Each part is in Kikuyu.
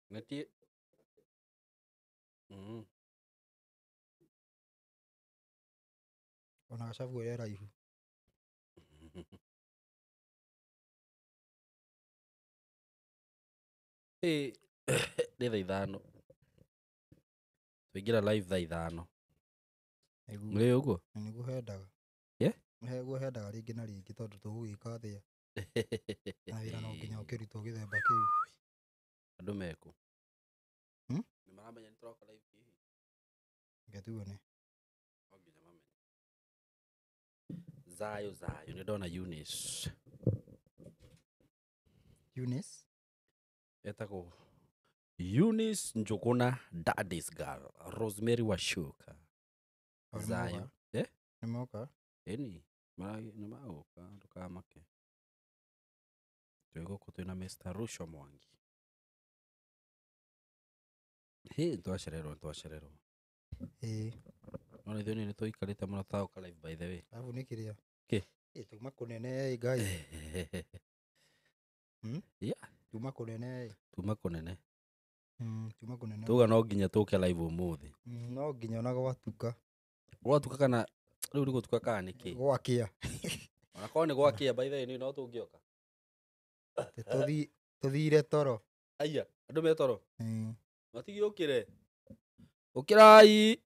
Neti. Ona gacabu ũrĩa raihu. Ĩ nĩ thaa 5. Twaingĩra live thaa 5. Nĩguo. Nĩ ũguo? Nĩguo hendaga. Yeah? Nĩguo hendaga rĩngĩ na rĩngĩ tondũ tũgũgĩka atĩa. Na wĩra no nginya ũkĩrutwo gĩthemba kĩu. Andũ mekũ? Hmm? Nĩ maramenya nĩ tũroka live hihi? Reke tuone. No nginya mamenye. Zayo zayo nĩ ndona Eunice. Eunice? Etagwo Eunice Njuguna Daddy's Girl Rosemary Washuka. O, nĩ Zayo. moka? Eh? Nĩ moka? Ĩni, nĩ magũka ndũkamake. Twĩ gũkũ twĩna Mr. Ruco Mwangi. Hĩ, nĩtwacererwo nĩtwacererwo. Ĩĩ. No ithuĩ nĩ tũikarĩte mũno tũtagũka live by the way. Arabu nĩ kĩrĩa? Kĩ? Ĩ tuma kũnene ĩ Ngai. Hmm? Yeah. Tuma kũnene ĩ. Tuma kũnene. Tuma kũnene. Tuga no nginya tũke live ũmũthĩ. No nginya ona gwatuka. Gwatuka kana rĩu nĩ gũtuka kana nĩkĩ? Gwakĩa. Ona korwo nĩ gwakĩa by the way nĩ no tũngĩoka. Tũthire toro. Aya, andũ me toro. Mm. Matigĩũkĩre. Ũkĩrai.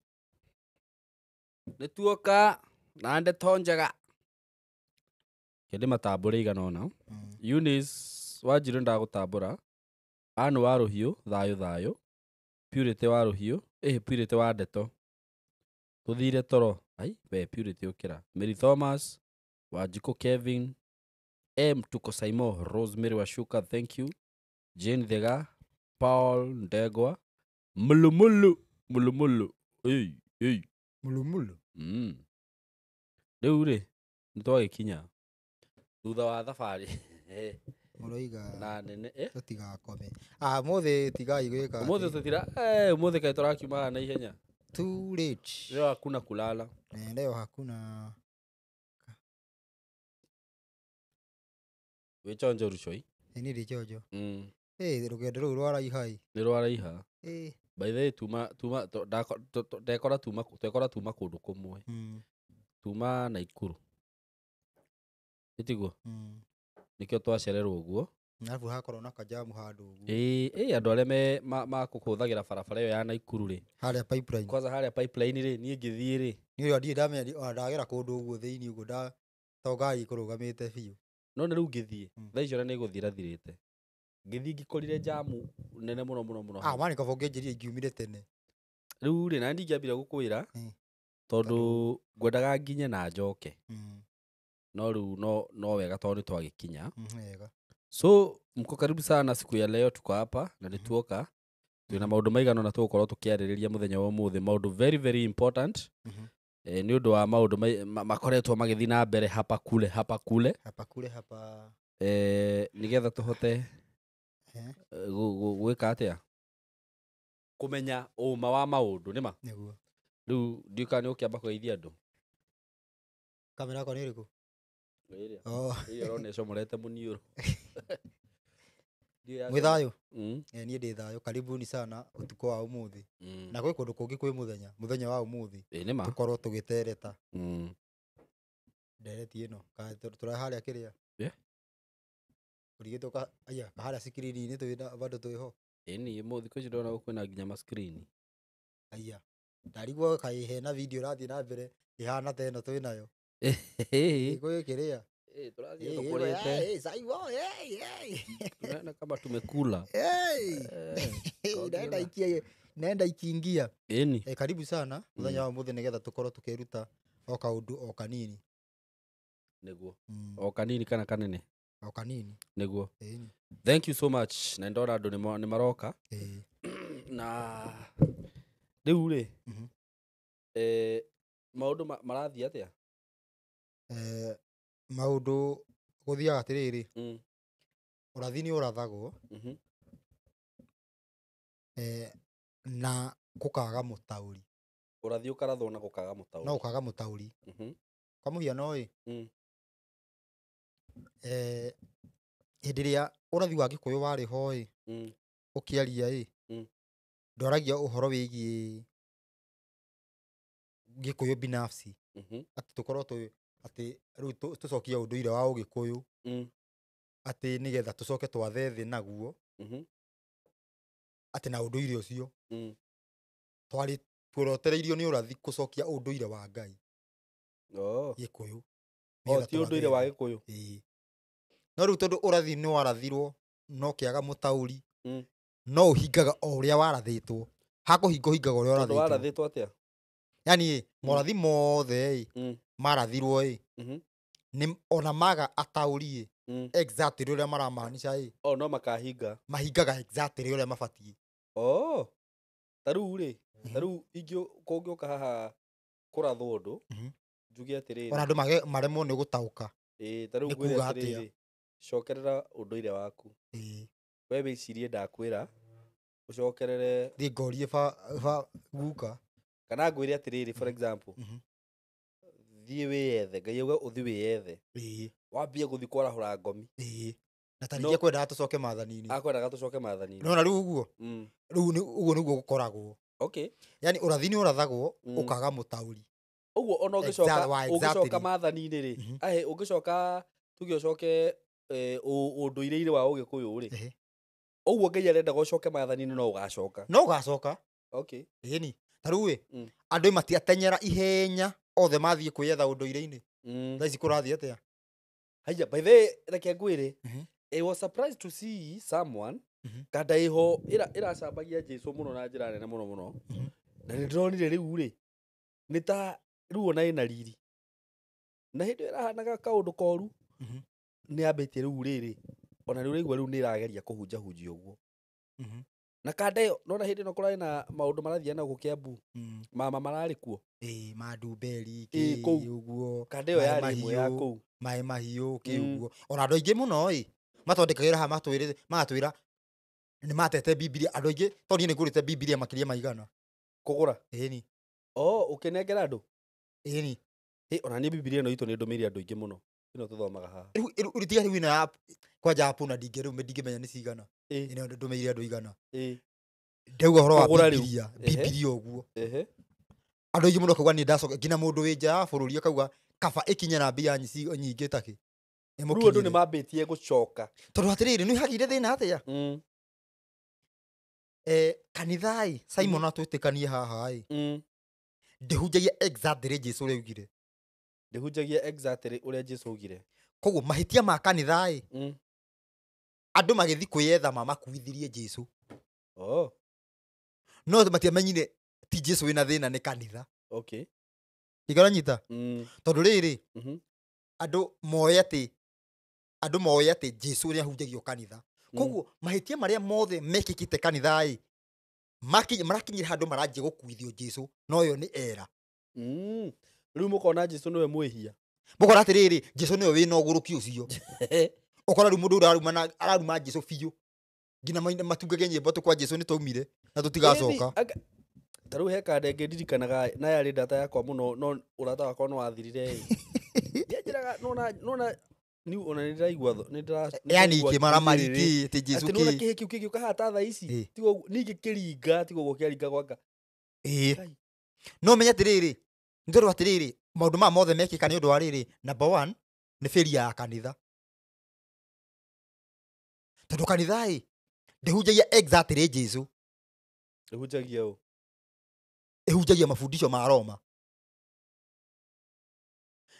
Nĩ tuoka na ndeto njega. Kĩndĩ matambũre igana ũna. Eunice Wanjiru ndagũtambũra. Ann wa Rũhiũ thayũ thayũ. Purity wa Rũhiũ, ĩhĩ Purity wa Ndeto. Tũthire toro. Ai, we Purity ũkĩra. Mary Thomas, Wanjikũ Kevin, M Tuko Saimo, Rosemary Washuka, thank you. Jane Thega, Paul Ndegwa, Mulumulu, Mulumulu. Ĩi, ĩi. Mulumulu. Rĩu rĩ, nĩ twagĩkinya thutha wa thabarĩ Mũroiga na nene eh? tũtigakome. Ah, mũthĩ tigai gwĩka. Ũmũthĩ tũtira eh, ũmũthĩ kaĩ tũrakiuma haha na ihenya. Too late. Leo hakuna kulala. Eh, leo hakuna. Wĩ chonjo Rucoi? Ĩ niĩ ndĩ chonjo. Ĩ rũgendo rũu rwaraiha ĩ. Nĩ rwaraiha. Ĩ. By the way tuma tuma ndekora tuma twekora tuma kũndũ kũmwe. Tuma Naikuru. Ĩtiguo? Nĩkĩo twacererwo ũguo. Arabu hakorwo na kajamu handũ ũguo. Ĩĩ, ĩĩ andũ arĩa me makũhũthagĩra barabara ĩyo ya Naikuru rĩ. Harĩa pipeline. Kwanza harĩa pipeline rĩ, niĩ ngĩthiĩ rĩ. Niĩ ũrĩa ndirĩ ndamenya ona ndagera kũndũ ũguo thĩinĩ ũguo nda to ngari ikũrũgamĩte biũ. No nĩ rĩu ngĩthiĩ, thaa icio ona nĩ gũthira thirĩte. Ngĩthiĩ ngĩkorire jamu nene mũno mũno mũno. Ah, mani kaba ũngĩnjĩrire ingiumire tene. Rĩu rĩ, na ndingĩambire gũkwĩra tondũ ngwendaga nginye na njoke. No rĩu no wega tondũ nĩ twagĩkinya. Wega. So mko karibu sana siku ya leo, tuko hapa na nĩ tuoka twĩna maũndũ maigana ũna tũgũkorwo tũkĩarĩrĩria mũthenya wa ũmũthĩ, maũndũ very very important. Nĩ ũndũ wa maũndũ makoretwo magĩthiĩ na mbere hapa kule hapa kule. Hapa kule hapa. Nĩgetha tũhote gwĩka atĩa? Kũmenya ũma wa maũndũ nĩma? Nĩguo. Rĩu ndiũĩ kana nĩ ũkĩamba kũgeithia andũ. Kamera yakwa nĩ ĩrĩkũ? Ĩrĩa. Oh. Ĩrĩa ũrona ĩcomorete mũniũrũ. Mwĩ thayũ? Niĩ ndĩ thayũ. Karibuni sana ũtukũ wa ũmũthĩ. Na gwĩ kũndũ kũngĩ kwĩ mũthenya, mũthenya wa ũmũthĩ. Ĩ nĩma. Tũkorwo tũgĩtereta. Ndereti ĩno. Kana tũrĩ harĩa kĩrĩa? Yeah. Ũrigĩtwo aya, harĩa screen-inĩ twĩna bado twĩho. Ĩni, thikũ ici ndĩrona kwĩna nginya ma screen. Aya. Ndarigwo kaĩ hena video ĩrathiĩ na mbere ĩhana ta ĩno twĩnayo. Gwĩ kĩrĩa? Ĩ, tũrathiĩ tũkũrĩte. Ĩ, Saimo, ĩ, ĩ. Tunaona kama tumekula. Ĩ. Naenda ikia, naenda ikiingia. Ĩni. Karibu sana mũthenya wa ũmũthĩ nĩgetha tũkorwo tũkĩruta o kaũndũ o kanini. Nĩguo. O kanini kana kanene? O kanini. Nĩguo. Ĩni. Thank you so much. Na ndona andũ nĩ maroka. Ĩ. Na rĩu rĩ, maũndũ marathiĩ atĩa? Maũndũ gũthiaga atĩrĩrĩ, ũrathi nĩ ũrathagwo, na gũkaga mũtaũri. Ũrathi ũkarathwo na gũkaga mũtaũri. No gũkaga mũtaũri. Kwa mũhiano ĩ, hĩndĩ ĩrĩa ũrathi wa Gĩkũyũ warĩ ho ĩ, Ũkĩaria ĩ, ndwaragia ũhoro wĩgiĩ Gĩkũyũ binafsi, atĩ tũkorwo twĩ atĩ rĩu tũcokie ũndũire wa Ũgĩkũyũ, atĩ nĩgetha tũcoke twathe thĩ naguo, atĩ na ũndũire ũcio twarĩ tuorotereirio nĩ ũrathi kũcokia ũndũire wa Ngai. Oh. Gĩkũyũ. Oh, Nĩgetha ti ũndũire twathe wa thĩ. Gĩkũyũ. Ĩĩ. No rĩu tondũ ũrathi nĩ warathirwo no kĩaga mũtaũri, no ũhingaga o ũrĩa warathĩtwo, hakũhinga ũhingaga ũrĩa Tondũ ũrathĩtwo. warathĩtwo atĩa? Yani ĩ, morathi mothe ĩ, marathirwo ĩ, nĩ ona maga ataũri ĩ, exactly ũrĩa maramaanisha ĩ, Oh, no makahinga. Mahingaga exactly ũrĩa mabatiĩ. Oh. Ta rĩu rĩ, ta rĩu kũngĩũka haha kũrathwo ũndũ, njuge atĩrĩrĩ. Ona andũ maremwo nĩ gũtaũka. Ĩĩ, ta rĩu Nĩ ngwĩre kuga atĩa? atĩrĩrĩ, cokerera ũndũire waku. We wĩcirie ndakwĩra, ũcokerere. Thiĩ ngorie ba guka. Kana ngwĩre atĩrĩrĩ, for example, thiĩ wĩyethe, Ngai auga ũthiĩ wĩyethe. Wambie gũthiĩ kwarahũra ngomi. Ĩĩ, na ta No. rĩngĩ akwendaga tũcoke maathani-inĩ. Akwendaga tũcoke maathani-inĩ. Nona rĩu ũguo, rĩu ũguo nĩguo gũkoragwo. Yani ũrathi nĩ ũrathagwo, ũkaga mũtaũri. Ũguo ona ũngĩcoka Wa ũngĩcoka exactly. maathani-inĩ rĩ, ahe ũngĩcoka tuge ũcoke ũndũire-inĩ wa Ũgĩkũyũ rĩ, ũguo Ngai arendaga ũcoke maathani-inĩ no ũgacoka. No ũgacoka. Ĩni ta rĩu ĩ, andũ matiatenyera ihenya othe mathiĩ kwĩyetha ũndũire-inĩ. Thaa ici kũrathiĩ atĩa? Haya, by the way, reke ngwĩre, I was surprised to see someone kanda ĩho ĩracambagia Jesu mũno na njĩra nene mũno mũno. Na nĩ ndĩronire rĩu rĩ, nĩ ta rĩu ona ĩna riri na hĩndĩ ĩyo ĩrahanaga kaũndũ koru, nĩ yambĩtie rĩu rĩrĩ ona rĩu ũraigua rĩu nĩ ĩrageria kũhunjahunjia ũguo. Na kanda ĩyo nona hĩndĩ ĩno kũrarĩ na maũndũ marathiĩ na gũkũ Kiambu, mama mararĩ kuo. Ĩĩ, mandumberi Ĩĩ, kĩ kũu. Ũguo. Kanda ĩyo Maĩ yarĩ ĩmwe ya mahiũ. kũu. Maĩ mahiũ kĩ, ũguo ona andũ aingĩ mũno ĩ matwandĩkagĩra haha matwĩrĩte magatwĩra nĩ matete Bibilia andũ aingĩ, tondũ niĩ nĩ ngũrĩte Bibilia makĩria maigana. Kũgũra? Ĩni. Oh, ũkĩnengera andũ? Ĩni. Ĩ, ona niĩ Bibilia ĩno itũ nĩ ndũmĩire andũ aingĩ mũno, ĩno tũthomaga haha. Rĩu tiga rĩu ĩno ya kwanja ya puna ndingĩ rĩu ndingĩmenya nĩ cigana. Ĩno ndũmĩire andũ igana. Ndauga ũhoro wa Kũgũra rĩu. Bibilia. Bibilia ũguo. Andũ aingĩ mũno akauga niĩ ndacoka nginya mũndũ wĩ nja ya bũrũri akauga kaba ĩkinye na mbia nyingĩ takĩ. Rĩu andũ nĩ Ĩmũkinyĩre. mambĩtie gũcoka. Tondũ atĩrĩrĩ, nĩ hagĩire thĩna atĩa? Kanitha ĩ, Simon, atwĩtĩkanie haha ĩ, ndĩhunjagia exactly Jesu ũrĩa augire. Ndĩhunjagia exactly ũrĩa Jesu augire. Koguo mahĩtia ma kanitha ĩ, andũ magĩthiĩ kwĩyetha mamakuithirie Jesu. Oh. No matiamenyire ti Jesu wĩna thĩna, nĩ kanitha. Igoranyita. Tondũ rĩrĩ, andũ moĩ atĩ andũ moĩ atĩ Jesu nĩ ahunjagio kanitha. Koguo mahĩtia marĩa mothe mekĩkĩte kanitha ĩ, marakinyire handũ maranjia gũkuithio Jesu, no yo nĩ era. Rĩu mũkona Jesu nĩwe mwĩhia. Mũkora atĩrĩrĩ, Jesu nĩwe wĩna ũgũrũki ũcio. Ũkora rĩu mũndũ ũrĩa araruma Jesu biũ nginya matungagia nyĩmbo atĩ kwa Jesu nĩ twaumire na tũtigacoka. Ĩni, ta rĩu he kanda ĩngĩ ndirikanaga na yarĩ ndata yakwa mũno, no ũrata wakwa no wathirire ĩ. Nĩanjĩraga nona niu ona nĩndĩraigua Yani nĩndĩraigua kĩmaramari kĩrĩrĩ. kĩ atĩ Jesu Atĩ nĩwona kĩ. kĩhĩ kĩu kĩngĩũka haha ta thaa ici, tiga ũguo ningĩ kĩringa tiga ũguo kĩaringa gwaka. Ĩĩ. Kai. No menye atĩrĩrĩ, nĩ tondũ atĩrĩrĩ, maũndũ maya mothe mekĩka nĩ ũndũ wa rĩrĩ, number one nĩ failure ya kanitha, tondũ kanitha ĩ ndĩhunjagia exactly Jesu. Ĩhunjagia ũ? Ĩhunjagia mabundisho ma Roma,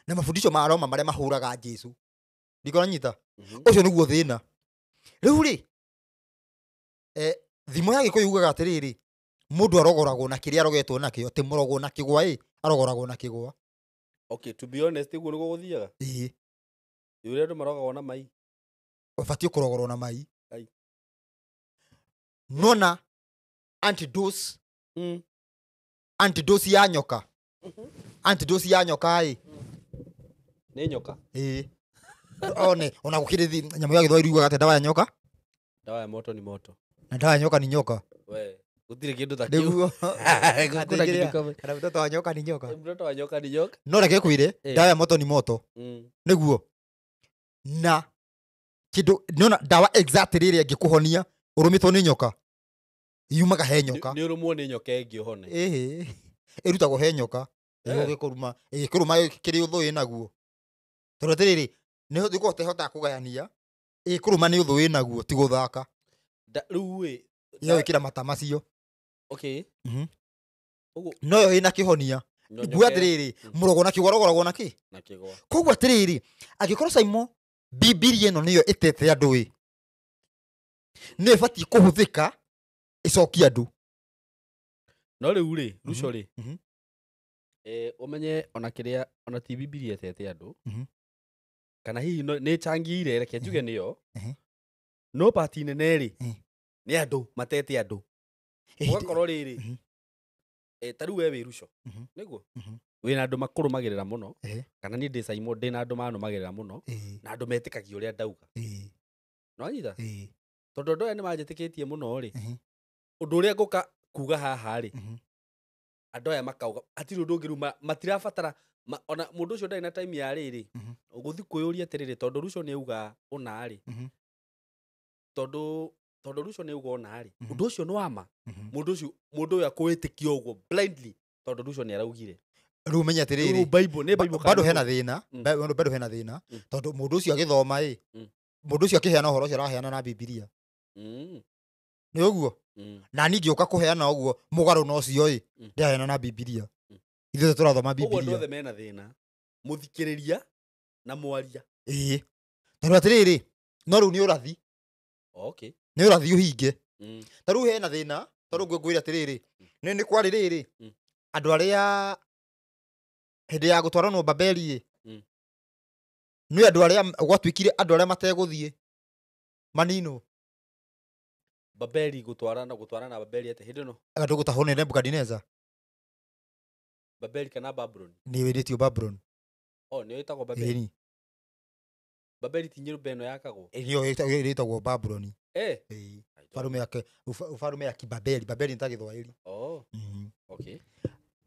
na mabundisho ma Roma marĩa mahũraga Jesu ndikũranyita. Ũcio nĩguo thĩna rĩu rĩ, thimo ya Gĩkũyũ yugaga atĩrĩrĩ, mũndũ arogoragwo na kĩrĩa arogetwo nakĩo, atĩ mũrogwo na kĩgwa ĩ arogoragwo na kĩgwa. Okay, to be honest, ũguo nĩguo gũthiaga. Ĩĩ. Ĩ, ũrĩa andũ marogagwo na mai. Ũbatiĩ kũrogorwo na mai. Ai. Nona antidote, antidote ya nyoka, antidote ya nyoka ĩ. Nĩ nyoka. Ĩĩ, one ona gũkĩrĩ nyamũ ya Gĩthwaĩri yugaga atĩ ndawa ya nyoka Dawa ya moto ni moto. Na ndawa ya nyoka ni nyoka. We, gũtirĩ kĩndũ ta kĩu. Nĩguo. Hakuna kitu kama Kana mtoto wa nyoka ni nyoka. Mtoto wa nyoka ni nyoka. No reke kwĩre, ndawa ya moto ni moto. Nĩguo na kĩndũ nona ndawa exactly ĩrĩa ĩngĩkũhonia ũrũmĩtwo nĩ nyoka. Yumaga he nyoka. Nĩ ũrũmwo nĩ nyoka ĩngĩ ũhone. Ĩhĩ, ĩrutagwo he nyoka. Ĩgũgĩkũruma, ĩgĩkũrũma kĩrĩ ũthũ ĩnaguo. Tondũ atĩrĩrĩ, nĩ ũkorwo ũtehotaga kũgayania, ĩkũrũma nĩ ũthũ ĩnaguo, ti gũthaka. Rĩu ĩ Ĩgagwĩkĩra mata macio. Okay. No yo ĩna kĩhonia. Nguga atĩrĩrĩ, mũrogo na kĩgwa rogoragwo na kĩ? Na kĩgwa. Koguo atĩrĩrĩ, angĩkorwo Saimo Bibilia ĩno nĩyo ĩtete andũ ĩ, nĩyo ĩbatiĩ kũhũthĩka ĩcokie andũ. No rĩu rĩ, Ruco rĩ, ũmenye ona kĩrĩa, ona ti Bibilia ĩtete andũ, kana hihi nĩ ĩchangĩire, reke njuge nĩyo, no pati nene rĩ, nĩ andũ matete andũ. Ũgakorwo rĩrĩ, ta rĩu we wĩ Ruco, nĩguo? Wĩna andũ makũrũmagĩrĩra mũno, kana niĩ ndĩ Saimo ndĩna andũ manũmagĩrĩra mũno, na andũ metĩkagia ũrĩa ndauga. Nĩwanyita? Tondũ andũ aya nĩmanjĩtĩkĩtie mũno rĩ, ũndũ ũrĩa ngũka kuga haha rĩ, andũ aya makauga hatirĩ ũndũ ũngĩ rĩu matirabatara, ona mũndũ ũcio ndarĩ na time ya rĩrĩ, ũgũthiĩ kwĩyũria atĩrĩrĩ, tondũ Ruco nĩauga ũna rĩ, tondũ Ruco nĩauga ũna rĩ, ũndũ ũcio nĩ wa ma. Mũndũ ũcio, mũndũ ũyũ akwĩtĩkia ũguo blindly tondũ Ruco nĩaraugire. Rĩu ũmenye atĩrĩrĩ, Bible, nĩ Bible bado hena thĩna, bado hena thĩna, tondũ mũndũ ũcio agĩthoma ĩ, mũndũ ũcio akĩheana ũhoro ũcio araheana na Bibilia. Nĩ ũguo? Na niĩ ngĩũka kũheana ũguo mũgarũ na ũcio ĩ, ndĩraheana na Bibilia. Ithuĩ tũrathoma Bibilia. Ũguo andũ othe mena thĩna, mũthikĩrĩria na mwaria. Ĩĩ. Tondũ atĩrĩrĩ, no rĩu nĩ ũrathi. Okay. Nĩ ũrathi ũhinge. Ta rĩu hena thĩna, tondũ ngwĩra atĩrĩrĩ, nĩ kwarĩ rĩrĩ, andũ arĩa hĩndĩ ya gũtwaranwo Babeli ĩ, nĩ andũ arĩa gwatuĩkire andũ arĩa mategũthiĩ maninwo. Babeli gũtwarana Babeli atĩa hĩndĩ ĩno? Andũ gũtahwo nĩ Nebukadineza. Babeli kana Babuloni? Nĩ ĩrĩtio Babuloni. Oh, nĩyo ĩtagwo Babeli. Babeli ti nyũmba ĩno yakagwo? Nĩyo ĩtagwo Babuloni. Eh. Ufalume ya Kibabeli. Babeli nĩ ta Gĩthwaĩri. Oh. Okay.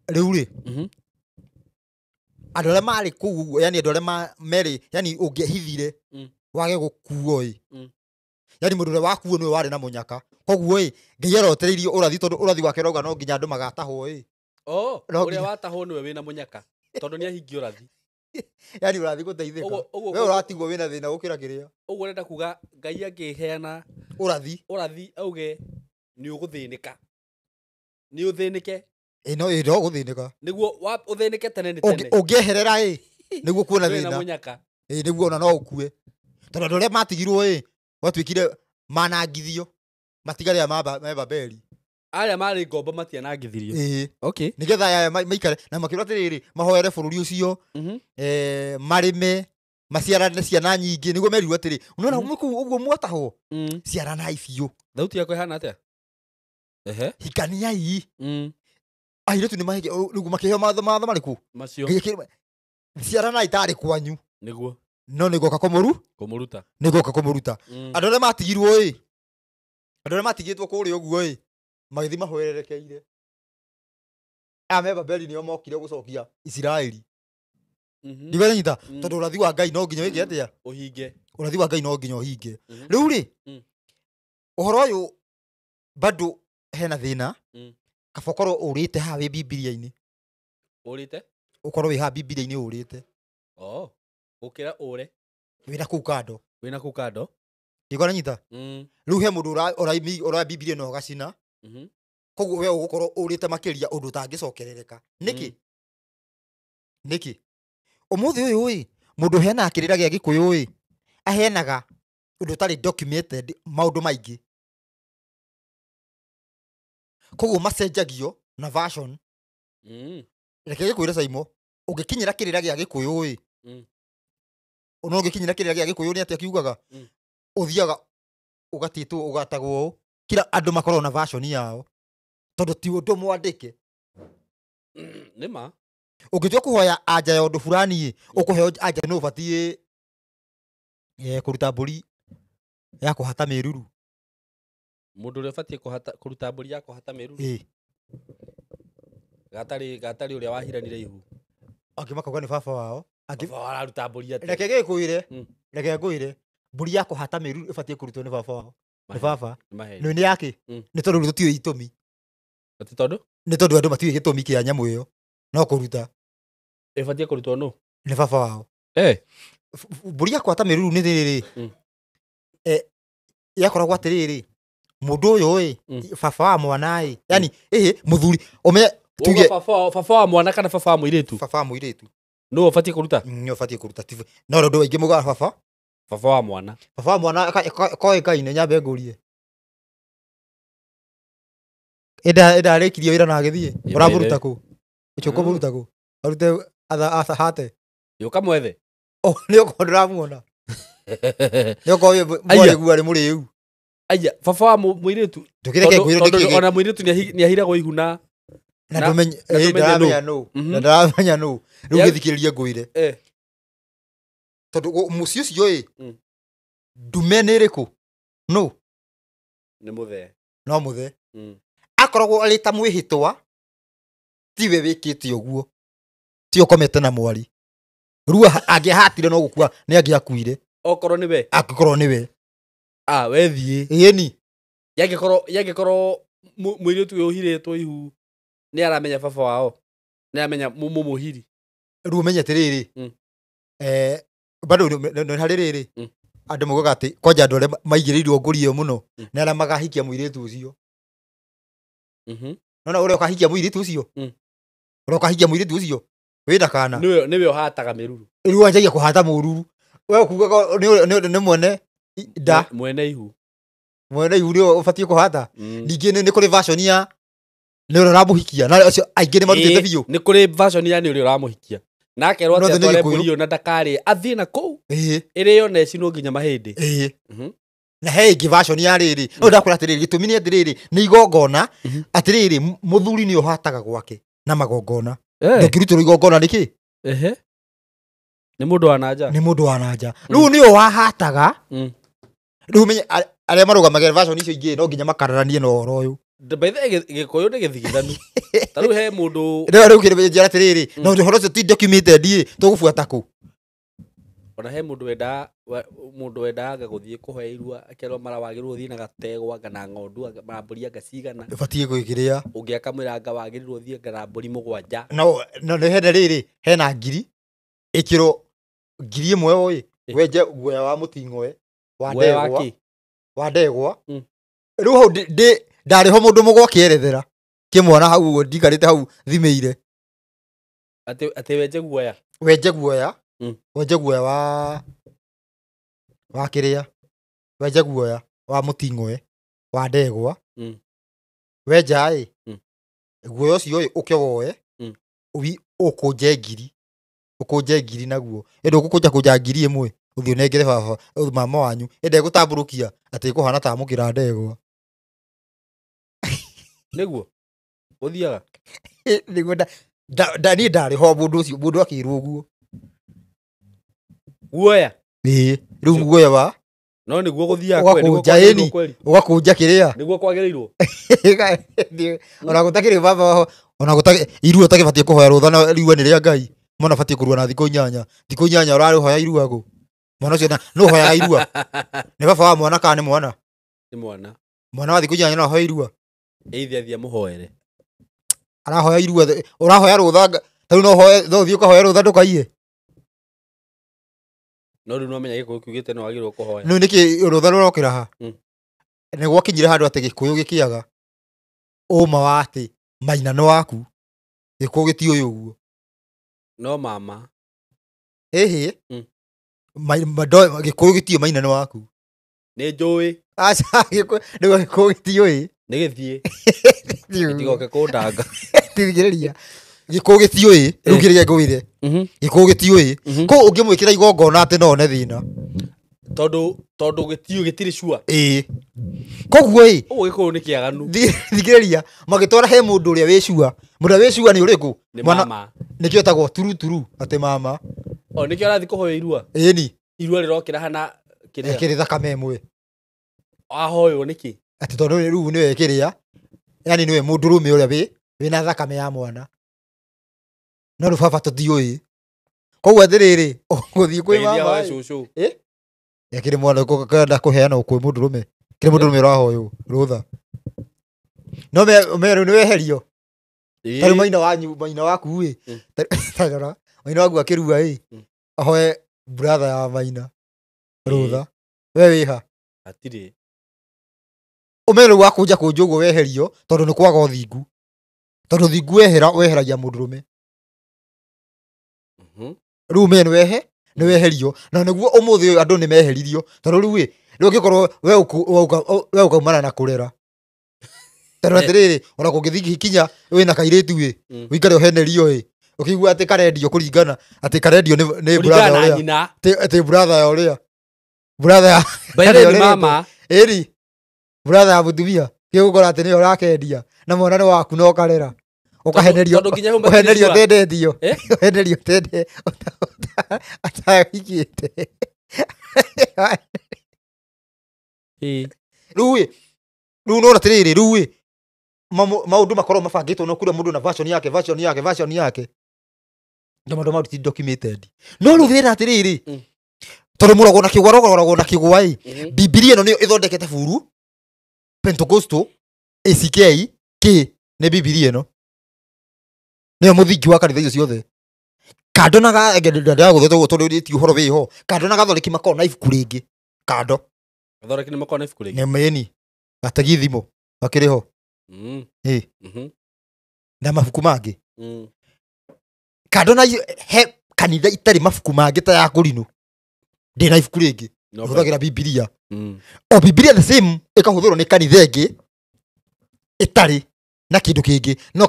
Rĩu rĩ, andũ arĩa marĩ kũu ũguo, yani andũ arĩa merĩ, yani ũngĩahithire wage gũkuo ĩ, yani mũndũ ũrĩa wakuo nĩwe warĩ na mũnyaka. Koguo ĩ, Ngai arotereirio ũrathi tondũ ũrathi wake ũrauga no nginya andũ magatahwo ĩ. Oh, ũrĩa watahwo nĩwe wĩna mũnyaka tondũ nĩahingia ũrathi. Yani ũrathi gũteithĩka. We ũratigwo wĩna thĩna gũkĩra kĩrĩa. Ũguo ũrenda kuga Ngai angĩheana ũrathi auge nĩ ũgũthĩnĩka. Nĩ ũthĩnĩke. Ĩ no ĩ no gũthĩnĩka. Nĩguo ũthĩnĩke tene nĩ tene. Ũngĩeherera ĩ, nĩguo kuona Ndũrĩ na thĩna. mũnyaka. Ĩ nĩguo ona no ũkue. Tondũ andũ arĩa matigirwo ĩ, gwatuĩkire manangithio. Matigari aya me Babeli. Arĩa marĩ ngombo matianangithirio. Ĩĩ. Okay. Nĩgetha aya maikare na makĩrwo atĩrĩrĩ, mahoere bũrũri ũcio, marĩme, maciarane ciana nyingĩ, nĩguo merirwo atĩrĩ, unaona kũu ũguo mwatahwo, ciaranai biũ. Thauti yakwa ĩhana atĩa? Ehe. Hikaniai. Airĩtu nĩ mahike, rĩu makĩheo matho marĩkũ? Macio. Ciaranai tarĩ kwanyu. Nĩguo. No nĩgoka kũmũruta. Nĩgoka kũmũruta. Andũ arĩa matigirwo ĩ, andũ arĩa matigĩtwo kũrĩa ũguo ĩ, magĩthiĩ mahwererekeire. Aya me Babeli nĩo mokire gũcokia Isiraeli. Ndigwanyita, tondũ ũrathi wa Ngai no nginya wĩke atĩa? Ũhinge. Ũrathi wa Ngai no nginya ũhinge. Rĩu rĩ, ũhoro ũyũ bado hena thĩna, kaba ũkorwo ũrĩte haha wĩ Bibilia-inĩ. Ũrĩte? Ũkorwo wĩ haha Bibilia-inĩ ũrĩte. Oh, gũkĩra ũre. Wĩna kũu kando. Wĩna kũu kando. Ndigwanyita. Rĩu he mũndũ ũroya Bibilia ĩno ũgacina. Koguo we ũgũkorwo ũrĩte makĩria ũndũ ũtangĩcokerereka. Nĩkĩ? Nĩkĩ? Ũmũthĩ ũyũ ĩ, mũndũ ũheanaga kĩrĩra gĩa Gĩkũyũ ĩ, aheanaga ũndũ ũtarĩ documented maũndũ maingĩ. Koguo macenjagio na version. Reke gĩkwĩre Saimo, ũngĩkinyĩra kĩrĩra gĩa Gĩkũyũ ĩ, ona ũngĩkinyĩra kĩrĩra gĩa Gĩkũyũ nĩ atĩa kiugaga? Ũthiaga ũgatĩtwo ũgatagwo ũũ, kila andũ makorwo na version yao tondũ ti ũndũ mwandĩke. Nĩ ma. Ũngĩtua kũhoya anja ya ũndũ fulani ĩ, ũkũheo anja nĩ ũbatiĩ kũruta mbũri ya kũhata mĩruru. Mũndũ ũrĩa ũbatiĩ kũruta mbũri ya kũhata mĩruru? Ĩ. Gatarĩ ũrĩa wahiranire ihu. Angĩ makauga nĩ baba wao. Baba wao araruta mbũri atĩa? Reke gĩkwĩre, reke ngwĩre, mbũri ya kũhata mĩruru ĩbatiĩ kũrutwo nĩ baba wao. Nĩ baba. Nĩ yake. Nĩ tondũ tũtiũĩ itũmi. Atĩ tondũ? Nĩ tondũ andũ matiũĩ gĩtũmi kĩa nyamũ ĩyo. No kũruta. Ĩbatiĩ kũrutwo nũ? Nĩ baba wao. Mbũri ya kwata mĩruru nĩ rĩrĩ. Yakoragwo atĩrĩrĩ, mũndũ ũyũ ĩ, baba wa mwana ĩ, yani ĩ mũthuri, ũmenye tuge baba wa mwana kana baba wa mũirĩtu? Baba wa mũirĩtu. Nũ ũbatiĩ kũruta? Nĩ ũbatiĩ kũruta. No andũ aingĩ mugaga baba. Baba wa mwana. Baba wa mwana koĩkaine nyambe ngũrie. Ĩndarĩkirie wĩra na agĩthiĩ. Ũramũruta kũ? Ũcio ũkũmũruta kũ? Arute hate. Yũka mwethe. Oh, nĩ okorwo ndĩramuona. Nĩ okorwo mwarĩguo arĩ mũrĩu. Aya, baba wa mũirĩtu. Ndũkĩreke ngwĩre nĩkĩ. Ona mũirĩtu nĩ ahiragwo ihu na na ndũmenye nũ. Na ndaramenya nũ. Rĩu gĩthikĩrĩrie ngwĩre. Tondũ mũciĩ ũcio ĩ, ndume nĩ ĩrĩkũ? Nũ? Nĩ mũthee. No mũthee. Akoragwo arĩ ta mwĩhĩtwa, tiwe wĩkĩte ũguo. Ti ũkomete na mwari. Rĩu angĩahatire no gũkua nĩ angĩakuire. Okorwo nĩwe. Angĩkorwo nĩwe. Ah, we thiĩ. Ĩni. Yangĩkorwo mũirĩtu ũyũ ũhirĩtwo ihu nĩ aramenya baba wao. Nĩ aramenya mũmũhiri. Rĩu ũmenye atĩrĩrĩ. Bado nĩ harĩ rĩrĩ. Andũ maugaga atĩ kwanja andũ arĩa maigĩrĩirwo ngũri ĩyo mũno nĩ arĩa magahikia mũirĩtu ũcio. Nona ũrĩa ũkahikia mũirĩtu ũcio? Ũrĩa ũkahikia mũirĩtu ũcio? Wĩna kana? Nĩwe ũhataga mĩruru. Rĩu wanjagia kũhata mũruru. We ũkugaga nĩ mwene nda. Mwene ihu. Mwene ihu nĩwe ũbatiĩ kũhata. Ningĩ nĩ kũrĩ version ya nĩ ũrĩa ũramũhikia. Na acio aingĩ nĩ marutĩte biũ. Nĩ kũrĩ version ya nĩ ũrĩa ũramũhikia. Na akerwo atĩ atware mbũri ĩyo na ndakarĩe. Athiĩ na kũu. Ĩrĩo na ĩcinwo nginya mahĩndĩ. Na he ĩngĩ version ya rĩrĩ. No ndakwĩra atĩrĩrĩ, gĩtũmi nĩ atĩrĩrĩ, nĩ igongona. Atĩrĩrĩ, mũthuri nĩ ũhataga gwake na magongona. Ndũngĩrutĩrwo igongona nĩkĩ? Nĩ mũndũ wa nanja. Nĩ mũndũ wa nanja. Rĩu nĩwe wahataga. Rĩu ũmenye arĩa marũgamagĩrĩra version icio ingĩ no nginya makararanie na ũhoro ũyũ. By the way, Gĩkũyũ nĩ gĩthigithanu. Ta rĩu he mũndũ rĩu kĩrĩ atĩrĩrĩ, na ũhoro ũcio ti documented ĩ, tũgũbuata kũ? Ona he mũndũ wendaga gũthiĩ kũhoya irua akerwo mara wagĩrĩirwo ũthiĩ na gategwa kana ng'ondu anga mbũri anga cigana. Ũbatiĩ gwĩkĩrĩa. Ũngĩ akamwĩra anga wagĩrĩirwo ũthiĩ anga na mbũri mũgwanja. No nĩ hena rĩrĩ, hena ngiri ĩkĩrwo ngiri ĩmwe ĩ, wenje guoya wa mũting'oe wa ndegwa. Wa ndegwa. Rĩu hau ndarĩ ho mũndũ mũgwa akĩerethera kĩmwana hau ũguo ndikarĩte hau thimĩire. Atĩ wenje guoya. Wenje guoya. Wenje guoya wa kĩrĩa. Wenje guoya wa mũting'oe wa ndegwa. Wenja ĩ, guoya ũcio ĩ ũke woe, ũkũnje ngiri. Ũkũnje ngiri naguo. Ĩndĩ ũgũkũnja kũnja ngiri ĩmwe ũthiĩ ũnengere baba mama wanyu. Ĩndĩ egũtambũrũkia atĩ ĩkũhana ta amũkĩra ndegwa. Nĩguo ũthiaga. Nĩguo niĩ ndarĩ ho mũndũ ũcio mũndũ akĩrwo ũguo. Guoya. Ĩĩ, rĩu guoya wa no nĩguo gũthiaga kweri. Ũgakũnja kĩrĩa. Nĩguo kwagĩrĩirwo. Ona gũtakĩrĩ baba ona gũtakĩrĩ irua ũtakĩbatiĩ kũhoya rũtha na irua nĩ rĩa Ngai. Mwana abatiĩ kũrua na thikũ inyanya. Thikũ inyanya ũrarĩhoya irua kũ? Mwana ũcio nũ ũhoyaga irua? Nĩ baba wa mwana kana nĩ mwana? Nĩ mwana. Mwana wa thikũ inyanya no ahoe irua? Ĩithi athiĩ amũhoere. Arahoya irua, ũrahoya rũtha ta rĩu no ũhoe, no ũthiĩ ũkahoya rũtha ndũkaiye. No rĩu no menya Gĩkũyũ kiugĩte no wagĩrĩirwo kũhoya. Nĩ nĩkĩ rũtha rũrokĩra ha? Nĩ gwakinyire handũ atĩ Gĩkũyũ gĩkĩaga ũma wa atĩ maina nĩ waku. Gĩkũyũ gĩtiũĩ ũguo. No mama. Ĩhĩ. Gĩkũyũ gĩtiũĩ maina nĩ waku. Nĩ njũĩ. Aca Gĩkũyũ gĩtiũĩ. Nĩ gĩthiĩ. Gĩtigoke kũndanga. Tigĩrĩria. Gĩkũyũ gĩtiũĩ, rĩu kĩrĩa ngwĩre. Gĩkũyũ gĩtiũĩ. Kũu ũngĩmwĩkĩra igongona atĩ no one thĩna. Tondũ gĩtiũĩ gĩtirĩ sure. Ĩĩ. Koguo ĩ. Ũguo Gĩkũyũ nĩ kĩaganu. Thikĩrĩria, magĩtwara he mũndũ ũrĩa wĩ sure. Mũndũ ũrĩa wĩ sure nĩ ũrĩkũ? Nĩ mama. Nĩkĩo etagwo turuturu atĩ mama. O nĩkĩo arathiĩ kũhoya irua. Ĩni. Irua rĩrokĩra hana kĩrĩa. Kĩrĩ thakame ĩmwe. Ahoywo nĩkĩ? Atĩ tondũ rĩu nĩwe kĩrĩa. Yani nĩwe mũndũrũme ũrĩa wĩna thakame ya mwana. No rĩu baba tũtiũĩ. Koguo atĩrĩrĩ, ũgũthiĩ kwĩ mama. Cũcũ. Ĩ? Ekĩrĩ mwana kwenda kũheana kwĩ mũndũrũme. Kĩrĩ mũndũrũme ũrahoywo rũtha. No me rĩu nĩ weherio. Tarĩu maina wanyu, maina waku ĩ. Tarora, maina waku akĩrua ĩ. Ahoe brother ya maina rũtha. We wĩha? Hatirĩ. Ũmenye rĩu wakũnja kũnja ũguo weherio tondũ nĩ kwaga ũthingu. Tondũ ũthingu wehera weheragia mũndũrũme. Rĩu ũmenye nĩ weherio na nĩguo ũmũthĩ ũyũ andũ nĩ meheririo tondũ rĩu ĩ rĩu ũngĩkorwo we ũkaumana na kũrera. Tondũ atĩrĩrĩ ona kũngĩthiĩ kinya wĩna kairĩtu ĩ ũikare ũhenerio ĩ ũkĩigua atĩ karendio kũringana atĩ karendio nĩ brother ũrĩa atĩ brother ya ũrĩa brother ya Baire mama ĩri brother ya mũtumia gĩgũkora atĩ nĩwe ũrakendia na mwana nĩ waku na ũkarera ũkahenerio ũhenerio tendetio ũhenerio tende atahikĩte. Rĩu ĩ rĩu nona atĩrĩrĩ rĩu ĩ maũndũ makorwo mabangĩtwo no kũrĩa mũndũ na version yake version yake version yake na maũndũ mau ti documented. No rĩu thĩna atĩrĩrĩ tondũ mũrogwo na kĩgwa rogoragwo na kĩgwa ĩ Bibilia ĩno nĩyo ĩthondekete buru Pentecostal ACK K nĩ Bibilia ĩno nĩyo mũthingi wa kanitha icio ciothe. Kando na gũthondekwo tondũ ti ũhoro wĩho kando na gathoreki makorwo na ibuku rĩngĩ kando gathoreki nĩ makorwo na ibuku rĩngĩ nĩ mĩni gategithimo gakĩrĩ ho na mabuku mangĩ kando na he kanitha itarĩ mabuku mangĩ ta ya kũrinũ ndĩ na ibuku rĩngĩ hũthagĩra Bibilia o Bibilia the same ĩkahũthĩrwo nĩ kanitha ĩngĩ ĩtarĩ na kĩndũ kĩngĩ no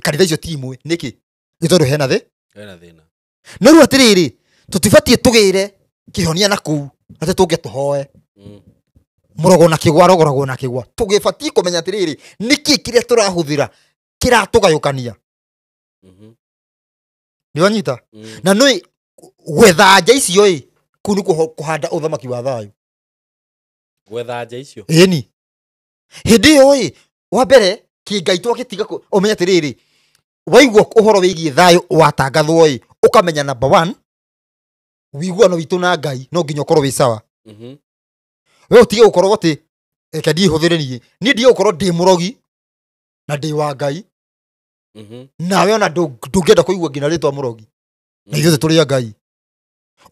kanitha icio ti imwe nĩkĩ nĩ tondũ hena thĩ hena thĩna. No rĩu atĩrĩrĩ tũtibatiĩ tũgĩre kĩhonia na kũu atĩ tũnge tũhoe mũrogo na kĩgwa rogoragwo na kĩgwa tũgĩbatiĩ kũmenya atĩrĩrĩ nĩkĩ kĩrĩa tũrahũthĩra kĩratũgayũkania. Nĩ wanyita? Na nĩ gwetha anja icio ĩ kũu nĩ kũhanda ũthamaki wa thayũ. Gwetha anja icio ĩni hĩndĩ ĩyo ĩ wa mbere kĩngai twagĩtiga ũmenye atĩrĩrĩ waigua ũhoro wĩgiĩ thayũ watangathwo ĩ ũkamenya number 1 wĩiguano witũ na Ngai no nginya ũkorwo wĩ sawa. We ũtige gũkorwo atĩ reke ndiĩ hũthĩre niĩ niĩ ndige gũkorwo ndĩ mũrogi na ndĩ wa Ngai nawe ona ndũngĩenda kũigua nginya rĩtwa mũrogi na ithuĩ tũrĩ a Ngai.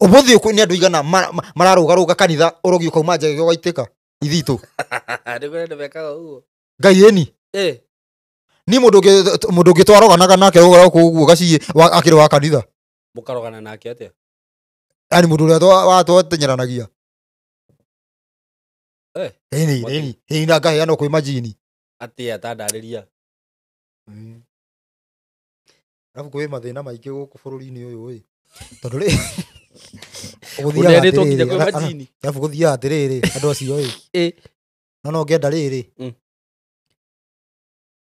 Ũmũthĩ ũyũ nĩ andũ igana mararũgarũga kanitha ũrogi ũkauma njege ũgaitĩka ithitũ. Ngai ĩni ni mũndũ ũngĩ twaroganaga nake ũguo ũguo gaciĩ akĩrĩ wa kanitha mũkarogana nake atĩa? Yani mũndũ ũrĩa twatenyeranagia ĩni ĩni na ngaheanwo kwĩ majini atĩa tandarĩria. Arabu kwĩ mathĩna maingĩ gũkũ bũrũri-inĩ ũyũ ĩ tondũ rĩ arabu gũthiaga atĩrĩrĩ andũ acio ĩ no ngĩenda rĩrĩ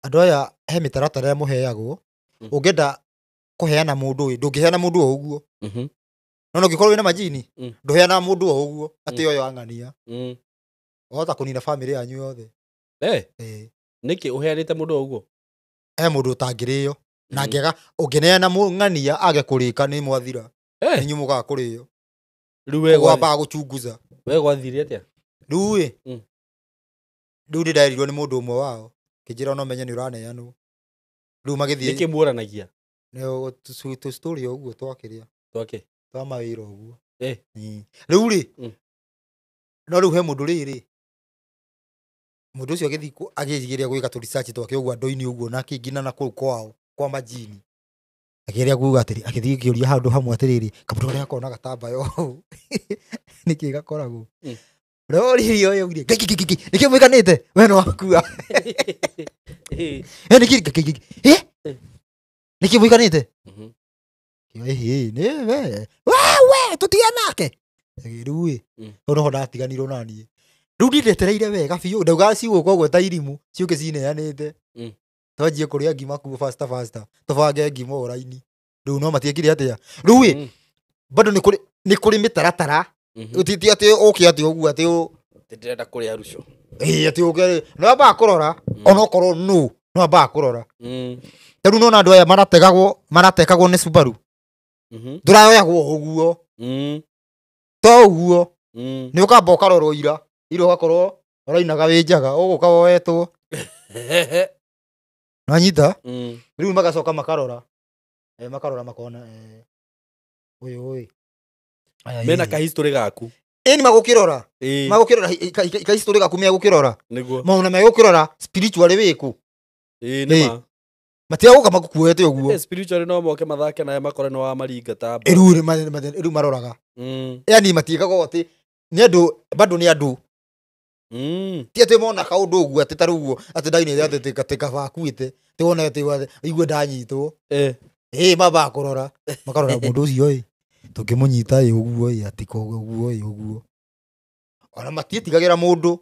andũ aya he mĩtaratara ĩrĩa mũheagwo ũngĩenda kũheana mũndũ ĩ ndũngĩheana mũndũ o ũguo no ũngĩkorwo wĩna majini ndũheanaga mũndũ o ũguo atĩ ũyũ ang'ania wahota kũnina bamĩrĩ yanyu yothe. Nĩkĩ ũheanĩte mũndũ o ũguo? He mũndũ ũtangĩrĩo na ngega ũngĩneana ng'ania age kũrĩka nĩ mwathira inyuĩ mũkaga kũrĩo. Rĩu we wambaga gũchunguza. We gwathire atĩa? Rĩu ĩ rĩu nĩ ndaerirwo nĩ mũndũ ũmwe wao kĩnjĩra no menye nĩ ũraneanwo. Rĩu magĩthiĩ nĩkĩ muoranagia? Tũ story ũguo twakĩrĩa twake twa mawĩra ũguo. Rĩu rĩ no rĩu he mũndũ rĩrĩ mũndũ ũcio agĩthiĩ agĩgeria gwĩka tũ research twake ũguo andũ-inĩ ũguo na kĩngĩ na kũu kwao kwa majini akĩgeria kuga atĩrĩ agĩthiĩ akĩũria handũ hamwe atĩrĩrĩ kamũndũ karĩa gakoragwo na gatambaya ũũ nĩkĩ gakoragwo ũrĩa oririe ũyũ augire ngai nĩkĩ mwĩkanĩte we no wakua nĩkĩ nĩkĩ mwĩkanĩte we tũtigane nake rĩu ĩ hau noho ndatiganirwo naniĩ rĩu niĩ ndetereire wega biũ ndaugaga cigũka ũguo ta irimũ ciũke cineanĩte twanjie kũrĩa ngima kuo faster faster tũbange ngima o raini rĩu no matiekire atĩa rĩu ĩ bado nĩ kũrĩ mĩtaratara ti atĩ ũke atĩ ũguo atĩ ndĩrenda kũrĩa ruco ĩ atĩ ũke no ambaga kũrora onokorwo no no ambaga kũrora ta rĩu nona andũ aya maratekagwo nĩ Subaru ndũrayoyagwo ũguo to ũguo nĩ ũkamba ũkarorwo ira ira ũgakorwo Ũrainaga wĩ njaga ũgũka woetwo. Nanyita? Rĩu magacoka makarora. Makarora makona ũyũ ĩ. Mena ka history gaku. Ĩni magũkĩrora. Magũkĩrora ka history gaku megũkĩrora. Nĩguo. Maũna megũkĩrora spiritually wĩkũ. Ĩĩ nĩ ma. Matiagũka magũkuoete ũguo. Spiritually no moke mathake nawe makore nĩ wa maringa ta. Rĩu maroraga. Yani matiĩkaga atĩ nĩ andũ bado nĩ andũ. Ti atĩ mona kaũndũ ũguo atĩ ta rĩu ũguo atĩ ndainĩte atĩ kaba akuĩte ti wone atĩ igue ndanyitwo. Mambaga kũrora makarora mũndũ ũcio ĩ tũngĩmũnyita ĩ ũguo ĩ atĩ ũguo ĩ ũguo. Ona matiĩtigagĩra mũndũ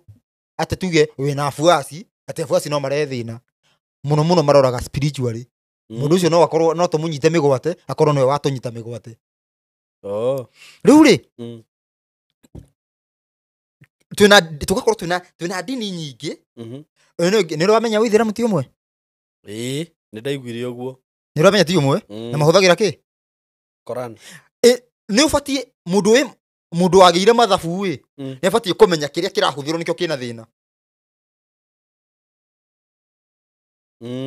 atĩ tuge wĩna abuaci atĩ abuaci no marehe thĩna. Mũno mũno maroraga spiritually. Mũndũ ũcio no akorwo no tũmũnyite mĩgwate akorwo nĩwe watũnyita mĩgwate. Rĩu rĩ twĩna tũgakorwo twĩna ndini nyingĩ. Nĩ ũramenya ũithĩramu ti ũmwe? Ĩĩ nĩ ndaiguire ũguo. Nĩ ũramenya ti ũmwe? Na mahũthagĩra kĩ? Koran. Nĩ ũbatiĩ mũndũ wagĩire mathabu ĩ nĩ abatiĩ kũmenya kĩrĩa kĩrahũthĩrwo nĩkĩo kĩna thĩna.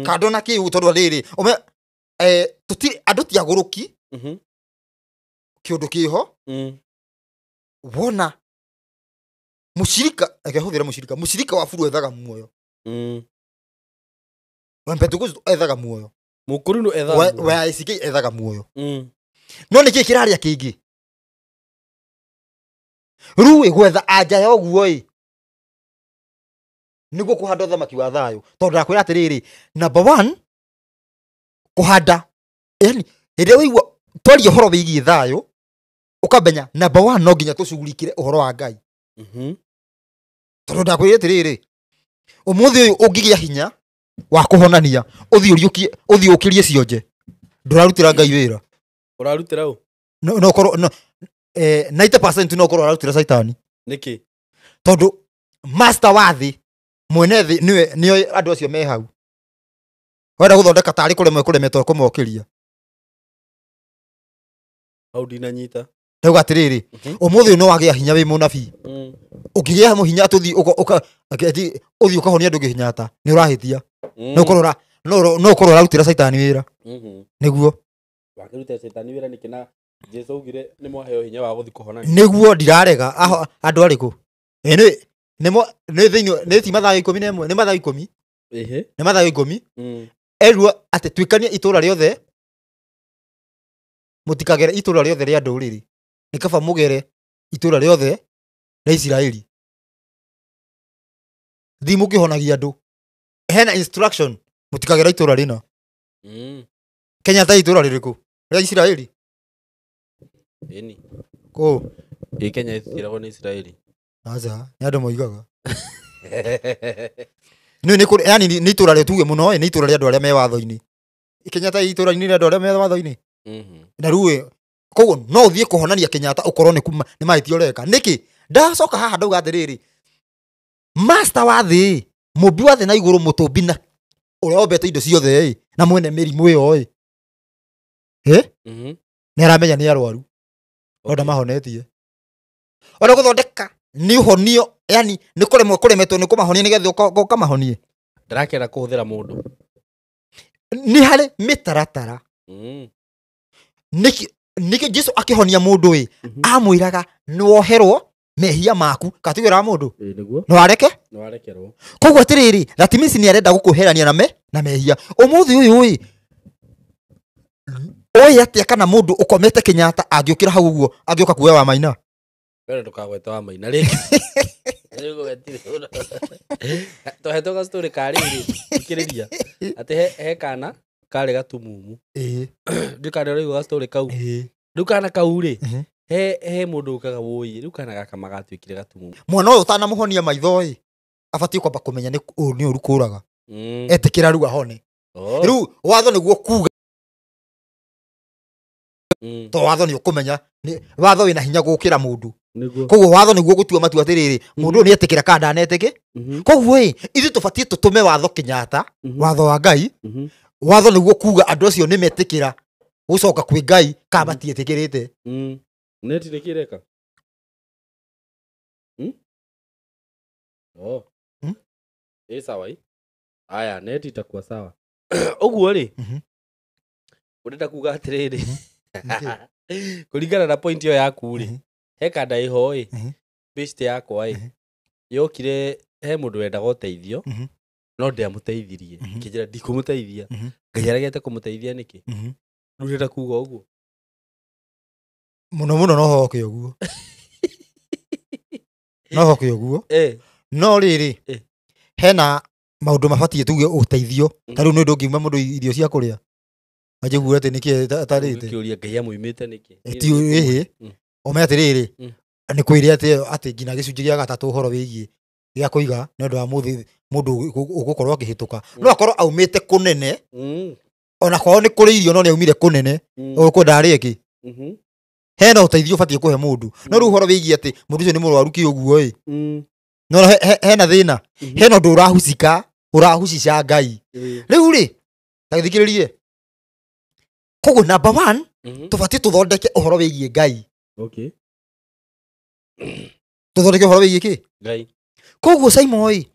Kando na kĩu tondũ rĩrĩ tũtirĩ andũ ti agũrũki. Kĩũndũ kĩho. Wona mũcirika akĩhũthĩra mũcirika wa buru ethaga muoyo. Wa Pentecost ethaga muoyo. Mũkũrinũ ethaga muoyo. Wa ICK ethaga muoyo. No nĩkĩ kĩrarĩa kĩngĩ? Rĩu gwetha anja ya ũguo ĩ nĩguo kũhanda ũthamaki wa thayũ. Tondũ ndakwĩra atĩrĩrĩ, number 1 kũhanda yani hĩndĩ ĩrĩa waigua twaria ũhoro wĩgiĩ thayũ ũkamenya number 1 no nginya tũcugurikĩre ũhoro wa Ngai. Tondũ ndakwĩra atĩrĩrĩ, ũmũthĩ ũyũ ũngĩgĩa hinya wa kũhonania ũthiĩ ũkĩrie cionje ndũrarutĩra Ngai wĩra. Ũrarutĩra ũ? No ũkorwo no 90% no ũkorwo ũrarutĩra Caitani. Nĩkĩ? Tondũ master wa thĩ mwene thĩ nĩwe nĩo andũ acio me hau. Wenda gũthondeka tarĩ kũremwo kũremetwo kũmokĩria. Hau ndinanyita. Ndauga atĩrĩrĩ, ũmũthĩ ũyũ no wagĩa hinya wĩ mũnabii. Ũngĩgĩa hinya atĩ ũthiĩ ũkahonia andũ kĩhinyata nĩ ũrahĩtia. No ũkorwo ũrarutĩra Caitani wĩra. Nĩguo. Wakĩrutĩra Caitani wĩra nĩkĩ na Jesu augire nĩ mwaheo hinya wa gũthiĩ kũhonania? Nĩguo ndirarega andũ arĩkũ? Nĩ thĩinĩ nĩ ti Mathayo 11 nĩ Mathayo 10. Nĩ Mathayo 10. Erwo atĩ tuĩkanie itũra rĩothe mũtikagere itũra rĩothe rĩa ndũrĩrĩ. Nĩ kaba mũgere itũra rĩothe rĩa Isiraeli. Thiĩ mũkĩhonagia andũ. Hena instruction mũtikagere itũra rĩna. Kenyatta itũra rĩrĩkũ? Rĩa Isiraeli? Ĩni. Kũ? Ĩ Kenya ĩtiragwo nĩ Isiraeli. Aca, nĩ andũ moigaga. Nĩ kũrĩ yani nĩ itũra rĩa tuge mũno nĩ itũra rĩa andũ arĩa me watho-inĩ. Kenyatta itũra-inĩ rĩa andũ arĩa me watho-inĩ. Na rĩu koguo no ũthiĩ kũhonania Kenyatta ũkorwo nĩ kuma nĩ mahĩtia ũreka. Nĩkĩ? Ndacoka haha ndauga atĩrĩrĩ, master wa thĩ, mũmbi wa thĩ na igũrũ, mũtũmbi na ũrĩa wombete indo ciothe ĩ na mwene mĩrimũ ĩyo ĩ. Nĩ aramenya nĩ arwaru. No ndamahonetie. Ona gũthondeka nĩ ũhonio, yani nĩ kũremwo kũremetwo nĩ kũmahonia nĩgetha ũkamahonie. Ndarakena kũhũthĩra mũndũ. Nĩ harĩ mĩtaratara. Nĩkĩ Jesu akĩhonia mũndũ ĩ amwĩraga nĩwoherwo mehia maku katigwĩraga mũndũ Nĩguo. No areke? No arekerwo. Koguo atĩrĩrĩ, that means nĩ arenda gũkũherania na mehia. Ũmũthĩ ũyũ ĩ ũĩ atĩa kana mũndũ ũkomete Kenyatta angĩũkĩra hau ũguo angĩũka kuoya wa Maina? Wee ndũkagwete wa Maina rĩngĩ. Tũhetwo ga story ka rĩrĩ thikĩrĩria atĩ he kana karĩ gatumumu. Ndiũ kana ũraigua ga story kau. Rĩu kana kau rĩ he mũndũ ũkaga wũi rĩu kana gaka magatuĩkire gatumumu. Mwana ũyũ ũtanamũhonia maitho ĩ abatiĩ kwamba kũmenya nĩ ũru kũraga. Etĩkĩra rĩu ahone. Rĩu watho nĩguo kuga. To watho nĩ ũkũmenya watho wĩna hinya gũkĩra mũndũ. Koguo watho nĩguo gũtua matua atĩrĩrĩ mũndũ ũyũ nĩetĩkĩra kana ndanetĩkĩ. Koguo ĩ ithuĩ tũbatiĩ tũtũme watho Kenyatta, watho wa Ngai. Watho nĩguo kuga andũ acio nĩmetĩkĩra gũcoka kwĩ Ngai kana matietĩkĩrĩte. Neti nĩkĩ ĩreka? Oh. Hmm? Ĩ sawa ĩ. Aya, neti itakuwa sawa. Ũguo rĩ, ũrenda kuga atĩrĩrĩ, Nĩkĩ? kũringana na point ĩyo yaku rĩ, he kanda ĩho ĩ, best yakwa ĩ, yokire he mũndũ wendaga ũteithio, no ndiamũteithirie. Kĩnjĩra ndikũmũteithia. Ngai aregete kũmũteithia nĩkĩ? Rĩu ũrenda kuga ũguo? Mũno mũno no hoke ũguo. No hoke ũguo. No rĩrĩ, hena maũndũ mabatiĩ tuge ũteithio. Ta rĩu nĩ ndũngiuma mũndũ irio cia kũrĩa. Anjĩgue atĩ nĩkĩ atarĩte. Ũngĩkĩũria Ngai amũimĩte nĩkĩ? Ti ĩhĩ. Ome atĩrĩrĩ, nĩ kwĩre atĩ atĩ nginya gĩcunjĩ gĩa gatatũ ũhoro wĩgiĩ gĩa kũiga nĩ ũndũ wa mũndũ ũgũkorwo akĩhĩtũka. No akorwo aumĩte kũnene, ona kwao nĩ kũrĩ irio no nĩ aumire kũnene, ũkwenda arĩe kĩ? Hena ũteithio ũbatiĩ kũhe mũndũ. No rĩu ũhoro wĩgiĩ atĩ mũndũ ũcio nĩ mũrwaru kĩ ũguo ĩ. No hena thĩna. Hena ũndũ ũrahucika, ũrahucica Ngai. Rĩu rĩ, ta gĩthikĩrĩrie. Koguo number 1, tũbatiĩ tũthondeke ũhoro wĩgiĩ Ngai. Okay. Tũthondeke ũhoro wĩgiĩ kĩ? Ngai. Koguo Simon ĩ,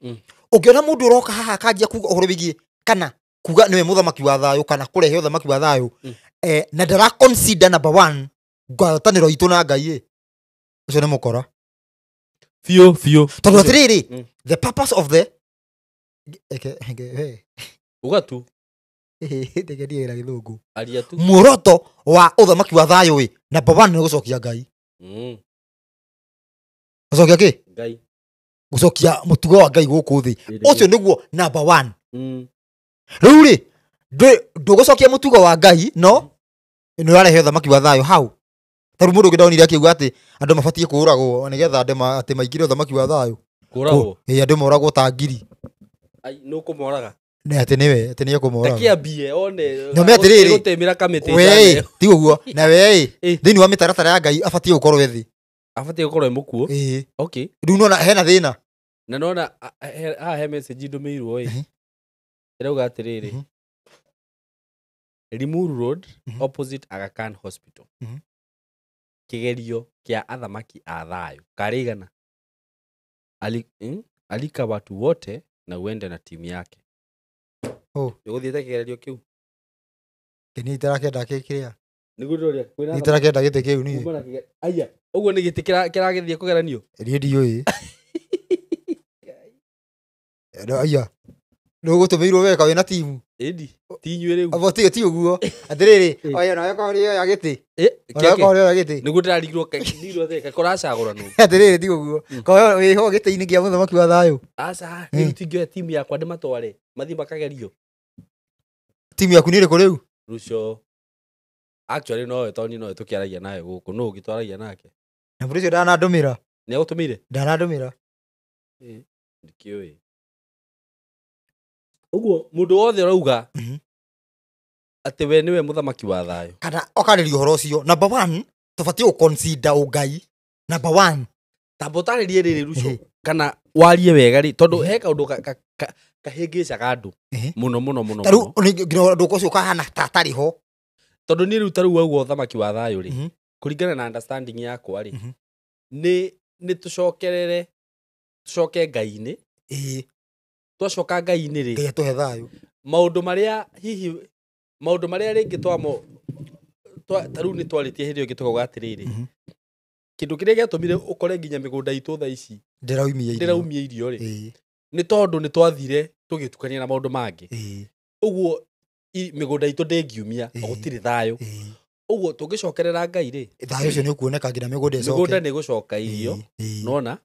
ũngĩona mũndũ ũroka haha akanjia kuga ũhoro wĩgiĩ kana kuga nĩwe mũthamaki wa thayũ kana kũrehe ũthamaki wa thayũ, na ndara consider number 1 ngwatanĩro itũ na Ngai ĩ, ũcio nĩ mũkora. Biũ, biũ. Tondũ atĩrĩrĩ, the purpose of the eke, eke, he. Uga tu. Ndegerie na gĩthũngũ. Aria tu. Muoroto wa ũthamaki wa thayũ ĩ, number 1 nĩ gũcokia Ngai. Gũcokia kĩ? Ngai. Gũcokia mũtugo wa Ngai gũkũ thĩ. Ĩrĩ. Ũcio nĩguo number 1. Rĩu rĩ, ndũgũcokia mũtugo wa Ngai, no nĩ ũrarehe ũthamaki wa thayũ hau. Ta rĩu mũndũ ũngĩ ndonire akiuga atĩ andũ mabatiĩ kũũragwo nĩgetha andũ atĩ maingĩre ũthamaki wa thayũ. Kũũragwo? Ĩĩ, andũ moragwo ta ngiri. Ai, nĩ ũkũmoraga? Nĩ atĩ nĩwe, atĩ nĩ ekũmoraga. Ndakĩambie, one, Na me atĩrĩrĩ, gũtĩmĩra kamĩtĩ we, njane. ti ũguo. Na we, thĩinĩ wa mĩtaratara ya Ngai abatiĩ gũkorwo e thĩ. Abatiĩ gũkorwo e mũkuũ? Ĩĩ. Okay. Rĩu nona hena thĩna. Na nona, haha he message ndũmĩirwo ĩ. Ĩrauga atĩrĩrĩ. Limuru Road, opposite Aga Khan Hospital. Kĩgerio kĩa athamaki a thayũ. Karĩ igana. Alika watu wote na uende na timu yake. Oh. Nĩũgũthiĩte kĩgerio kĩu? Kĩni itarakenda kĩ kĩrĩa? Nĩguo ndĩroria, kwĩna Niĩ itarakenda gĩtĩ kĩu niĩ. Kuma na kĩge-, Aya, ũguo nĩ gĩtĩ kĩragĩthiĩ kũgeranio? Niĩ ndiũĩ. No, aya. Nĩũgũtũmĩirwo weka wĩna timu? Ĩndi, ti inyuĩ rĩu. Abo, ti ũguo. Atĩrĩrĩ, oya, nawe korwo nĩoya gĩtĩ. Onawe Kĩake? korwo nĩoya gĩtĩ. Nĩguo ndĩrarigirwo ndirwo atĩrĩ, kaĩ kũracagũranwo? Atĩrĩrĩ, ti ũguo. Korwo wĩho gĩtĩ-inĩ kĩa mũthamaki wa thayũ. Aca, rĩu tingĩoya timu yakwa ndĩmatware, mathiĩ makagerio. Timu yaku nĩ ĩrĩkũ rĩu? Ruco. Actually, nowe, tondũ niĩ nowe tũkĩaragia nawe gũkũ. Nũũ ũngĩ twaragia nake? Na mũndũ ũcio ndanandũmĩra. Nĩ agũtũmĩire? Ndanandũmĩra. Ndikĩũĩ. Ũguo mũndũ wothe ũrauga atĩ we nĩwe mũthamaki wa thayũ. Kana okarĩria ũhoro ũcio. Number 1, tũbatiĩ gũ-consider ũngai. Number 1. Tamba ũtarĩrie rĩrĩ, Ruco, kana warie wega rĩ, tondũ he kaũndũ kahĩngĩcaga andũ mũno, mũno, mũno, Ta rĩu, mũno. nĩ nginya ũndũ ũcio ũkahana ta atarĩ ho. Tondũ niĩ rĩu ta rĩu wauga ũthamaki wa thayũ rĩ, kũringana na understanding yakwa rĩ, nĩ tũcokerere, tũcoke Ngai-inĩ. Twacoka Ngai-inĩ rĩ, Ngai atũhe thayũ. Maũndũ marĩa hihi, maũndũ marĩa rĩngĩ twamo, ta rĩu nĩ twarĩtie hĩndĩ ĩyo ĩngĩ tũkauga atĩrĩrĩ, kĩndũ kĩrĩa gĩatũmire ũkore nginya mĩgũnda itũ thaa ici Ndĩraumia irio. ndĩraumia irio rĩ, nĩ tondũ nĩ twathire tũgĩtukania na maũndũ mangĩ. Ũguo mĩgũnda itũ ndĩngiumia, gũtirĩ thayũ. Ũguo tũngĩcokerera Ngai rĩ, Thayũ ũcio nĩ ũkuoneka nginya mĩgũnda ĩcoke. Mĩgũnda nĩ ĩgũcoka irio, nona?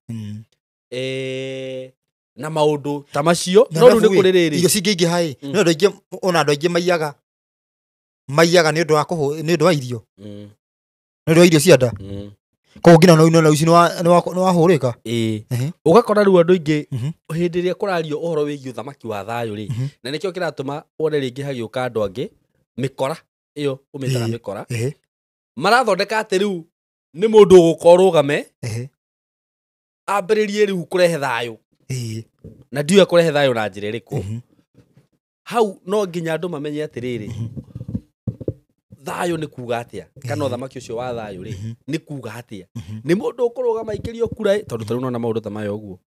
Na maũndũ ta macio, Na no rĩu nĩ arabu ĩ, kũrĩ rĩrĩ. Irio cingĩingĩha ĩ, no andũ aingĩ, ona andũ aingĩ maiyaga nĩ ũndũ wa kũhũ-, nĩ ũndũ wa irio. Nĩ ũndũ wa irio cia nda. Koguo nginya no ici nĩ wahũrĩka. Ũgakora rĩu andũ aingĩ hĩndĩ ĩrĩa kũrario ũhoro wĩgiĩ ũthamaki wa thayũ rĩ, na nĩkĩo kĩratũma wone rĩngĩ hagĩũka andũ angĩ, mĩkora ĩyo ũmĩtaga mĩkora. Marathondeka atĩ rĩu nĩ mũndũ ũgũka ũrũgame, ambĩrĩrie rĩu kũrehe thayũ. Na ndiũĩ kũrehe thayũ na njĩra ĩrĩkũ. Hau no nginya andũ mamenye atĩrĩrĩ, thayũ nĩ kuga atĩa? Kana ũthamaki ũcio wa thayũ rĩ, nĩ kuga atĩa? Nĩ mũndũ ũkũrũgama aikĩrio kura ĩ, tondũ ta rĩu nona maũndũ ta maya ũguo.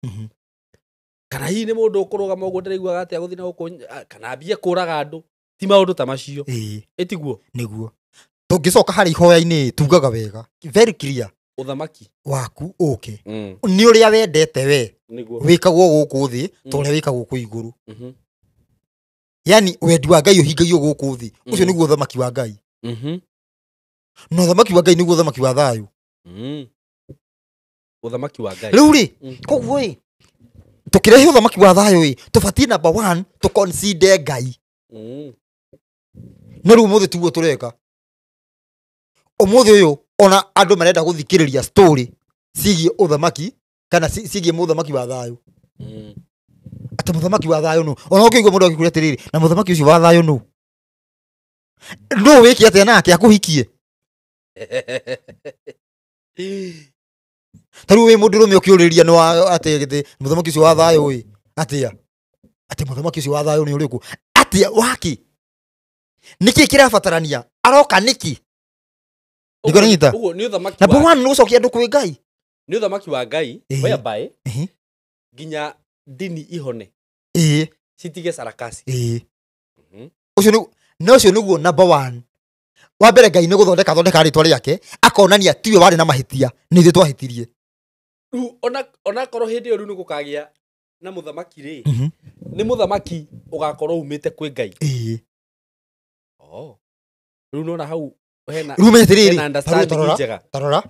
Kana hihi nĩ mũndũ ũkũrũgama ũguo ndĩraiguaga atĩa gũthiĩ na gũkũ, kana ambie kũraga andũ. Ti maũndũ ta macio. Ĩtiguo? Nĩguo. Tũngĩcoka harĩ ihoya-inĩ tugaga wega. Very clear. Ũthamaki waku ũke. Nĩ ũrĩa wendete we. Nĩguo. Wĩkagwo gũkũ thĩ ta ũrĩa wĩkagwo kũu igũrũ. Yani wendi wa Ngai ũhingagio gũkũ thĩ. Ũcio nĩguo ũthamaki wa Ngai. Na ũthamaki wa Ngai nĩguo ũthamaki wa thayũ. Ũthamaki wa Ngai. Rĩu rĩ, koguo ĩ, tũkĩrehe ũthamaki wa thayũ ĩ, tũbatiĩ number 1 tũ consider Ngai. No rĩu ũmũthĩ tiguo tũreka. Ũmũthĩ ũyũ ona andũ marenda gũthikĩrĩria story ciĩgiĩ ũthamaki kana ciĩgiĩ mũthamaki wa thayũ. Atĩ mũthamaki wa thayũ nũ? Ona ũngĩigua mũndũ agĩkwĩra atĩrĩrĩ, na mũthamaki ũcio wa thayũ nũ? Nũ wĩke atĩa nake akũhikie? Ta rĩu wĩ mũndũrũme ũkĩũrĩria nĩ wa atĩ gĩthĩ mũthamaki ũcio wa thayũ ĩ, atĩa? Atĩ mũthamaki ũcio wa thayũ nĩ ũrĩkũ? Atĩa waki? Nĩkĩ kĩrabatarania? Aroka nĩkĩ? Ndikũranyita. Ũguo nĩ ũthamaki Number wa 1 nĩ gũcokia andũ kwĩ Ngai. Nĩ ũthamaki wa Ngai whereby nginya ndini ihone. Citige sarakasi. Ũcio nĩ na ũcio nĩguo number 1. Wa mbere Ngai nĩ gũthondeka thondeka rĩtwa rĩake, akonania tiwe warĩ na mahĩtia, nĩ ithuĩ twahĩtirie. Rĩu ona korwo hĩndĩ ĩyo rĩu nĩ gũkagĩa na mũthamaki rĩ, nĩ mũthamaki ũgakorwo umĩte kwĩ Ngai. Oh. Rĩu nona hau hena Rĩu menya atĩrĩrĩ, hena understanding njega. Tarora.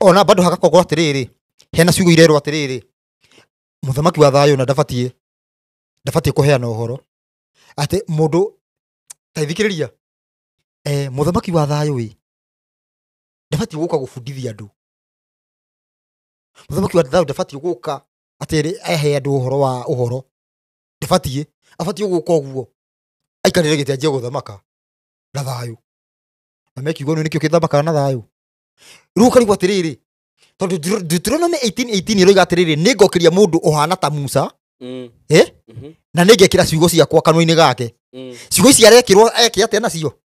Ona bado hagakorwo atĩrĩrĩ, hena ciugo irerwo atĩrĩrĩ, mũthamaki wa thayũ na ndabatiĩ kũheana ũhoro. Atĩ mũndũ, ta ithikĩrĩria, mũthamaki wa thayũ ĩ, ndabatiĩ gũka gũbundithia andũ. Mũthamaki wa thayũ ndabatiĩ gũka atĩ ehe andũ ũhoro wa ũhoro. Ndabatiĩ, abatiĩ gũka ũguo. Aikarĩre gĩtĩ anjie gũthamaka na thayũ. Na mekiugo nĩkĩo kĩthamakaga na thayũ. Rĩu ũkarigwo atĩrĩrĩ, tondũ Deuteronomy 18:18 ĩroiga atĩrĩrĩ, nĩngokĩria mũndũ ũhana ta Musa, na nĩngekĩra ciugo ciakwa kanua-inĩ gake. Ciugo ici arekĩrwo eke atĩa nacio?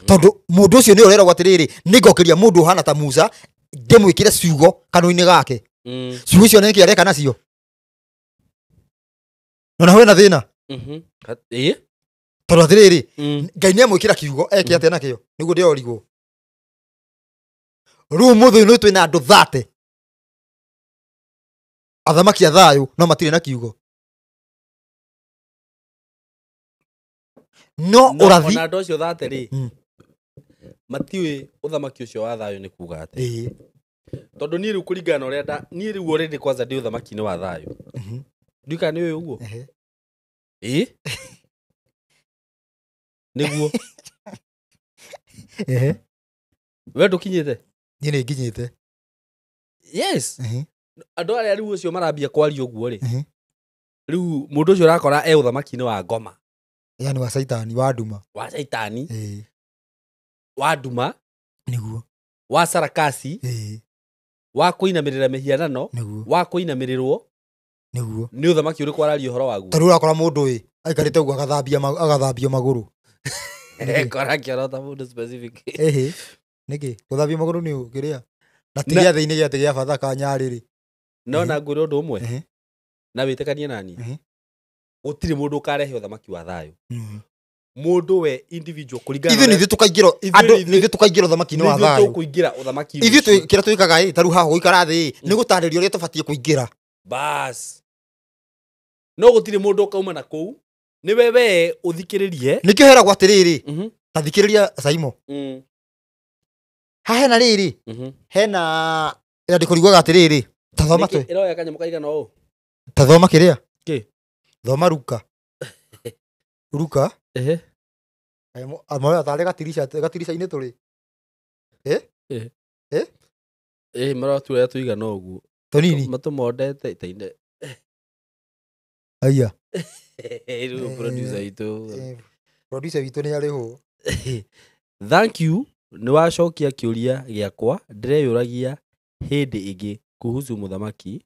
Tondũ mũndũ ũcio nĩwe ũreragwo atĩrĩrĩ, nĩngokĩria mũndũ ũhana ta Musa, ndĩmwĩkĩre ciugo kanua-inĩ gake. Ciugo icio nĩkĩ areka nacio? Nona hena thĩna? Tondũ atĩrĩrĩ, Ngai nĩamwĩkĩra kiugo, eke atĩa nakĩo? Nĩguo ndĩrorigwo. Rĩu ũmũthĩ ũyũ nĩ twĩna andũ 30. Athamaki a thayũ no matirĩ na kiugo. No ũrathi. Ona andũ acio 30 rĩ, matiũĩ ũthamaki ũcio wa thayũ nĩ kuga atĩa. Tondũ niĩ rĩu kũringana na ũrĩa niĩ rĩu already kwanza ndĩ ũthamaki-inĩ wa thayũ. Ndiũĩ kana nĩũĩ ũguo? Nĩguo. We ndũkinyĩte? Niĩ nĩ nginyĩte. Yes. Andũ arĩa rĩu ũcio marambia kwaria ũguo rĩ, rĩu mũndũ ũcio ũrakora e ũthamaki-inĩ wa ngoma. Yani wa Saitani, wa nduma. Wa Saitani. Wa nduma. Nĩguo. Wa sarakasi. Wa kũinamĩrĩra mĩhianano. Nĩguo. Wa kũinamĩrĩrwo. Nĩguo. Nĩ ũthamaki ũrĩkũ araria ũhoro waguo? Ta rĩu ũrakora mũndũ ĩ, aikarĩte ũguo agathambio magũrũ. Kora kĩoro ta mũndũ specific. Nĩkĩ? Gũthambio magũrũ nĩ ũkĩrĩa? Na ti gĩathĩ-inĩ gĩatĩ gĩa Bathaka nyarĩrĩ. No na ngwĩre ũndũ ũmwe. Na wĩtĩkanie nani? Gũtirĩ mũndũ ũkarehe ũthamaki wa thayũ. Mũndũ we individual kũringana Ithuĩ nĩ ithuĩ tũkaingĩra, andũ nĩ ithuĩ tũkaingĩra ũthamaki-inĩ wa thayũ. Nĩ ithuĩ tũkũingĩra ũthamaki-inĩ Ithuĩ ũcio. kĩrĩa twĩkaga ĩ, ta rĩu haha gũikara thĩ ĩ, nĩ gũtarĩria ũrĩa tũbatiĩ kũingĩra. Bas. No gũtirĩ mũndũ ũkauma na kũu. Nĩwe we ũthikĩrĩrie. Nĩkĩo heragwo atĩrĩrĩ, ta thikĩrĩria Saimo. Haha hena rĩrĩ, hena rĩandĩko riugaga atĩrĩrĩ, ta thoma Nĩkĩ ĩroya kanyamũ kaigana ũũ? Ta thoma kĩrĩa? Kĩ? Thoma Luka. Luka. Moya tarĩ gatirica-inĩ tũrĩ. Maratuoya tũigana ũguo. Tũnini. Matũmondete ita-inĩ. Aya. Rĩu producer witũ. Producer witũ nĩ arĩhwo. Thank you. Nĩ wacokia kĩũria gĩakwa ndĩreyũragia hĩndĩ ĩngĩ kuhusu mũthamaki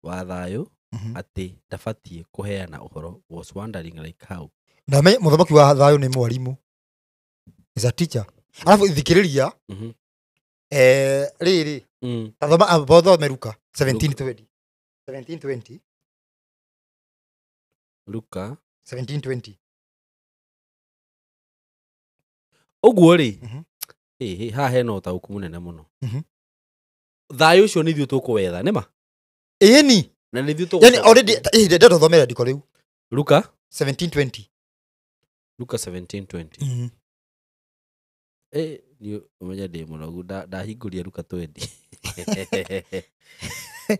wa thayũ atĩ ndabatiĩ kũheana ũhoro. Was wondering like how. Na me mũthamaki wa thayũ nĩ mwarimũ. Is a teacher. Alafu thikĩrĩria, rĩrĩ, ta thoma, thome Luka 17:20. 17:20. Luka 17:20. Ũguo rĩ, Mhm. ĩhĩ haha hena ũtaũku mũnene mũno. Thayũ ũcio nĩ ithuĩ tũkũwetha nĩma. Ĩni. Na nĩ ithuĩ Yani tũgũcoka. already ndenda thomera ndiko rĩu. Luka 17:20. Luka 17:20. Niĩ ũmenye ndĩ mũnogu, ndahingũria Luka 20.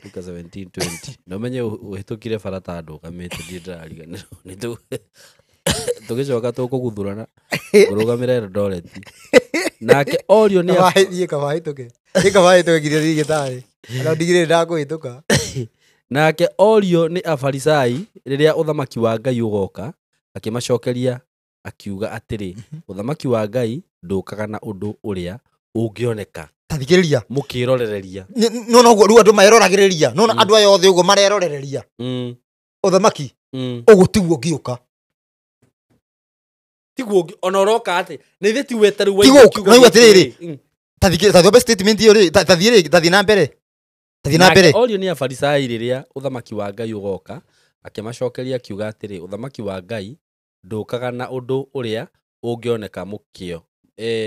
Luka 17:20. Na ũmenye ũhĩtũkire bara ta ndũgamĩte, ndirĩ ndĩrariganĩrwo. Nĩ tũgĩcoka tũkũguthũrana ngũrũgamĩre Eldoret. Nake orio nĩ Niĩ kaba hĩtũke. Niĩ kaba hĩtũke nginya thiĩ gĩtarĩ. Ona ndigire ndakũhĩtũka. Nake orio nĩ Afarisai rĩrĩa ũthamaki wa Ngai ũgoka, akĩmacokeria akiuga atĩrĩ, ũthamaki wa Ngai ndũkaga na ũndũ ũrĩa ũngĩoneka Ta thikĩrĩria. mũkĩrorereria. No noguo rĩu andũ mareroragĩrĩria. Nona andũ aya othe ũguo marerorereria. Ũthamaki ũguo tiguo ũngĩũka. Tiguo ona ũroka atĩ nĩ ithuĩ ti weta rĩu Tiguo waigua kiugo na gĩkĩ atĩrĩrĩ. rĩ. Ta thikĩrĩria, ta thombe statement ĩyo rĩ, ta thiĩ rĩ, ta thiĩ na mbere. Ta thiĩ na Nake mbere. orio nĩ Afarisai rĩrĩa ũthamaki wa Ngai ũgoka, akĩmacokeria akiuga atĩrĩ, ũthamaki wa Ngai ndũkaga na ũndũ ũrĩa ũngĩoneka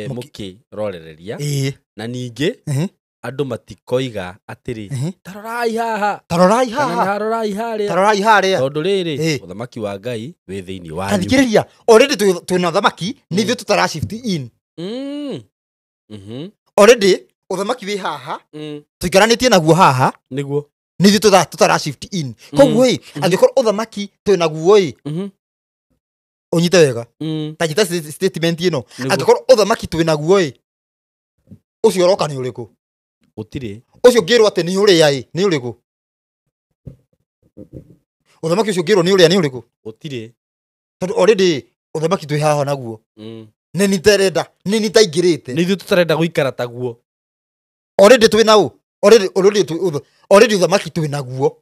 mũkĩrorereria. Ĩĩ. Na ningĩ andũ matikoiga atĩrĩ, ta rorai haha, Ta rorai kana haha. na rorai harĩa. Ta rorai harĩa. Tondũ rĩrĩ, Ĩĩ. ũthamaki wa Ngai wĩ thĩinĩ Ta wanyu. thikĩrĩria, already twĩna ũthamaki, nĩ ithuĩ tũtara shift in. Already ũthamaki wĩ haha, tũikaranĩtie naguo haha, Nĩguo. nĩ ithuĩ tũtara shift in. Koguo ĩ, angĩkorwo ũthamaki twĩ naguo ĩ, ũnyite wega. Ta nyita statement ĩno. Nĩguo. Angĩkorwo ũthamaki twĩ naguo ĩ, ũcio ũroka nĩ ũrĩkũ? Gũtirĩ. Ũcio ũngĩrwo atĩ nĩ ũrĩa ĩ, nĩ ũrĩkũ? Ũthamaki ũcio ũngĩrwo nĩ ũrĩa nĩ ũrĩkũ? Gũtirĩ. Tondũ already ũthamaki twĩ haha naguo. Nĩ niterenda, nĩ nitaingĩrĩte. Nĩ ithuĩ tũtarenda gũikara taguo. Already twĩ na ũ? Already, already twĩ ũtho-, already ũthamaki twĩ naguo.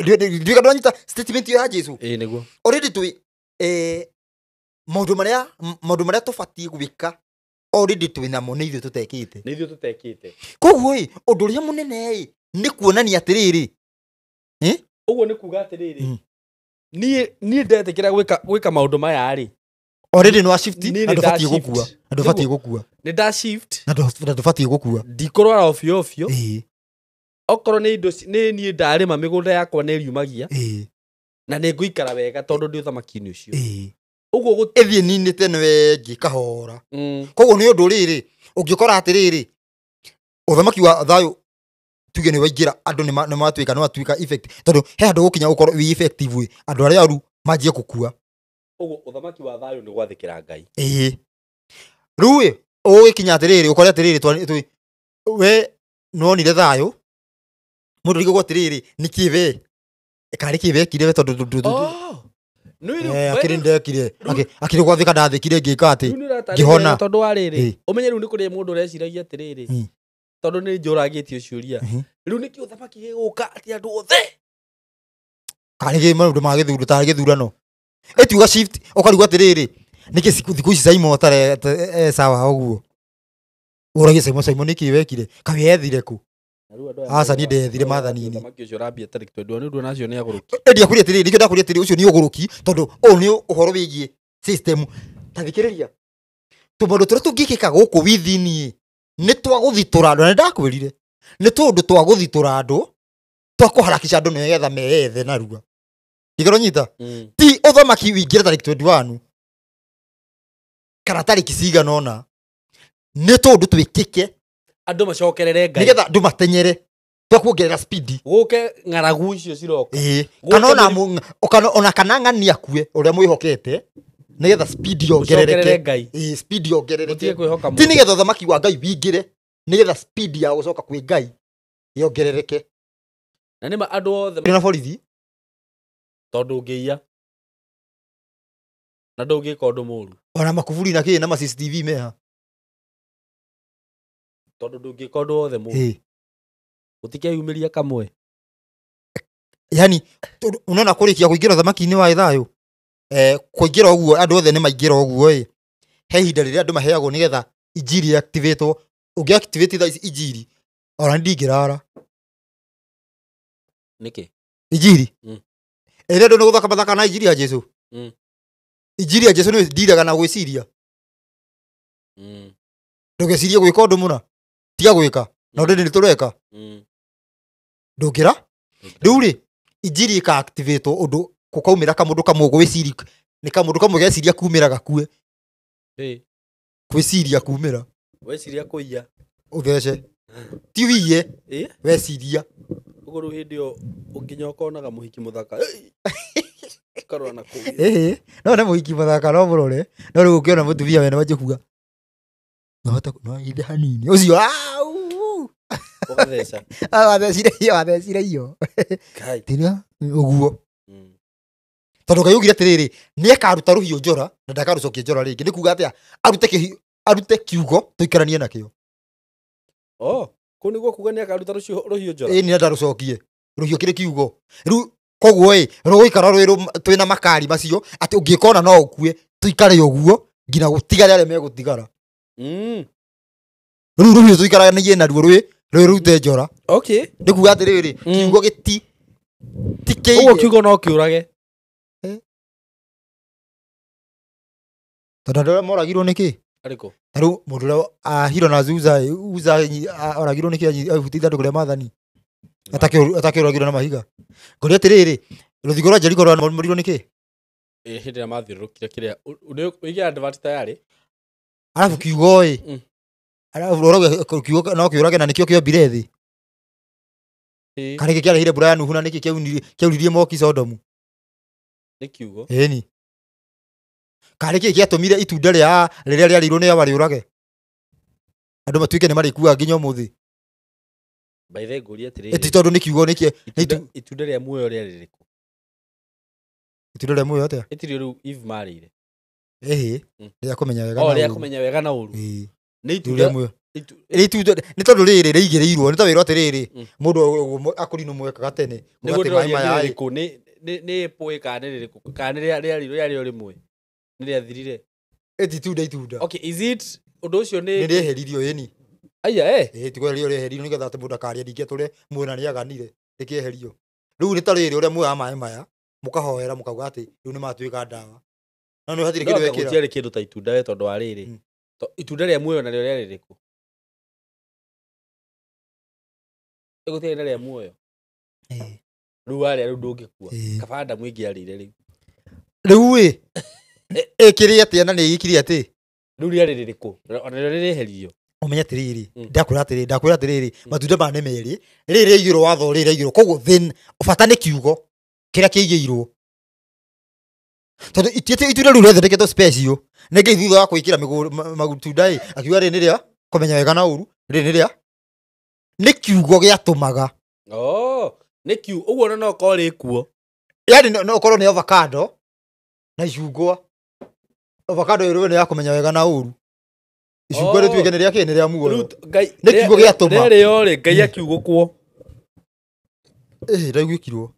Ndiũĩ kana ndwanyita statement ĩyo ya Jesu. Ĩĩ nĩguo. Already twĩ, maũndũ marĩa, maũndũ marĩa tũbatiĩ gwĩka already twĩ namo nĩ ithuĩ tũtekĩte. Nĩ ithuĩ tũtekĩte. Koguo ĩ, ũndũ ũrĩa mũnene ĩ, nĩ kuonania atĩrĩrĩ. Ũguo nĩ kuga atĩrĩrĩ. Niĩ ndetĩkĩra gwĩka maũndũ maya rĩ. Already nĩ wa shift, Niĩ na nĩ ndũbatiĩ nda gũkua. shift. Na ndũbatiĩ gũkua. Nĩ nda shift. Na ndũbatiĩ gũkua. Ndikũrwara obio obio. Ĩĩ. Okorwo nĩ indo nĩ niĩ ndarĩma mĩgũnda yakwa nĩ ĩriumagia. Ĩĩ. Na nĩ ngũikara wega tondũ ndĩ ũthamaki-inĩ ũcio. Ĩĩ. Ũguo Ĩthiĩ ninĩte nĩ wengĩ kahora. Koguo nĩ ũndũ rĩrĩ, ũngĩkora atĩrĩrĩ, ũthamaki wa thayũ tuge nĩ waingĩra, andũ nĩ matuĩka, nĩ watuĩka effect. Tondũ he handũ gũkinya gũkorwo wĩ effective ĩ, andũ arĩa aru manjie gũkua. Ũguo ũthamaki wa thayũ nĩ gwathĩkĩra Ngai. Ĩĩ. Rĩu ĩ, ũgũgĩkinya atĩrĩrĩ, ũkore atĩrĩrĩ, we nĩwonire thayũ, mũndũ arigagwo atĩrĩrĩ, nĩkĩ we? Karĩ kĩ wekire we tondũ akĩrĩ ndekire. Akĩrĩ gwathĩka ndathĩkire ngĩka atĩ. Rĩu nĩ ũratarĩria Ngĩhona. wega tondũ wa rĩrĩ, Ĩĩ. ũmenye rĩu nĩ kũrĩ mũndũ ũreciragia atĩrĩrĩ, tondũ nĩ njũragĩtio ciũria. Rĩu nĩkĩ ũthamaki gĩgũka atĩ andũ othe? Karĩ gĩ maũndũ ma gĩthurano, tarĩ gĩthurano. Ĩtiuga shift, ũkarigwo atĩrĩrĩ, nĩkĩ thikũ ici Simon e sawa ũguo? Ũragie Simon, Simon nĩkĩ wekire? Kaĩ ethire kũ? Aca, niĩ ndethire maathani-inĩ. Ũthamaki ũcio ũrambia tarĩki 21, nĩ ũndũ onacio nĩ agũrũki. Ĩĩ, ndiakwĩrire atĩrĩrĩ, nĩkĩo ndakwĩrire atĩrĩrĩ, ũcio nĩ ũgũrũki, tondũ ũyũ nĩ ũhoro wĩgiĩ system. Ta thikĩrĩria, tũmaũndũ tũrĩa tũngĩkĩka gũkũ within-ĩ, nĩ twa gũthitũra andũ, na nĩ ndakwĩrire, nĩ tũũndũ twa gũthitũra andũ, twa kũharakisha andũ nĩgetha meyethe narua. Ndigero nyita? Ti ũthamaki wĩingĩre tarĩki 21, kana tarĩki cigana ũna, nĩ tũũndũ twĩkĩke Andũ macokerere Ngai. nĩgetha andũ matenyere, twa kuongerera speed. Gũke ng'aragu icio ciroka. Ĩĩ. Gũke Kana ona mĩrimũ. kana ona kana ng'ani akue ũrĩa mwĩhokete, nĩgetha speed yongerereke. Mũcokerere Ngai. Ĩĩ, speed yongerereke. Mũtige kwĩhoka Ti mũndũ. nĩgetha ũthamaki wa Ngai wĩingĩre, nĩgetha speed ya gũcoka kwĩ Ngai yongerereke. Na nĩma andũ othe Na borithi. Tondũ ũngĩiya. Na ndũngĩka ũndũ mũũru. Ona makuburi na kĩ na ma CCTV meha. Tondũ ndũngĩka ũndũ wothe mũũru. Ĩĩ. Gũtikeyumĩria kamwe. Yani, tondũ unaona kũrĩkia kũingĩra ũthamaki-inĩ wa thayũ, kũingĩra ũguo, andũ othe nĩ maingĩra ũguo ĩ, he ihinda rĩrĩa andũ maheagwo nĩgetha injiri ĩ-activate-wo. Ũngĩ-activate thaa ici injiri, ona ndingĩrara. Nĩkĩ? Injiri ĩrĩa andũ nĩ gũthaka mathaka na injiri ya Jesu. Injiri ya Jesu nĩ ndiraga na gwĩciria. Ndũgecirie gwĩka ũndũ mũna, tiga gwĩka na ũndũ nĩ tũreka. Ndũngĩra rĩu rĩ injiri ĩka activate ũndũ gũkaumĩra kamũndũ kamwe gwĩciria nĩ kamũndũ kamwe geciria kumĩra gakue. Gwĩciria kumĩra weciria kũiya ũthece ti wiye weciria. Ũguo rĩu hĩndĩ ĩyo nginya ũkonaga mũhiki mũthaka ũkarora na kũu. Ĩhĩ no nĩ mũhiki mũthaka no mũrore no rĩu ũngĩona mũtumia wene wanjie kuga no no ithe hanini ũcio ũgatheca. Wathecire iyo wathecire iyo tiria ũguo. Tondũ Ngai augire atĩrĩrĩ nĩ akaruta rũhiũ njora na ndakarũcokia njora rĩngĩ. Nĩ kuga atĩa? Arute kiugo tũikaranie nakĩo. Oh, kũu nĩguo kuga nĩ akaruta rũhiũ njora. Ĩĩ nĩ ndarũcokie rũhiũ kĩrĩ kiugo. Rĩu koguo ĩ rũgũikara twĩna makari macio atĩ ũngĩkona no ũkue tũikare ũguo nginya gũtigare arĩa megũtigara. Rĩu rũhiũ tũikaranie naruo rwĩrute njora. Okay. Nĩ kuga atĩrĩrĩ kiugo gĩti ti kĩige. Ũguo kiugo no kĩũrage. Tondũ andũ arĩa moragirwo nĩkĩ? Arĩkũ? Ta rĩu mũndũ ũrĩa ahiro na Zuza Uza oragirwo nĩkĩ abutie ithandũkũ rĩa maathani atakĩũragirwo na mahiga. Ngũria atĩrĩrĩ rũthingo rwa Jeriko rwamomoriro nĩkĩ? Hĩndĩ ĩrĩa mathiũrũrũkire kĩrĩa ũige advert tayari. Arabu kiugo ĩ arabu ũrauga kiugo no kĩũrage na nĩkĩo kĩombire thĩ. Kana gĩkĩ kĩarehire mbura ya Nuhu na nĩkĩ kĩauririe moki Sodomu? Nĩ kiugo. Ĩni. Kana nĩkĩ gĩatũmire itunda rĩa rĩrĩa rĩarĩirwo nĩ Hawa rĩũrage andũ matuĩke nĩ marĩkuaga nginya ũmũthĩ? By the way ngũrie atĩrĩrĩ ti tondũ nĩ kiugo nĩkĩ itunda rĩa muoyo rĩarĩ rĩrĩkũ? Itunda rĩa muoyo atĩa? Ĩtirĩ rĩu Eve marĩire. Ĩhĩ rĩa kũmenya wega na ũũru. Rĩa kũmenya wega na ũũru. Nĩ itunda rĩa muoyo. Nĩ tondũ rĩrĩ rĩigĩrĩirwo nĩ ta wĩrwo atĩrĩrĩ mũndũ akũrinũ mwekaga tene nĩguo ndĩroria rĩrĩkũ nĩ ĩpũĩ kana nĩ rĩrĩkũ kana nĩ rĩarĩ o rĩmwe nĩ rĩathirire. Ĩti itunda itunda. Okay, is it ũndũ ũcio nĩ rĩeheririo ĩni. Aya eh. Ĩĩ tigo rĩo rĩeheririo nĩgetha atĩ mũndũ ndakarĩe ningĩ atũre muoyo na nĩaganire rĩkĩeherio. Rĩu nĩ ta rĩrĩ ũrĩa muoyaga maĩ maya mũkahoera mũkauga atĩ rĩu nĩ matuĩka ndawa. No nĩ hatirĩ kĩndũ wekĩra. Gũtiarĩ kĩndũ ta itunda we tondũ wa rĩrĩ. Itunda rĩa muoyo narĩo rĩarĩ rĩrĩkũ? Gũtiarĩ na rĩa muoyo. Rĩu warĩa rĩu ndũngĩkua. Kaba Adamu ĩngĩarĩire rĩu. Rĩu ĩ ĩkĩrĩ atĩa na nĩ ĩkire atĩ? Rĩu rĩarĩ rĩrĩkũ? Ona rĩo rĩrĩheririo. Ũmenye atĩrĩrĩ ndakwĩra atĩrĩrĩ ndakwĩra atĩrĩrĩ matunda maya nĩ merĩ rĩrĩ rĩaigĩrwo watho rĩrĩ rĩaigĩrwo koguo then bata nĩ kiugo kĩrĩa kĩigĩirwo. Tondũ itunda rĩu rĩathondeketwo special nĩ Ngai thutha wa gwĩkĩra matunda ĩ akiuga rĩrĩ nĩ rĩa kũmenya wega na ũũru rĩrĩ nĩ rĩa nĩ kiugo gĩatũmaga. Oh, nĩ kiugo ũguo ona no ũkorwo rĩkuo. Yaani no ũkorwo nĩ avocado na icungwa. Avocado ĩrĩ nĩ ya kũmenya wega na ũũru. Icungwa rĩtuĩke nĩ rĩa kĩ nĩ rĩa muoyo. Nĩ kiugo gĩatũma. Rĩrĩ rĩ Ngai akiugũkwo. Ĩĩ ndaiguĩkirwo.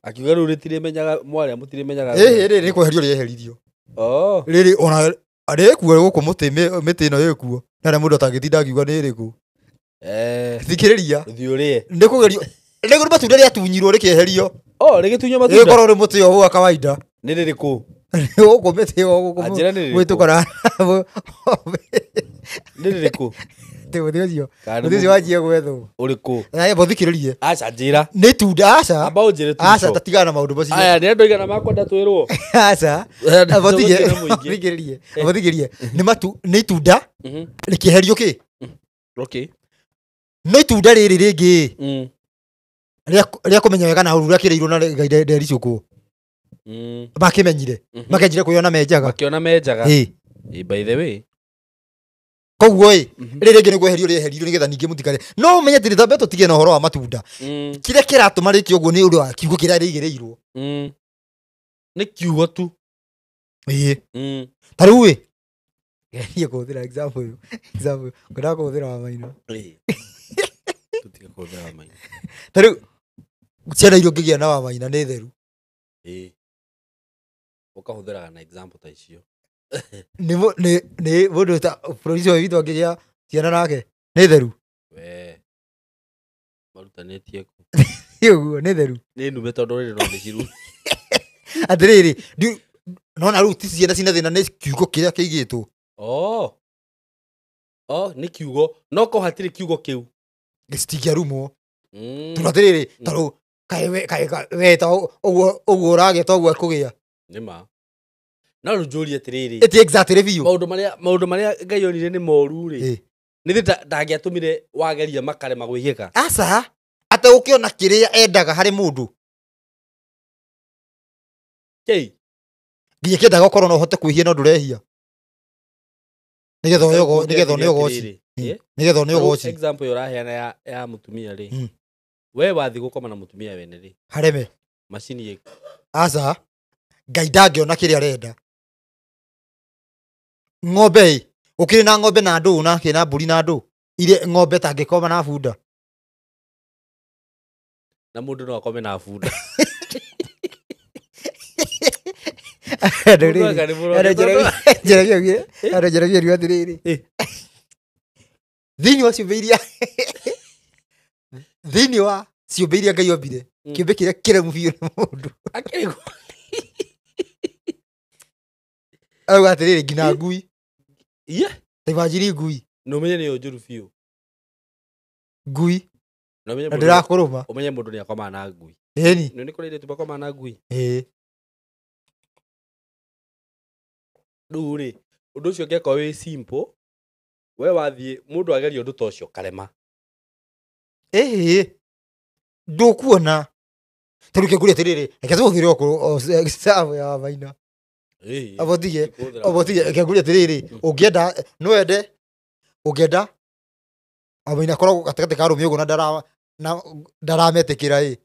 Akiuga rĩu rĩtirĩmenyaga mwarĩa mũtirĩmenyaga. Ĩĩ rĩrĩ nĩ kweherio rĩeheririo. Oh. Rĩrĩ ona rĩkuo gũkũ mũtĩ mĩtĩ ĩno ĩkuo. Na mũndũ atangĩtinda akiuga nĩ ĩrĩkũ. Thikĩrĩria. Ũthiĩ ũrĩe. Nĩ kũgerio nĩ matunda rĩatunyirwo rĩkĩeherio. Oh, rĩgĩtunywo matunda. Rĩkorwo nĩ mũtĩ o wa kawaida. Nĩ rĩrĩkũ? Gũkũ mĩtĩ o gũkũ. Anjĩra nĩ rĩrĩkũ? Mwĩtũkara. Nĩ rĩrĩkũ? Mũtĩ ũcio. Mũtĩ ũcio wanjie gwethwo. Ũrĩkũ? Aya bothikĩrĩrie. Aca njĩra. Nĩ itunda aca. Amba ũnjĩre tu. Aca tatigana na maũndũ macio. Aya nĩ andũ aigana makwenda twĩrwo. Aca. Bothikĩrĩrie. Bothikĩrĩrie. Nĩ matu nĩ itunda rĩkĩeherio kĩ? Okay. No itunda rĩrĩ rĩngĩ rĩa kũmenya wega na ũũru rĩakĩrĩirwo na Ngai ndericũkwo. Makĩmenyire. Makenjire kwĩona menjaga. Makĩona menjaga. Ĩĩ. By the way. Koguo ĩ rĩrĩ rĩngĩ nĩ kweherio rĩeheririo nĩgetha ningĩ mũtikare. No ũmenye atĩ tambe tũtige na ũhoro wa matunda. Kĩrĩa kĩratũma rĩke ũguo nĩ ũndũ wa kiugo kĩrĩa rĩigĩrĩirwo. Nĩ kiugo tu. Ĩĩ. Ta rĩu ĩ gerie kũhũthĩra example ĩyo. Example ngwendaga kũhũthĩra wa maina. Tũtige kũhũthĩra wa maina. Ta rĩu ciana iria ũngĩgĩa na wa maina nĩ theru. Ĩĩ. Ũkahũthĩraga na example ta icio. Nĩ mũndũ ta bũrũri ũcio witũ angĩgĩa ciana nake nĩ theru. We marutanĩtie kũ? Ũguo nĩ theru. Nĩ nume tondũ rĩrĩ no ndĩciru. Atĩrĩrĩ, nona rĩu ti ciana cina thĩna, nĩ kiugo kĩrĩa kĩigĩtwo. Oh. Oh, nĩ kiugo. No ko hatirĩ kiugo kĩu. Citingĩarumwo. Tondũ atĩrĩrĩ, tondũ kaĩ we ta ũguo ũguo ũragĩa ta ũguo ekũgĩa. Nĩ ma. No rĩu njũrie atĩrĩrĩ. Ĩti exactly biũ. Maũndũ marĩa Ngai onire nĩ moru rĩ. Nĩ thĩ ndangĩatũmire wageria makarema gwĩkĩka. Aca, atagũkĩona kĩrĩa endaga harĩ mũndũ. Kĩi? Nginya kĩendaga ũkorwo no ũhote kwĩhia no ndũrehia. Nĩgetha ũyũ nĩgetha nĩ ũgoci. Nĩgetha nĩ ũgoci. Example ĩyo ũraheana ya mũtumia rĩ. We wathi gũkoma na mũtumia wene rĩ. Hareme. Macini ĩku. Aca, Ngai ndangĩona kĩrĩa arenda. Ng'ombe ĩ, ũkĩrĩ na ng'ombe na ndũ na kĩ na mbũri na ndũ. Ire ng'ombe tangĩkoma na bunda. Na mũndũ no akome na bunda. Thĩinĩ wa ciũmbe iria thĩinĩ wa ciũmbe iria Ngai ombire, kĩũmbe kĩrĩa kĩremu biũ nĩ mũndũ. Auga atĩrĩrĩ, nginya ngui. Ta imagine ngui. Na ũmenye nĩyo njũru biũ. Ngui. Na ndĩrakũrũma. Ũmenye mũndũ nĩakomaga na ngui. Ĩni. Nĩ kũrĩ airĩtu makomaga na ngui. Ĩĩ. Rĩu rĩ, ũndũ ũcio ũngĩkorwo wĩ simple, we wathiĩ mũndũ ageria ũndũ ta ũcio karema. Ĩĩ. Ndũkuona. Tondũ kĩngũria atĩrĩrĩ, reke tũhũthĩre o ya Maina. Abotige, kĩngũria atĩrĩrĩ, ũngĩenda, no wende, ũngĩenda Maina akoragwo gatagatĩ ka arũme ũguo na ndarametĩkĩra ĩ.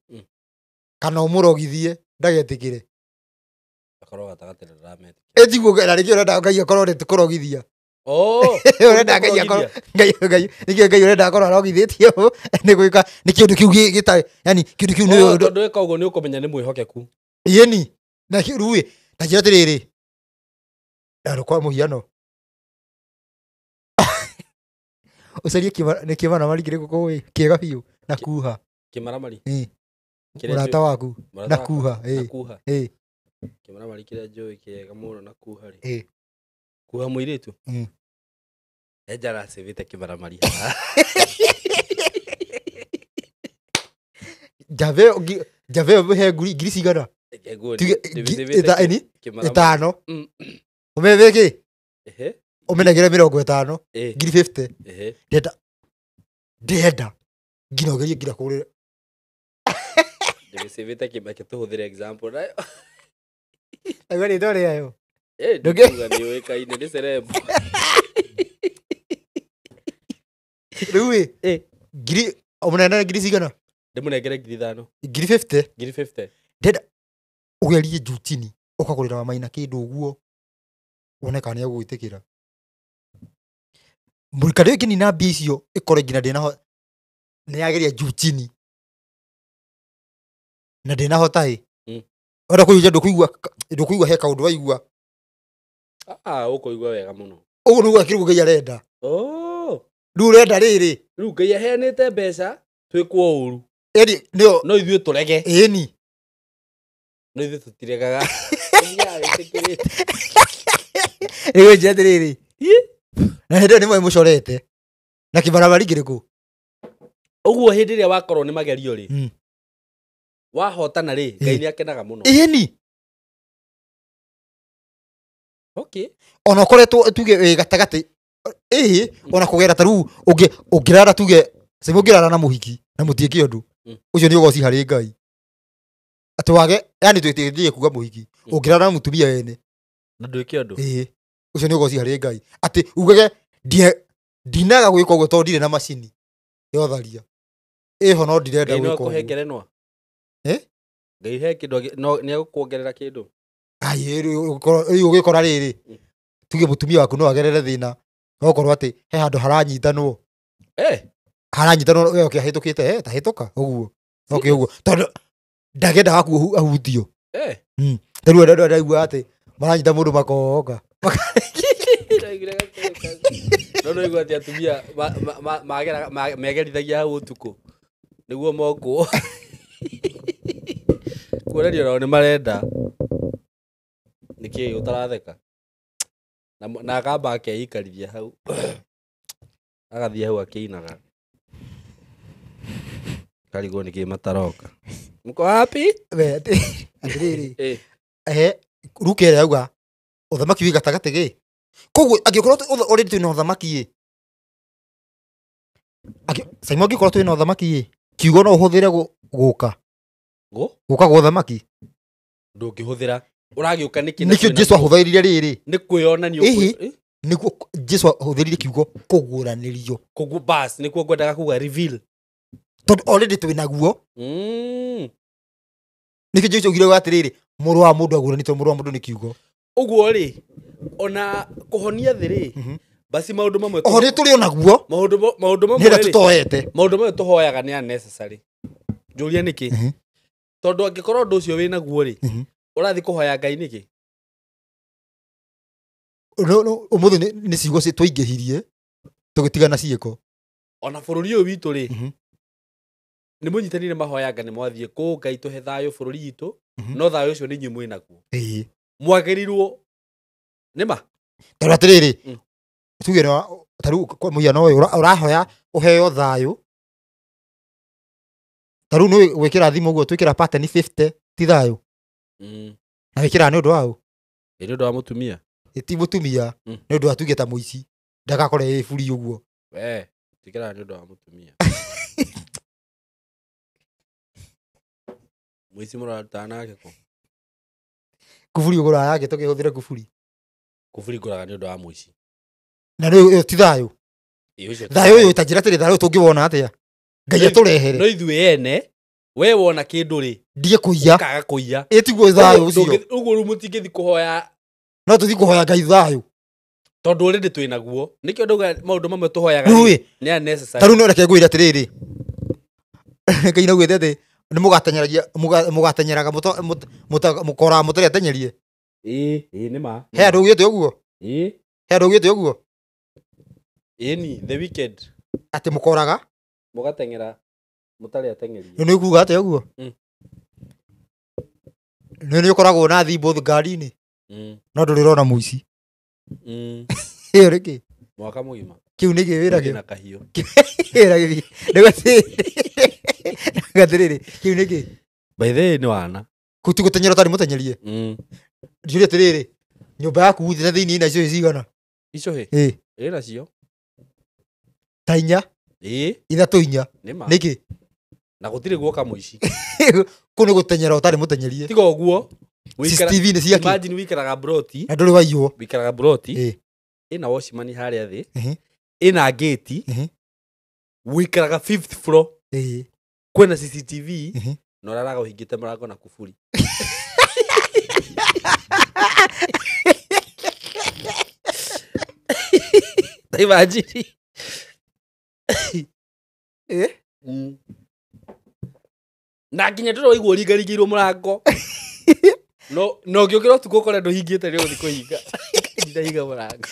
Kana ũmũrogithie ndagetĩkĩre. Akorwo gatagatĩ na ndarametĩkĩra. Ĩtiguo na rĩngĩ ũrenda Ngai akorwo nĩ kũrogithia. Oh, ũrenda Ngai akorwo Ngai nĩkĩo Ngai ũrenda akorwo arogithĩtie nĩ gwĩka nĩ kĩũndũ kĩu gĩtarĩ, yani kĩũndũ kĩu nĩ tondũ weka ũguo nĩ ũkũmenya nĩ mwĩhokeku. Ĩni, na rĩu ĩ, ta njĩra atĩrĩrĩ, na kwa mũhiano ũcarie nĩ kĩmaramari kĩrĩkũ kũĩ kĩega biũ na kuha. Kĩmaramari? Mũrata waku na kuha. Ĩ. Kĩmaramari kĩrĩa njũĩ kĩega mũno na kuha rĩ. Kuha mũirĩtu? Enja aracĩvĩte kĩmaramari. Njave ĩyo he ngiri cigana? Ĩtano. Ũmebe kĩ? Ũmenegere 50. Ngiri 50. Ndĩrenda nginya ũgerie nginya kũgũrĩra. Ndĩmĩcĩvĩte kĩmake tũhũthĩre example nayo. Aigua rĩtwa rĩayo. Ndũngiuga nĩ ũĩkaine nĩ celeb. Rĩu ĩ, ngiri ũmũnengere ngiri cigana? Ndĩmũnengere ngiri 5. Ngiri 50. Ngiri 50. Ndĩrenda ũgerie juu chini ũkagũrĩra Maina kĩndũ ũguo wone kana nĩegũgwĩtĩkĩra. Mũrika rĩu ĩngĩnina mbia icio ĩkore nginya ndĩnaho nĩyageria juu chini na ndĩnahota ĩ. Wenda kũigua ndũkũigua he kaũndũ waigua. Ũkũigua wega mũno. Ũguo nĩguo kĩrĩa Ngai arenda. Rĩu ũrenda rĩrĩ. Rĩu Ngai aheanĩte mbeca twĩkwo ũru. Ĩni nĩyo no ithuĩ tũrege. Ĩni. No ithuĩ tũtiregaga. Rĩu njĩra atĩrĩrĩ. Na hĩndĩ ĩyo nĩ mũcorete. Na kĩmaramari kĩrĩkũ? Ũguo hĩndĩ ĩrĩa wakorwo nĩ magerio rĩ. Wahotana rĩ, Ngai nĩ akenaga mũno. Ĩni. Okay. Ona ũkoretwo tuge wĩ gatagatĩ ĩĩ, ona kũgera ta rĩu ũngĩrara tuge sema ũngĩrara na mũhiki na mũtiĩke ũndũ ũcio nĩ ũgoci harĩ Ngai. Atĩ wage yani twĩtĩtie kuga mũhiki ũngĩrara na mũtumia wene na ndwĩke ũndũ. Ĩĩ, ũcio nĩ ũgoci harĩ Ngai. Atĩ ugage ndinaga gwĩka ũguo tondũ ndirĩ na macini ya ũtharia. Ĩho no ndirenda gwĩka ũguo. Ngai no akũhe ngerenwa. Ngai he kĩndũ no nĩ egũkuongerera kĩndũ. Ai rĩu ũgĩkora rĩrĩ tuge mũtumia waku no agerere thĩna no ũkorwo atĩ he handũ haranyitanwo. Haranyitanwo we ũkĩhĩtũkĩte ta hĩtũka ũguo. Okay ũguo tondũ ndangĩenda waku ahutio. Ta rĩu andũ ndaigua atĩ maranyita mũndũ makoga. No ndaigua atĩ atumia megerithagia hau ũtukũ nĩguo mokwo. Kuonania onao nĩ marenda. Nĩkĩ ũtaratheka? Na akamba akeikarithia hau. Agathiĩ hau akĩinaga. Karigwo nĩkĩ mataroka. Mko wapi? We atĩrĩrĩ. Ruka ĩrĩa yauga ũthamaki wĩ gatagatĩ gĩ. Koguo angĩkorwo already twĩna ũthamaki ĩ. Simon angĩkorwo twĩna ũthamaki ĩ, kiugo no ũhũthĩre gũka. Gũka gwa ũthamaki. Ndũngĩhũthĩra. Ũragĩũka nĩkĩ? Nĩkĩo Jesu ahũthĩrire rĩrĩ. Nĩ kwĩyonania. Nĩguo Jesu ahũthĩrire kiugo kũguũranĩrio. Kũguo bas nĩkuo ngwendaga kuga reveal. Tondũ already twĩnaguo. Nĩkĩo Jesu augire atĩrĩrĩ, mũrũ wa mũndũ aguũranĩtio, mũrũ wa mũndũ nĩ kiugo. Ũguo rĩ, ona kũhonia thĩ rĩ, basi maũndũ mamwe oho nĩ tũrĩ onaguo. Maũndũ mamwe nĩ tũtoete. Maũndũ mamwe tũhoyaga nĩ unnecessary. Njũria nĩkĩ? Tondũ angĩkorwo ũndũ ũcio wĩnaguo rĩ, ũrathiĩ kũhoya Ngai nĩkĩ? Ũmũthĩ nĩ ciugo twaingĩhirie tũgĩtigana ciĩko. Ona bũrũri ũyũ witũ rĩ, nĩ mũnyitanĩire mahoya nĩ mwathiĩ kũ Ngai tũhe thayũ bũrũri witũ, no thayũ ũcio nĩ inyuĩ mwĩnaguo. Mwagĩrĩirwo nĩ ma? Tondũ atĩrĩrĩ, tuge ta rĩu kwa mũhiano ũyũ ũrahoya ũheo thayũ. Ta rĩu nĩ gwĩkĩra thimũ ũguo twĩkĩra pattern 50 ti thayũ. Na wĩkĩraga nĩ ũndũ wa ũ? Nĩ ũndũ wa mũtumia. Ti mũtumia, nĩ ũndũ wa tuge ta mũici ndagakore ĩ buri ũguo. We, twĩkĩraga nĩ ũndũ wa mũtumia. Mũici mũrarutaga nake kũ? Kuburi ũgũraga yake tũkĩhũthĩra kuburi. Kuburi ngũraga nĩ ũndũ wa mũici. Na rĩu ti thayũ. Thayũ ũyũ ta njĩra atĩrĩ, thayũ tũngĩwona atĩa? Ngai atũrehere. No ithuĩ ene, we wona kĩndũ rĩ, ndige kũiya. Ũkaga kũiya. Ĩ tiguo thayũ ũcio. Ũguo rĩu mũtingĩthiĩ kũhoya. No tũthiĩ kũhoya Ngai thayũ. Tondũ already twĩnaguo. Nĩkĩo ndauga maũndũ mamwe tũhoyaga nĩ unnecessary. Ta rĩu no reke ngwĩre atĩrĩrĩ. Ngai naugĩte atĩ nĩ mũgatenyeragia, mũgatenyeraga mũkoraga mũtarĩ atenyerie. Ĩĩ nĩ ma. He andũ augĩte ũguo? Ĩĩ. He andũ augĩte ũguo? Ĩni, the wicked. Atĩ mũkoraga? Mũgateng'era mũtarĩ atenyerie. Nĩ ũkuga atĩa ũguo? Nĩ ũkoragwo na thimũ ngari-inĩ. No ndũrĩ ũrona mũici. Ĩyo nĩkĩ? Mwaka mũgima. Kĩu nĩ kĩ wĩra kĩu? Na kahiũ. Wĩra gĩthiĩ. Nĩgũatĩrĩrĩ, kĩu nĩ kĩ? By the way nĩ wana. Kũu ti gũtenyera ũtarĩ mũtenyerie. Njũrie atĩrĩrĩ, nyũmba yaku na thĩinĩ ina icũhĩ cigana? Icũhĩ? Ĩĩ. Ĩ nacio. Ta inya? Ĩĩ. Ithatũ inya. Nĩ ma. Nĩkĩ? Na gũtirĩ guoka mũici. Kũu nĩ gũtenyera ũtarĩ mũtenyerie. Tiga ũguo. CCTV nĩ ciake. Imagine wikaraga broti. Na ndũrĩ waiywo. Wikaraga broti. Ĩna watchman harĩa thĩ. Ĩna gate. Wikaraga 5th floor. Kwĩna CCTV. Na ũraraga ũhingĩte mũrango na kuburi. Imagine. Na nginya ndũrĩ waigua ũringaringĩirwo mũrango. No no ngĩũkĩra ũtukũ ũkore ndũhingĩte nĩ ũgũthiĩ kũhinga. Ndahinga mũrango.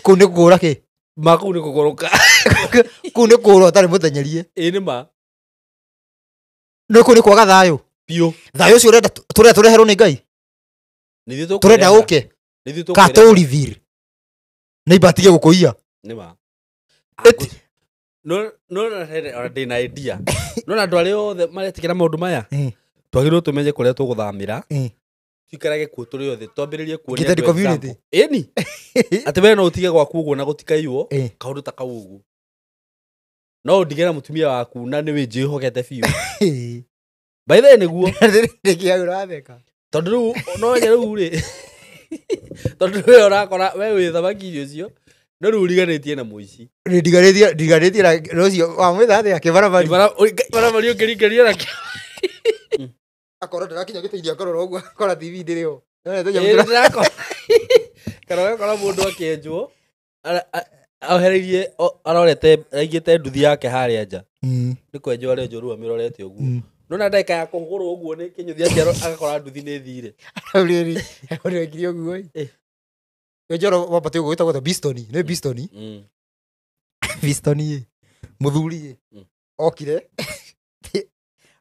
Kũu nĩ kũũra kĩ? Ma kũu nĩ kũgũrũka. Kũu nĩ kũũra ũtarĩ mũtenyerie. Ĩĩ nĩ ma. No kũu nĩ kwaga thayũ. Biũ. Thayũ ũcio ũrenda tũrenda tũreherwo nĩ Ngai. Tũrenda ũke. Ka tũũrithire. Neighbor atige gũkũiya. Nĩ ma. No no ona ndĩna idea. No na andũ arĩa othe maretikĩra maũndũ maya. Twagĩrĩirwo tũmenye kũrĩa tũgũthamĩra. Tũikarage kuo tũrĩ othe, twambĩrĩrie kuonia Gated community. Ĩni. Atĩ we no ũtige gwaku ũguo na gũtikaiywo kaũndũ ta kau ũguo. No ũndige na mũtumia waku na nĩ wĩnjĩhokete biũ. By the way nĩguo. Nĩkĩ ũratheka? Tondũ rĩu no wenye rĩu rĩ. Tondũ we ũrakora we wĩ thamaki ũcio. No rĩu ũriganĩtie na mũici. Ndiganĩtie ndiganĩtie na ũcio wamwĩta atĩa kĩbarabari. Kĩbarabari ũkĩringĩria na Akorwo ndarakinya gĩtĩ-inĩ akorwo ũguo akora TV ndĩrĩ ho. Kana ũgakora mũndũ akĩenjwo ohereirie arorete aigĩte nduthi yake harĩa nja. Nĩ kwenjwo arenjwo rĩu amĩrorete ũguo. No na ndagĩka ya kũhũrwo ũguo nĩ kĩnyũthi atĩ agakora nduthi nĩ ĩthire. Rĩrĩ ũrekire ũguo ĩ. Njoro wambate ũguo wĩtagwo ta Bistoni, nĩ Bistoni. Bistoni ĩ. Mũthuri ĩ. Okire.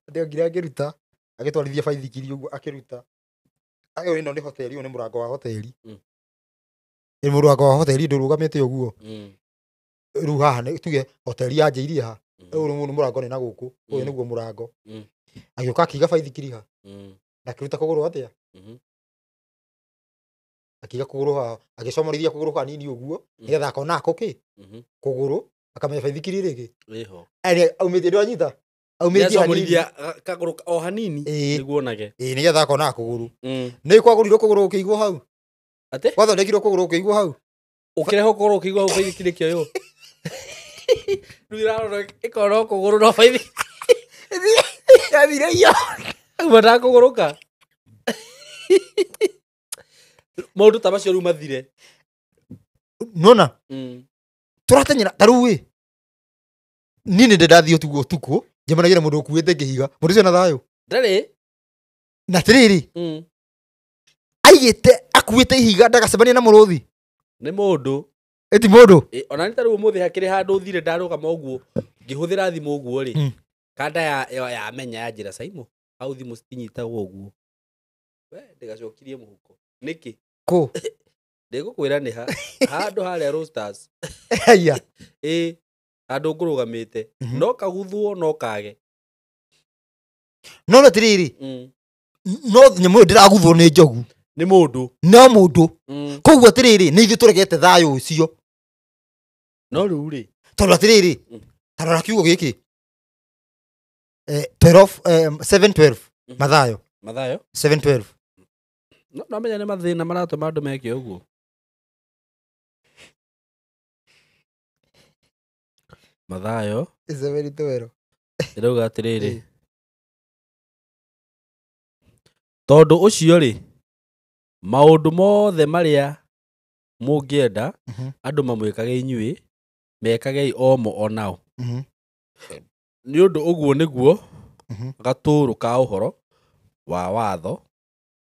Atĩ ongire akĩruta, agĩtwarithia baithikiri ũguo akĩruta. Ĩyo ĩno nĩ hoteli, ũyũ nĩ mũrango wa hoteli. Ĩ mũrango wa hoteli ndũrũgamĩte ũguo. Rĩu haha nĩ tuge hoteli yanjĩirie ha. Ũyũ nĩ mũrango nĩ na gũkũ. Ũyũ nĩguo mũrango. Agĩũka akĩiga baithikiri ha. Na akĩruta kũgũrũ atĩa? Akĩiga kũgũrũ haha, agĩcomorithia kũgũrũ kanini ũguo, nĩgetha akona ako kĩ? Kũgũrũ, akamenya baithikiri rĩngĩ. Ĩho. Ani aumĩtie ndwanyita? Aumĩtie hanini. Nĩacomorithia kagũrũ o hanini nĩguo onage. Ĩĩ, nĩgetha akona kũgũrũ. Nĩ kwagũrirwo kũgũrũ gũkĩigwo hau? Atĩ? Gwathondekirwo kũgũrũ gũkĩigwo hau? Ũkĩrehwo kũgũrũ gũkĩigwo hau baithikiri ĩkĩoywo. Rĩu ĩrarora ĩkona o kũgũrũ no baithikiri. Yathire iyo. Auma ndakũgũrũka. Maũndũ ta macio rĩu mathire. Nona? Tũratenyera ta rĩu ĩ. Niĩ nĩ ndĩ ndathiĩ ũtukũ ũtukũ, njemanagia na mũndũ ũkuĩte kĩhiga. Mũndũ ũcio na thayũ. Ndarĩ. Na atĩrĩrĩ, aigĩte akuĩte ihiga ndagacemanie na mũrũthi. Nĩ mũndũ. Ĩti mũndũ. Ona nĩ ta rĩu ũmũthĩ hakĩrĩ handũ thire ndarũgama ũguo, ngĩhũthĩra thimũ ũguo rĩ, kanda ya menya ya njĩra Saimo, hau thimũ citinyitagwo ũguo. We ndĩgacokirie mũhuko. Nĩkĩ? Kũ? Ndĩgũkwĩra nĩ ha. Handũ harĩa Roasters. Aya. Ĩ, handũ ngũrũgamĩte. No kaguthwo no kage. No atĩrĩrĩ, no nyamũ ĩyo ndĩraguthwo nĩ njogu. Nĩ mũndũ. No mũndũ. Koguo atĩrĩrĩ, nĩ ithuĩ tũregete thayũ ũcio. No rĩu rĩ. Tondũ atĩrĩrĩ, ta rora kiugo gĩkĩ. 12, 7:12. Mathayo. Mathayo? 7:12. No, no menya nĩ mathĩna maratũma andũ meke ũguo. Mathayo. 7:12. Ĩrauga atĩrĩrĩ. Tondũ ũcio rĩ, maũndũ mothe marĩa mũngĩenda andũ mamwĩkage inyuĩ, mekagei o mo o nao. Nĩ ũndũ ũguo nĩguo gatũrũ ka ũhoro wa watho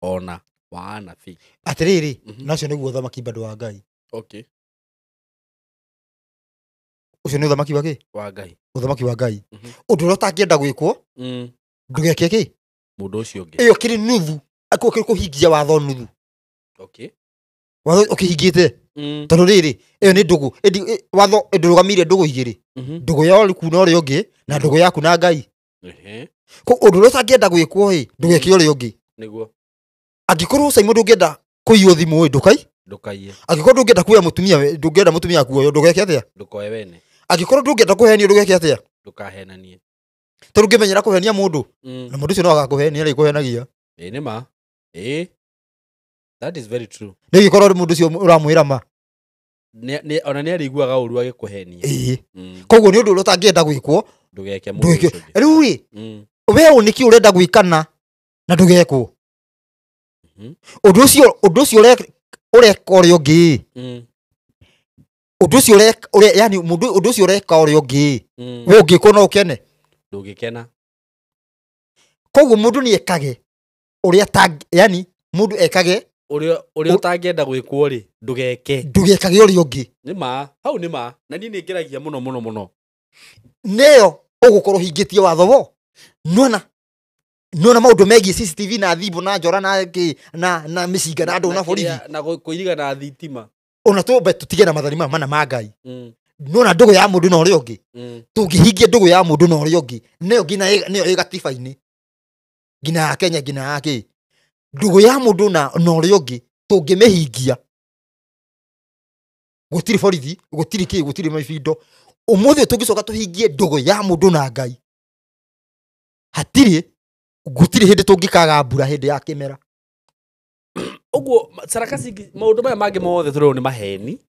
ona wa anabii. Atĩrĩrĩ, na ũcio nĩguo ũthamaki bado wa Ngai. Okay. Ũcio nĩ ũthamaki wa kĩ? Wa Ngai. Ũthamaki wa Ngai. Ũndũ ũrĩa ũtangĩenda gwĩkwo, ndũgeke kĩ? Mũndũ ũcio ũngĩ. Ĩyo kĩrĩ nuthu, akĩrĩ kũhingia watho nuthu. Okay. Watho ũkĩhingĩte. Tondũ rĩrĩ, ĩyo nĩ ndũgũ. Ĩndi, watho ndũrũgamĩire ndũgũ igĩrĩ. Ndũgũ ya ũrĩku na ũrĩa ũngĩ, na ndũgũ yaku na Ngai. Ko ũndũ ũrĩa ũtangĩenda gwĩkwo ĩ, ndũgeke ũrĩa ũngĩ. Nĩguo. Angĩkorwo Simon ndũngĩenda kũiywo thimũ ĩ, ndũkai? Ndũkaiye. Angĩkorwo ndũngĩenda kuoya mũtumia we, ndũngĩenda mũtumia akuoywo, ndũgeke atĩa? Ndũkoe wene. Angĩkorwo ndũngĩenda kũhenio, ndũgeke atĩa? Ndũkahenanie. Tondũ ũngĩmenyera kũhenia mũndũ, na mũndũ ũcio no agakũhenia, arĩkũhenagia. Ĩ, nĩ ma. Ĩ. That is very true. Nĩ ũngĩkorwo mũndũ ũcio ũramwĩra ma. Ona nĩ arĩiguaga ũru agĩkũhenia. Ĩ. Koguo nĩ ũndũ ũrĩa ũtangĩenda gwĩkwo, Ndũgeke mũndũ ndũgeke. ũcio ũngĩ. Rĩu ĩ, we ũ nĩkĩ ũrenda gwĩkana na ndũgekwo? Ũndũ ũcio, ũndũ ũcio ũreka ũrĩa ũngĩ. Ũndũ ũcio ũreka, ũrĩa, yani mũndũ, ũndũ ũcio ũreka ũrĩa ũngĩ. We ũngĩkwo no ũkene? Ndũngĩkena. Koguo mũndũ nĩ ekage ũrĩa yani mũndũ ekage Ũrĩa ũtangĩenda gwĩkwo rĩ, ndũgeke. Ndũgekage ũrĩa ũngĩ. Nĩ ma, hau nĩ ma. Na niĩ nĩ ngeragia mũno, mũno, mũno. Nĩyo ũgũkorwo ũhingĩtie watho wo. Nĩwona? Nĩwona maũndũ megiĩ CCTV na thimũ na njora na kĩ, na mĩcinga na andũ na borithi. Na kũiriga na thitima. Ona tũmbe tũtige na mathani maya mana ma Ngai. Nĩwona ndũgũ ya mũndũ na ũrĩa ũngĩ. Tũngĩhingia ndũgũ ya mũndũ na ũrĩa ũngĩ, nĩyo nginya nĩyo ĩ gatiba-inĩ. Nginya ya Kenya, nginya ya kĩ. Ndũgũ ya mũndũ na ũrĩa ũngĩ, tũngĩmĩhingia. Gũtirĩ borithi, gũtirĩ kĩ, gũtirĩ mabindo. Ũmũthĩ tũngĩcoka tũhingie ndũgũ ya mũndũ na Ngai. Hatirĩ, gũtirĩ hĩndĩ tũngĩkaga mbura hĩndĩ ya kĩmera. Ũguo, sarakasi maũndũ maya mangĩ mothe tũrĩ nĩ maheni.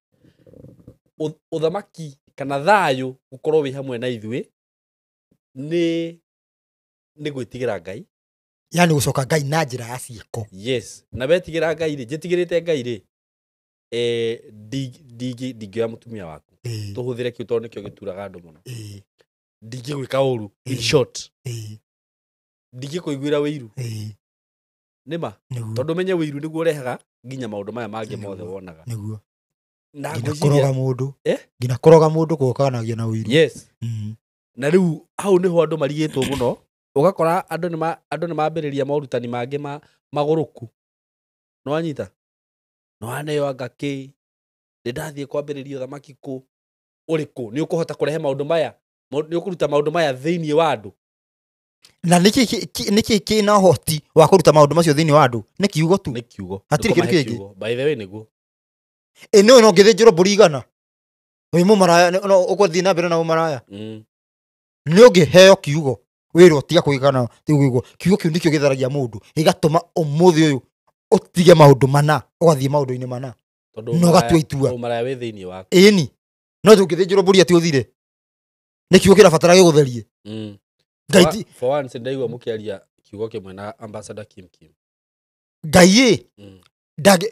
Ũthamaki kana thayũ gũkorwo wĩ hamwe na ithuĩ nĩ gwĩtigĩra Ngai. Yani gũcoka Ngai na njĩra ya ciĩko. Yes. Na wetigĩra Ngai rĩ, njĩtigĩrĩte Ngai rĩ, ndingĩoya mũtumia waku. Tũhũthĩre kĩu tondũ nĩkĩo gĩturaga andũ mũno. Ndingĩgwĩka ũru, in short. Ndingĩkũiguĩra ũiru. Nĩ ma? Tondũ menye ũiru nĩguo ũrehaga nginya maũndũ maya mangĩ mothe wonaga. Nĩguo. Na Nginya ngwĩciria kũroga mũndũ. Nginya kũroga mũndũ gũkanagia na ũiru. Yes. Na rĩu hau nĩho andũ marigĩtwo mũno. Ũgakora andũ nĩ mambĩrĩria morutani mangĩ ma magũrũku. Nĩwanyita? Nĩwaneo anga kĩ? Nĩ ndathiĩ kwambĩrĩria ũthamaki kũ? Ũrĩkũ? Nĩ ũkũhota kũrehe maũndũ maya? Nĩ ũkũruta maũndũ maya thĩinĩ wa andũ? Na nĩkĩ kĩna ũhoti wa kũruta maũndũ macio thĩinĩ wa andũ? Nĩ kiugo tu. Nĩ kiugo. Hatirĩ kĩndũ Nĩkũmahe kĩngĩ. kiugo. By the way, nĩguo. Ĩ nĩũĩ no ngĩthĩnjĩrwo mbũri igana wĩ mũmaraya, no ũgũthiĩ na mbere na ũmaraya. Nĩ ũngĩheo kiugo wĩrwo tiga kwĩka na tiga gwĩkwo, kiugo kĩu nĩkĩo gĩtharagia mũndũ, gĩgatũma ũmũthĩ ũyũ ũtige maũndũ mana ũgathiĩ maũndũ-inĩ mana Tondũ na ũgatua itua. Ũmaraya wĩ thĩinĩ waku. Ĩni no tũngĩthĩnjĩrwo mbũri atĩ ũthire, nĩ kiugo kĩrabatara gĩgũtherie. Ngai For once ndaigua mũkĩaria kiugo kĩmwe na Ambassador Kim Kim. Ngai ĩ ndangĩ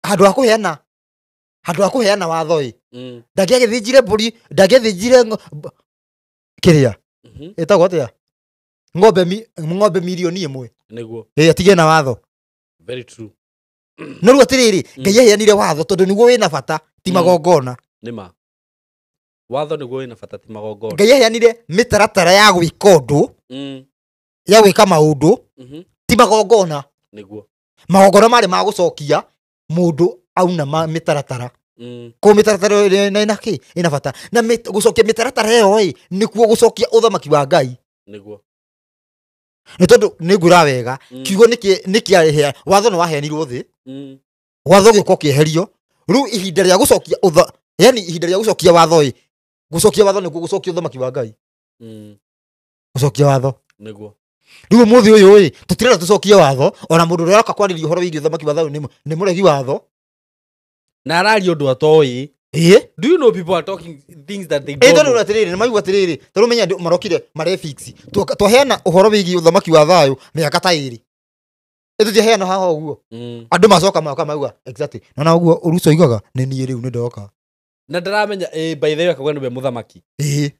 handũ ha kũheana, handũ ha kũheana watho ĩ, ndangĩagĩthĩnjire mbũri, ndangĩathĩnjire kĩrĩa ĩtagwo atĩa, ng'ombe mirioni 1. Nĩguo. Ĩ atige na watho. Very true. No rĩu atĩrĩrĩ, Ngai aheanire watho tondũ nĩguo wĩna bata, ti magongona. Nĩma. Watho nĩguo wĩna bata, ti magongona. Ngai aheanire mĩtaratara ya gwĩka ũndũ, ya gwĩka maũndũ, ti magongona. Nĩguo. Magongona marĩ ma gũcokia mũndũ auna mĩtaratara. Koguo mĩtaratara ĩyo ĩna kĩ? Ĩna bata. Na gũcokia mĩtaratara ĩyo ĩ, nĩkuo gũcokia ũthamaki wa Ngai. Nĩguo. Nĩ tondũ nĩ ngwĩra wega, kiugo nĩkĩarehea, watho nĩ waheanirwo thĩ. Watho ũgĩũka ũkĩeherio. Rĩu ihinda rĩa gũcokia ũtha-, yani ihinda rĩa gũcokia watho ĩ, gũcokia watho nĩkuo gũcokia ũthamaki wa Ngai. Gũcokia watho. Nĩguo. Rĩu ũmũthĩ ũyũ ĩ, tũtirenda tũcokie watho, ona mũndũ ũrĩa ũroka kwarĩria ũhoro wĩgiĩ ũthamaki wa thayũ nĩ mũregi watho. Na araria ũndũ atoĩ. Ĩ? Do you know people are talking things that they Ĩ, don't tondũ know? atĩrĩrĩ, nĩ maigua atĩrĩrĩ, tondũ menya andũ marokire marefix. Twaheana ũhoro wĩgiĩ ũthamaki wa thayũ mĩaka ta ĩrĩ. Ĩ tũtiaheana haha ũguo. Andũ macoka moka mauga, exactly. Na na ũguo Ũruco oigaga, nĩ niĩ rĩu nĩ ndoka. Na ndaramenya, by the way, akauga nĩwe mũthamaki. Ĩ.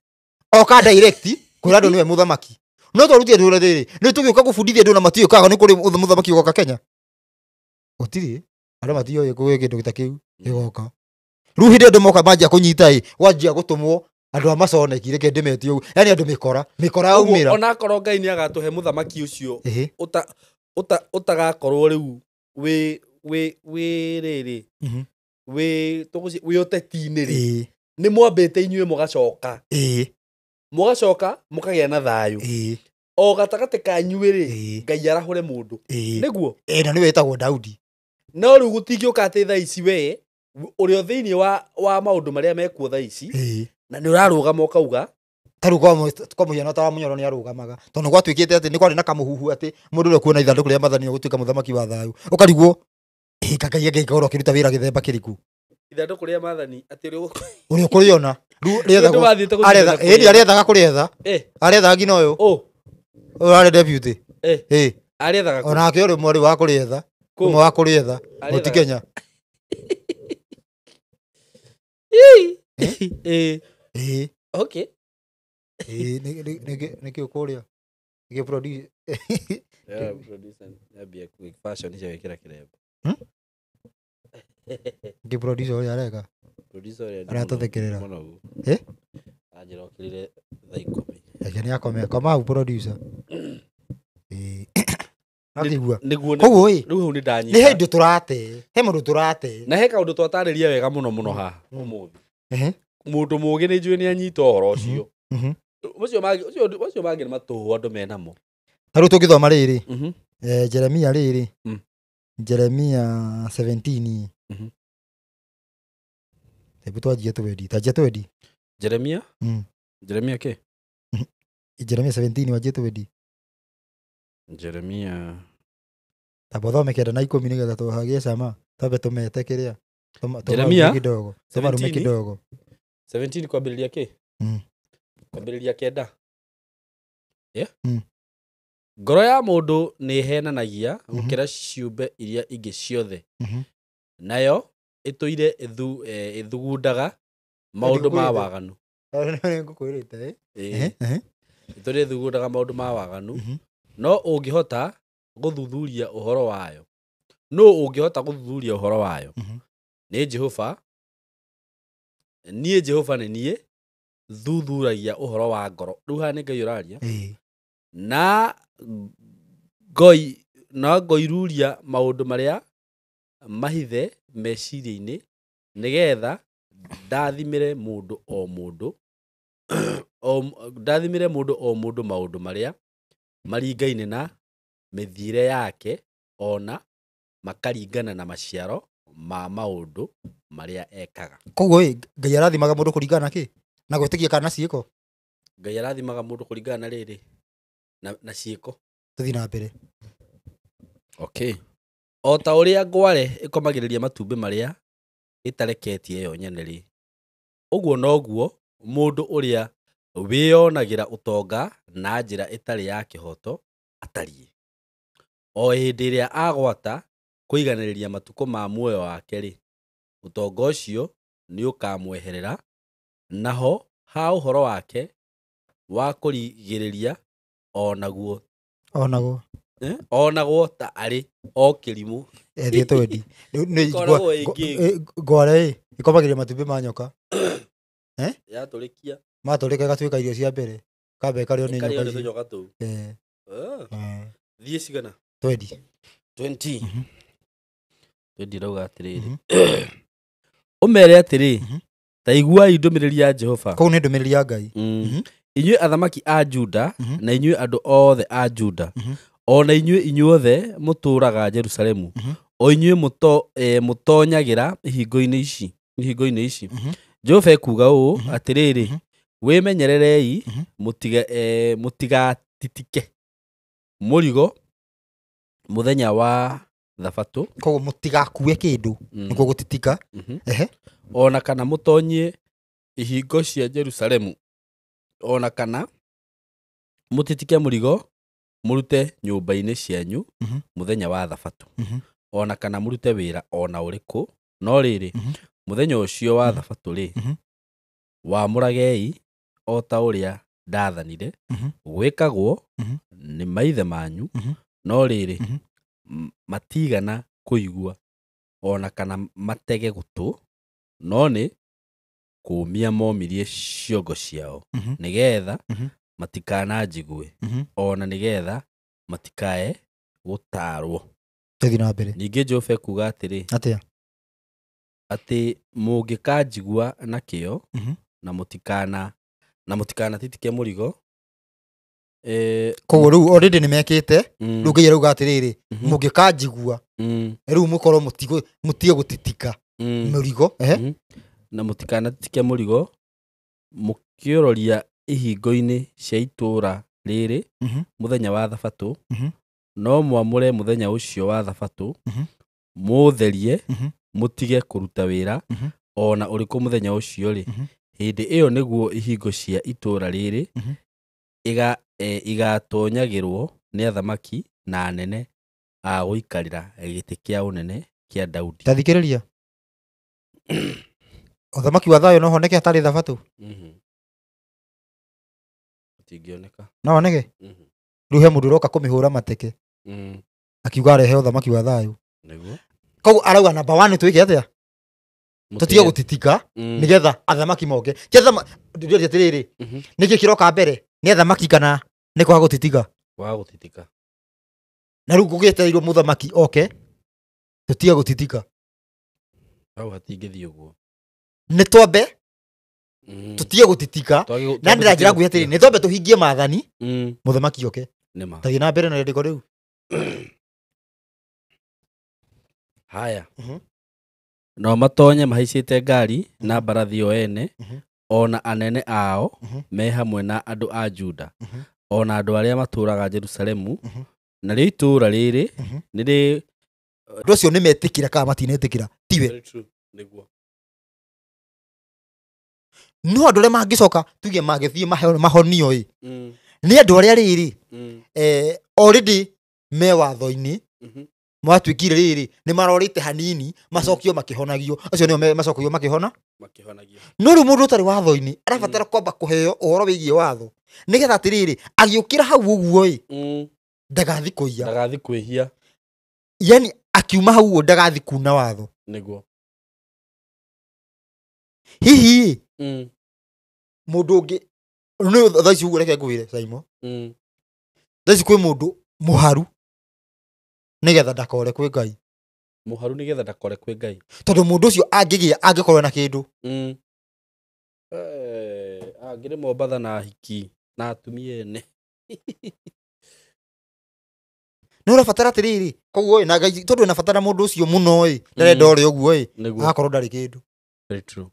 Oka direct, kwĩra andũ nĩwe mũthamaki. No twarutire andũ rĩrĩ, nĩ tũgĩũka gũbundithia andũ na matiũĩ kana nĩ kũrĩ mũthamaki ũgoka Kenya. Gũtirĩ. Andũ matiũĩ kũrĩ kĩndũ ta kĩu gĩgoka. Rĩu hĩndĩ andũ moka manjia kũnyita ĩ, wanjia gũtũmwo andũ a maconeki, reke ndĩmetie ũguo. Yaani andũ mĩkora, mĩkora Ũguo, yaumĩra. onakorwo Ngai nĩ agatũhe mũthamaki ũcio, Ĩhĩ. ũtagakorwo rĩu wĩ rĩrĩ, wĩ, tũgũci-, wĩ ũteti-inĩ rĩ. Ĩĩ. Nĩ mwambĩte inyuĩ mũgacoka. Ĩĩ. Mũgacoka mũkagĩa na thayũ. Ĩĩ. O gatagatĩ kanyu rĩ, Ĩĩ. Ngai arahũre mũndũ. Ĩĩ. Nĩguo? Ĩĩ, na nĩwe wĩtagwo Daudi. No rĩu gũtingĩũka atĩ thaa ici we, ũrĩa thĩinĩ wa maũndũ marĩa mekuo thaa ici, Ĩĩ. na nĩ ũrarũgama ũkauga. Ta rĩu kwa mũhiano ta wa Mũnyoro nĩ arũgamaga. Tondũ gwatuĩkĩte atĩ nĩ kwarĩ na kamũhuhu atĩ mũndũ ũrĩa ũkuona ithandũkũ rĩa maathani ũgũtuĩka mũthamaki wa thayũ. Ũkarigwo, ĩ, Ngai angĩkorwo akĩruta wĩra gĩthemba kĩrĩkũ? Ithandũkũ rĩa maathani atĩ ũrĩa ũkũ- Ũrĩa ũkũrĩona. Rĩu rĩethagwo- Nĩ wathiĩte gũcindana aretha- kũrĩetha. ĩni, arethaga kũrĩetha. Eh. Arethaga nginya ũyũ. Ũ. Ũyũ arĩ deputy. Eh. Ĩ. Arethaga kũ? Onake ũrĩ mwarĩ wa kũrĩetha. Kũ? Ũmwe wa kũrĩetha. Arethaga. Mũtikenya. Ĩ. Eh? Ĩ. Ĩ. Okay. Ĩ, nĩ kĩ ũkũrĩa? Nĩ kĩ produce? Yeah, producer, niambie fashion cia gwĩkĩra kĩremba. Nĩ kĩ producer ũrĩa areka? Producer ũrĩa nĩ Aratũthekerera. mũnogu. Ĩ? Anjĩra okĩrire thaa ikũmi. Reke nĩ akome. Koma hau producer. Ĩ. Akĩigua. Nĩguo, nĩguo. Koguo ĩ, Rĩu hau nĩ ndanyita. nĩ hĩndĩ tũrate. He mũndũ tũrate. Na he kaũndũ twatarĩria wega mũno mũno haha ũmũthĩ. Ehe. Mũndũ mũũgĩ nĩ njũĩ nĩ anyita ũhoro ũcio. Ũcio mangĩ, ũcio, ũcio mangĩ nĩ matũhũ andũ menamo. Ta rĩu tũngĩthoma rĩrĩ. Jeremia rĩrĩ. Jeremia 17. Hebu twanjie twendi. Tanjia twendi. Jeremia? Jeremia kĩ? Jeremia 17 wanjie twendi. Jeremia. Tamba ũthome 9 na 10 nĩgetha tũhagĩe cama. Twambe tũmete kĩrĩa. Jeremia? Tũmarume kidogo. Tũmarume 17? kidogo. 17 kwambĩrĩria kĩ? Kwambĩrĩria 9. Yeah? Ngoro ya mũndũ nĩ ĩhenanagia gũkĩra ciũmbe iria ingĩ ciothe. Nayo ĩtũire ĩthugundaga maũndũ ma Nĩngũkwĩrĩte. waganu. Nĩngũkwĩrĩte, eh? Ĩĩ. Ehe, ehe. Ĩtũire ĩthugundaga maũndũ ma waganu. No ũngĩhota gũthuthuria ũhoro wayo. Nũ ũngĩhota gũthuthuria ũhoro wayo? Nĩ Jehova. Niĩ Jehova nĩ niĩ thuthuragia ũhoro wa ngoro. Rĩu haha nĩ Ngai ũraria. Ĩĩ. Na ngoiruria maũndũ marĩa mahithe meciria-inĩ, nĩgetha ndathimĩre mũndũ o mũndũ ndathimĩre mũndũ o mũndũ maũndũ marĩa maringaine na mĩthiĩre yake, o na makaringana na maciaro ma maũndũ marĩa ekaga. Koguo ĩ, Ngai arathimaga mũndũ kũringana na kĩ? Na gwĩtĩkia kana na ciĩko? Ngai arathimaga mũndũ kũringana na rĩrĩ, na ciĩko. Tũthiĩ na mbere. Okay. O ta ũrĩa ngware ĩkomagĩrĩria matumbĩ marĩa ĩtareketie yo nyene-rĩ, ũguo noguo mũndũ ũrĩa wĩonagĩra ũtonga na njĩra ĩtarĩ ya kĩhooto atariĩ. O hĩndĩ ĩrĩa agwata kũiganĩrĩria matukũ ma muoyo wake-rĩ, ũtonga ũcio nĩũkamweherera, naho ha ũhoro wake wa kũrigĩrĩria onaguo Onagwo. Onagwo ta arĩ o kĩrimũ. Thiĩ twendi. Ĩkoragwo ĩ ngĩgu. Ngware ĩ, ĩkomagĩrĩria matumbĩ ma nyoka. Yatũrĩkia. Matũrĩka ĩgatuĩka irio cia mbere. Kamba ĩkarĩo nĩ Ĩkarĩo nyoka nĩ icio. tũnyoka tũu. Thiĩ cigana? Twendi. 20. 20 rauga atĩrĩrĩ. Ũmere atĩrĩ, ta iguai ndũmĩrĩri ya Jehova. Kũu nĩ ndũmĩrĩri ya Ngai. Inyuĩ athamaki a Juda, na inyuĩ andũ othe a Juda, o na inyuĩ inyuothe mũtũũraga Jerusalemu, o inyuĩ mũtoonyagĩra ihingo-inĩ ici. Jehova ekuuga ũũ, atĩrĩrĩ, wĩmenyererei, mũtigatitike mũrigo mũthenya wa Thabatũ. Koguo mũtigakue kĩndũ, nĩkuo gũtitika. O na kana mũtoonyie ihingo cia Jerusalemu, o na kana mũtitike mũrigo mũrute nyũmba-inĩ cianyu mũthenya wa Thabatũ, o na kana mũrute wĩra o na ũrĩkũ. No rĩrĩ, mũthenya ũcio wa Thabatũ rĩ, wamũragei o ta ũrĩa ndaathanire gwĩkagwo nĩ maithe manyu. No rĩrĩ, matigana kũigua o na kana matege gũtũ, no nĩ kũũmia momirie ciongo ciao, nĩgetha matikananjigue, o na nĩgetha matikae gũtaarwo. Tũthiĩ na mbere. Ningĩ Jehova ekuuga atĩrĩ, Atĩa? Atĩ mũngĩkanjigua na kĩyo, na mũtikanatitike mũrigo. Koguo rĩu already nĩmekĩte, rĩu Ngai arauga atĩrĩrĩ, mũngĩkanjigua, rĩu mũkorwo mũtige gũtitika mũrigo. Na mũtikanatitike mũrigo mũkĩũroria ihingo-inĩ cia itũũra rĩrĩ mũthenya wa Thabatũ, no mwamũre mũthenya ũcio wa Thabatũ, mũũtherie, mũtige kũruta wĩra o na ũrĩkũ mũthenya ũcio rĩ, hĩndĩ ĩyo nĩguo ihingo cia itũũra rĩrĩ igatoonyagĩrwo nĩ athamaki na anene a gũikarĩra gĩtĩ kĩa ũnene kĩa Daudi. Ta thikĩrĩria. Ũthamaki wa thayũ no honeke hatarĩ Thabatũ? Ũtingĩoneka. No woneke? Rĩu he mũndũ ũroka kũmĩhũra mateke. Akiuga arehe ũthamaki wa thayũ. Nĩguo. Koguo arauga number 1 twĩke atĩa? Tũtige gũtitika nĩgetha athamaki moke. Ti ndĩrĩa atĩrĩrĩ, nĩkĩ kĩroka mbere? Nĩ athamaki kana nĩ kwaga gũtitika? Kwaga gũtitika. Na rĩu gũgĩetereirwo mũthamaki oke, tũtige gũtitika. Hau hatingĩthiĩ ũguo. Nĩ twambe tũtige gũtitika. Na ndĩra njĩra nguhĩ atĩrĩrĩ, nĩ twambe tũhingie maathani, mũthamaki oke. Tathiĩ na mbere na rĩandĩko rĩu. Haya. Nao matonye mahaicĩte ngari na mbarathi o ene, o na anene ao me hamwe na andũ a Juda, o na andũ arĩa matũũraga Jerusalemu, narĩo itũũra rĩrĩ nĩrĩ Andũ acio nĩmetĩkĩra kana matinetĩkĩra, tiwe. Nĩguo. No andũ arĩa mangĩcoka tuge magĩthiĩ mahonio ĩ, nĩ andũ arĩa rĩrĩ, already me watho-inĩ, matuĩkire rĩrĩ nĩ marorĩte hanini, macokio makĩhonagio. Acio nĩo macokio makĩhona? Makĩhonagio. No rĩu mũndũ ũtarĩ watho-inĩ arabatara kwamba kũheo ũhoro wĩgiĩ watho, nĩgetha atĩrĩrĩ, agĩũkĩra hau ũguo ĩ, ndagathi kũiya. Ndagathi kwĩhia. Yani akiuma hau ũguo ndagathi kuna watho. Nĩguo. Hihi mũndũ ũngĩ nĩ thaa ici ũguo reke ngwĩre Simon. Thaa ici kwĩ mũndũ mũharu nĩgetha ndakore kwĩ Ngai. Mũharu nĩgetha ndakore kwĩ Ngai. Tondũ mũndũ ũcio angĩgĩa angĩkorwo na kĩndũ. Angĩrĩ Mombatha na hiki na atumia ene. Nĩ ũrabatara atĩrĩrĩ, koguo ĩ, na Ngai tondũ ena bata na mũndũ ũcio mũno ĩ, ndarenda ore ũguo ĩ, agakorwo ndarĩ kĩndũ. Very true.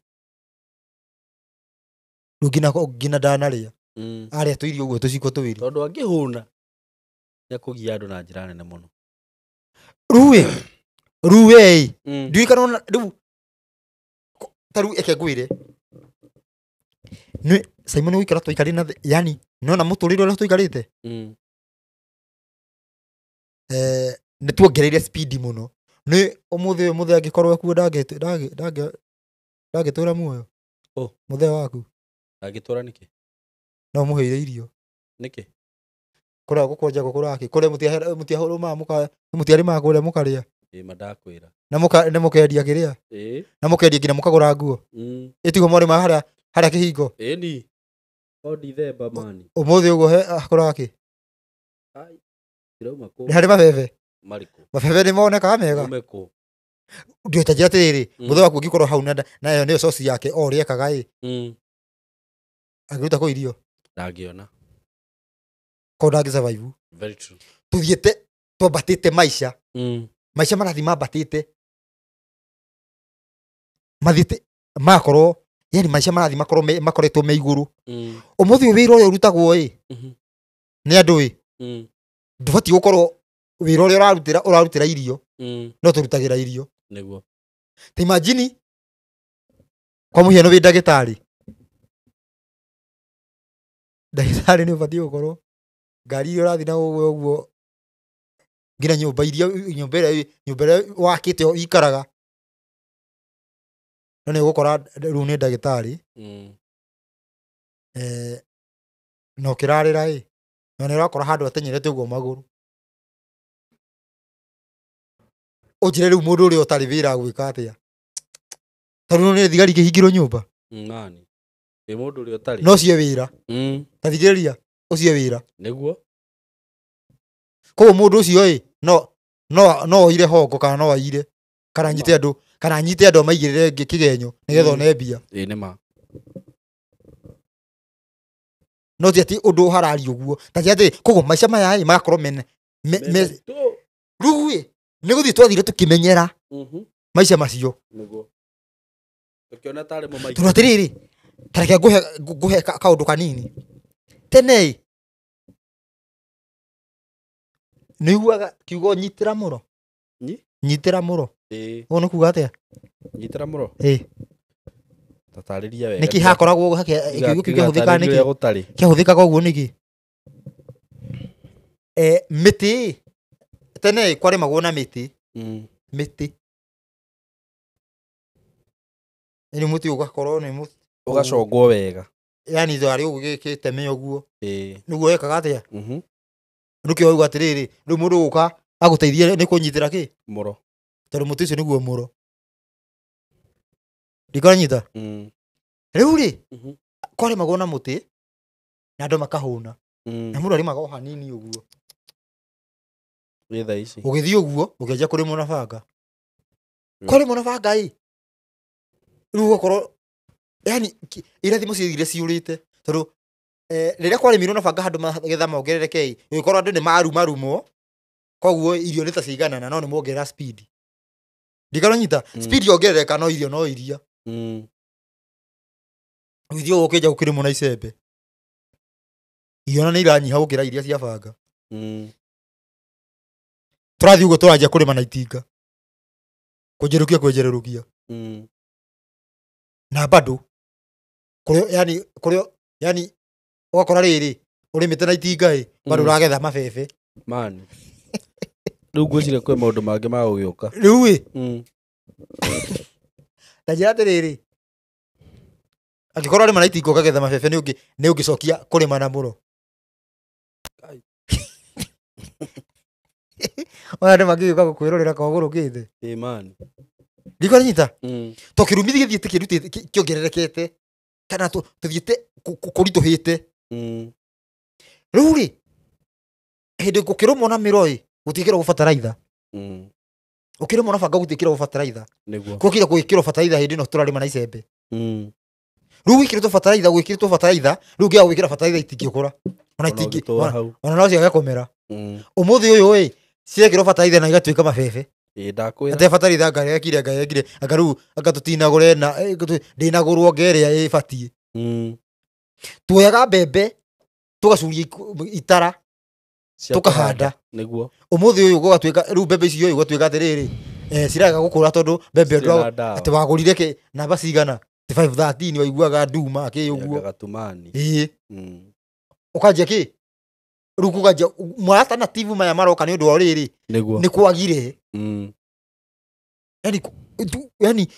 Rĩu nginya ndanarĩa. Arĩa tũirio ũguo tũciko twĩrĩ. Tondũ angĩhũna nĩekũgia andũ na njĩra nene mũno. Rĩu ĩ, rĩu ĩ, ndiũĩ kana ona rĩu ta rĩu eke ngwĩre. Nĩ Simon gũikara tũikarĩte na yani nĩwona mũtũrĩre ũrĩa tũikarĩte? Nĩ tuongereire speed mũno. Nĩ ũmũthĩ ũyũ mũthee angĩkorwo ekuo ndangĩtũra muoyo. Mũthee waku. Ndangĩtũra nĩkĩ? No ũmũheire irio. Nĩkĩ? Kũrĩa gũkũnja gũkũra kĩ? Kũrĩa mũtiahũrũmaga mũtiarĩmaga kũrĩa mũkarĩa. Ĩ ma ndakwĩra. Na mũkendia kĩrĩa? Ĩ. Na mũkendia nginya mũkagũra nguo. Ĩtiguo mwarĩma harĩa kĩhingo. Ĩni. O Dithemba mani. Ũmũthĩ ũguo hakũraga kĩ? Ai. Ndirauma kũ? Nĩ harĩ mabebe. Marĩkũ? Mabebe nĩ monekaga mega. Ume kũ? Ndiũĩ ta njĩra atĩrĩrĩ, mũthee waku ũngĩkorwo hau nayo nĩyo coci yake o ũrĩa ekaga ĩ. Angĩruta kũ irio? Ndangĩona. Koguo ndangĩ survive. Very true. Tũthiĩte twambatĩte maica. Maica marathiĩ mambatĩte. Mathiĩte magakorwo, yani maica marathiĩ makorwo makoretwo me igũrũ. Ũmũthĩ ũyũ wĩra ũrĩa ũrutagwo ĩ, nĩ andũ ĩ, ndũbatiĩ gũkorwo wĩra ũrĩa ũrarutĩra irio, no tũrutagĩra irio. Nĩguo. Ta imagine, kwa mũhiano wĩ ndagĩtarĩ. Ndagĩtarĩ nĩ ũbatiĩ gũkorwo ngari iria ũrathiĩ na ũguo ũguo nginya nyũmba iria, nyũmba ĩrĩa, nyũmba ĩrĩa wakĩte ũikaraga. No nĩ ũgũkora rĩu nĩ ndagĩtarĩ. Na ũkĩrarĩra ĩ, na nĩ ũrakora handũ atenyerete ũguo magũrũ. Ũnjĩre rĩu mũndũ ũrĩa ũtarĩ wĩra agwĩka atĩa? Tondũ nĩ thigari ikĩhingĩrwo nyũmba. Nani? Ĩ mũndũ ũrĩa ũtarĩ. No ũcie wĩra. Ta thikĩrĩria, ũcie wĩra. Nĩguo. Koguo mũndũ ũcio ĩ, no oire hongo kana no aire. Kana anyite andũ, kana anyite andũ amaigĩrĩre kĩgenyo nĩgetha one mbia. Ĩ nĩ ma. No ti atĩ ũndũ ũhararia ũguo. Ta ti atĩ, koguo maica maya ĩ, magakorwo mene, me, me, rĩu ĩ, nĩ gũthiĩ twathire tũkĩmenyera maica macio. Nĩguo. Tũkĩona tarĩ mo maingĩ. Tondũ atĩrĩrĩ, ta reke ngũhe kaũndũ kanini. Tene ĩ, nĩ ũiguaga kiugo nyitĩra mũro? Nyi? Nyitĩra mũro. Ĩ. Ũguo nĩ kuga atĩa? Nyitĩra mũro? Ĩ. Tatarĩria wega. Nĩkĩ hakoragwo kiugo kĩu kĩahũthĩkaga nĩkĩ? Tiga gũtarĩ. Kĩahũthĩkaga ũguo nĩkĩ? Mĩtĩ ĩ, tene ĩ, kwarĩmagwo na mĩtĩ. Mĩtĩ. Nĩ mũtĩ ũgakorwo nĩ mũtĩ. Ũgacongwo wega. Yani twarĩ ũguo gĩteme ũguo. Ĩ. Nĩguo wekaga atĩa? Nĩkĩo wauga atĩrĩrĩ, rĩu mũndũ ũgũka agũteithie nĩ kũnyitĩra kĩ? Mũro. Tondũ mũtĩ ũcio nĩguo mũro. Ndikanyita? Rĩu rĩ, kwarĩmagwo na mũtĩ, na andũ makahũna. Na mũndũ arĩmaga o hanini ũguo. Nĩ thaa ici. Ũgĩthiĩ ũguo, ũkĩanjia kũrĩmwo na banga. Kwarĩmwo na banga ĩ, rĩu ũgakorwo, yani, irathimo ciathire ciũrĩte. Tondũ, rĩrĩa kwarĩmirwo na banga handũ magetha mongerereke ĩ, ũgĩkorwo andũ nĩ marumarumwo, koguo irio nĩ ta ciaiganana, no nĩ mongerera speed. Ndikaranyita? Speed yongerereka no irio no iria. Ũgĩthiĩ ũguo ũkĩanjia gũkĩrĩmwo na icembe. Irio ona nĩ iranyiha gũkĩra iria cia banga. Tũrathiĩ ũguo tũranjia kũrĩma na itinga. Kũnjĩrũkia, kwenjerũkia. Na bado, kũrĩa, yani, kũrĩa, yani, ũgakora rĩrĩ, ũrĩmĩte na itinga ĩ, bado ũragetha mabebe. Mani. Rĩu ngwĩciria kwĩ maũndũ mangĩ ma gũgĩũka. Rĩu ĩ, ta njĩra atĩrĩrĩ, angĩkorwo ũrarĩma na itinga ũkagetha mabebe, nĩ ũngĩcokia kũrĩma na mũro. Ai. Ona andũ mangĩgĩũka gũkwĩrorera kana ũgũrũkĩte. Ĩ, mani. Ndikũnyita? To kĩrumi gĩthiĩte kĩrutĩte, kĩongererekete, kana tũthiĩte kũritũhĩte. Rĩu rĩ, Hĩndĩ gũkĩrũmwo na mĩro ĩ gũtiĩkĩragwo bataraitha. Ũkĩrĩmwo na banga gũtiĩkĩragwo bataraitha. Nĩguo. Gũkire gwĩkĩrwo bataraitha hĩndĩ ĩno tũrarĩma na icembe. Rĩu gwĩkĩrĩtwo bataraitha gwĩkĩrĩtwo bataraitha rĩu ũngĩaga gwĩkĩra bataraitha itingĩkũra. Ona itingĩ ona no ciage kũmera. Ũmũthĩ ũyũ ĩ cirekĩrwo bataraitha na igatuĩka mabebe. Ĩ ndakwĩra. Ate bataraitha anga yekire anga yekire anga rĩu anga tũtinagũre na ndĩnagũrwo anga ĩrĩa ĩbatiĩ. Tuoyaga mbembe tũgacuria itara tũkahanda. Nĩguo. Ũmũthĩ ũyũ gũgatuĩka rĩu mbembe icio gũgatuĩka atĩrĩrĩ ciraga gũkũra tondũ mbembe atĩ wagũrire kĩ namba cigana ti 513 waiguaga nduma kĩ ũguo. Gatumani. Ĩĩ. Ũkanjia kĩ rĩu kũkanjia alternative maya maroka nĩ ũndũ wa rĩrĩ nĩ kwagire. Yani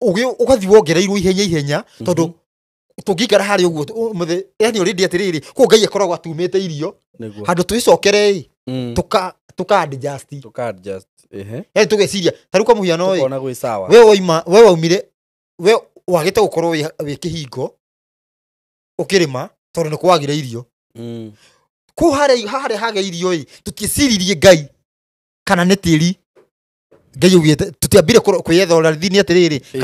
ũgathiĩ wongereirwo ihenya ihenya tondũ tũngĩikara harĩa ũguo ũmũthĩ yani already atĩrĩrĩ kũu Ngai akoragwo atumĩte irio handũ twĩcokere ĩ tuka adjust. Tuka adjust. Ehe. Yani tũgeciria ta rĩu kwa mũhiano ĩ tukona gwĩ sawa. We wauma we waumire we wagĩte gũkorwo wĩ kĩhingo ũkĩrĩma tondũ nĩ kwagire irio. Kũu harĩa hage irio ĩ tũtieciririe Ngai kana nĩ tĩri Ngai augĩte tũtiambire kwĩyetha ũrathi nĩ atĩrĩrĩ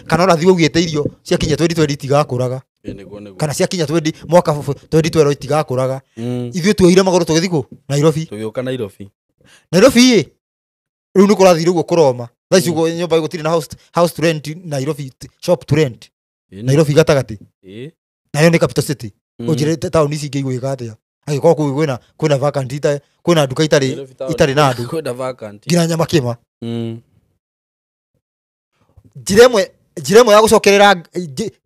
kana ũrathi augĩte irio ciakinya 2020 itigakũraga. Kana ciakinya 20 mwaka 2012 itigakũraga. Ithuĩ tuoire magũrũ tũgĩthiĩ kũ Nairobi. Tũgĩũka Nairobi. Nairobi ĩ rĩu nĩ kũrathiĩ ũguo kũroma. Thaa ici ũguo nyũmba gũtirĩ na house to rent Nairobi shop to rent. Nairobi gatagatĩ. Nayo nĩ capital city. Ũnjĩre taũni ici ingĩ igwĩka atĩa? Angĩkorwo kũu kwĩna vacant kwĩna nduka itarĩ na andũ. Kwĩna vacant. Nginya Nyamakĩma. Njĩra ĩmwe ya gũcokerera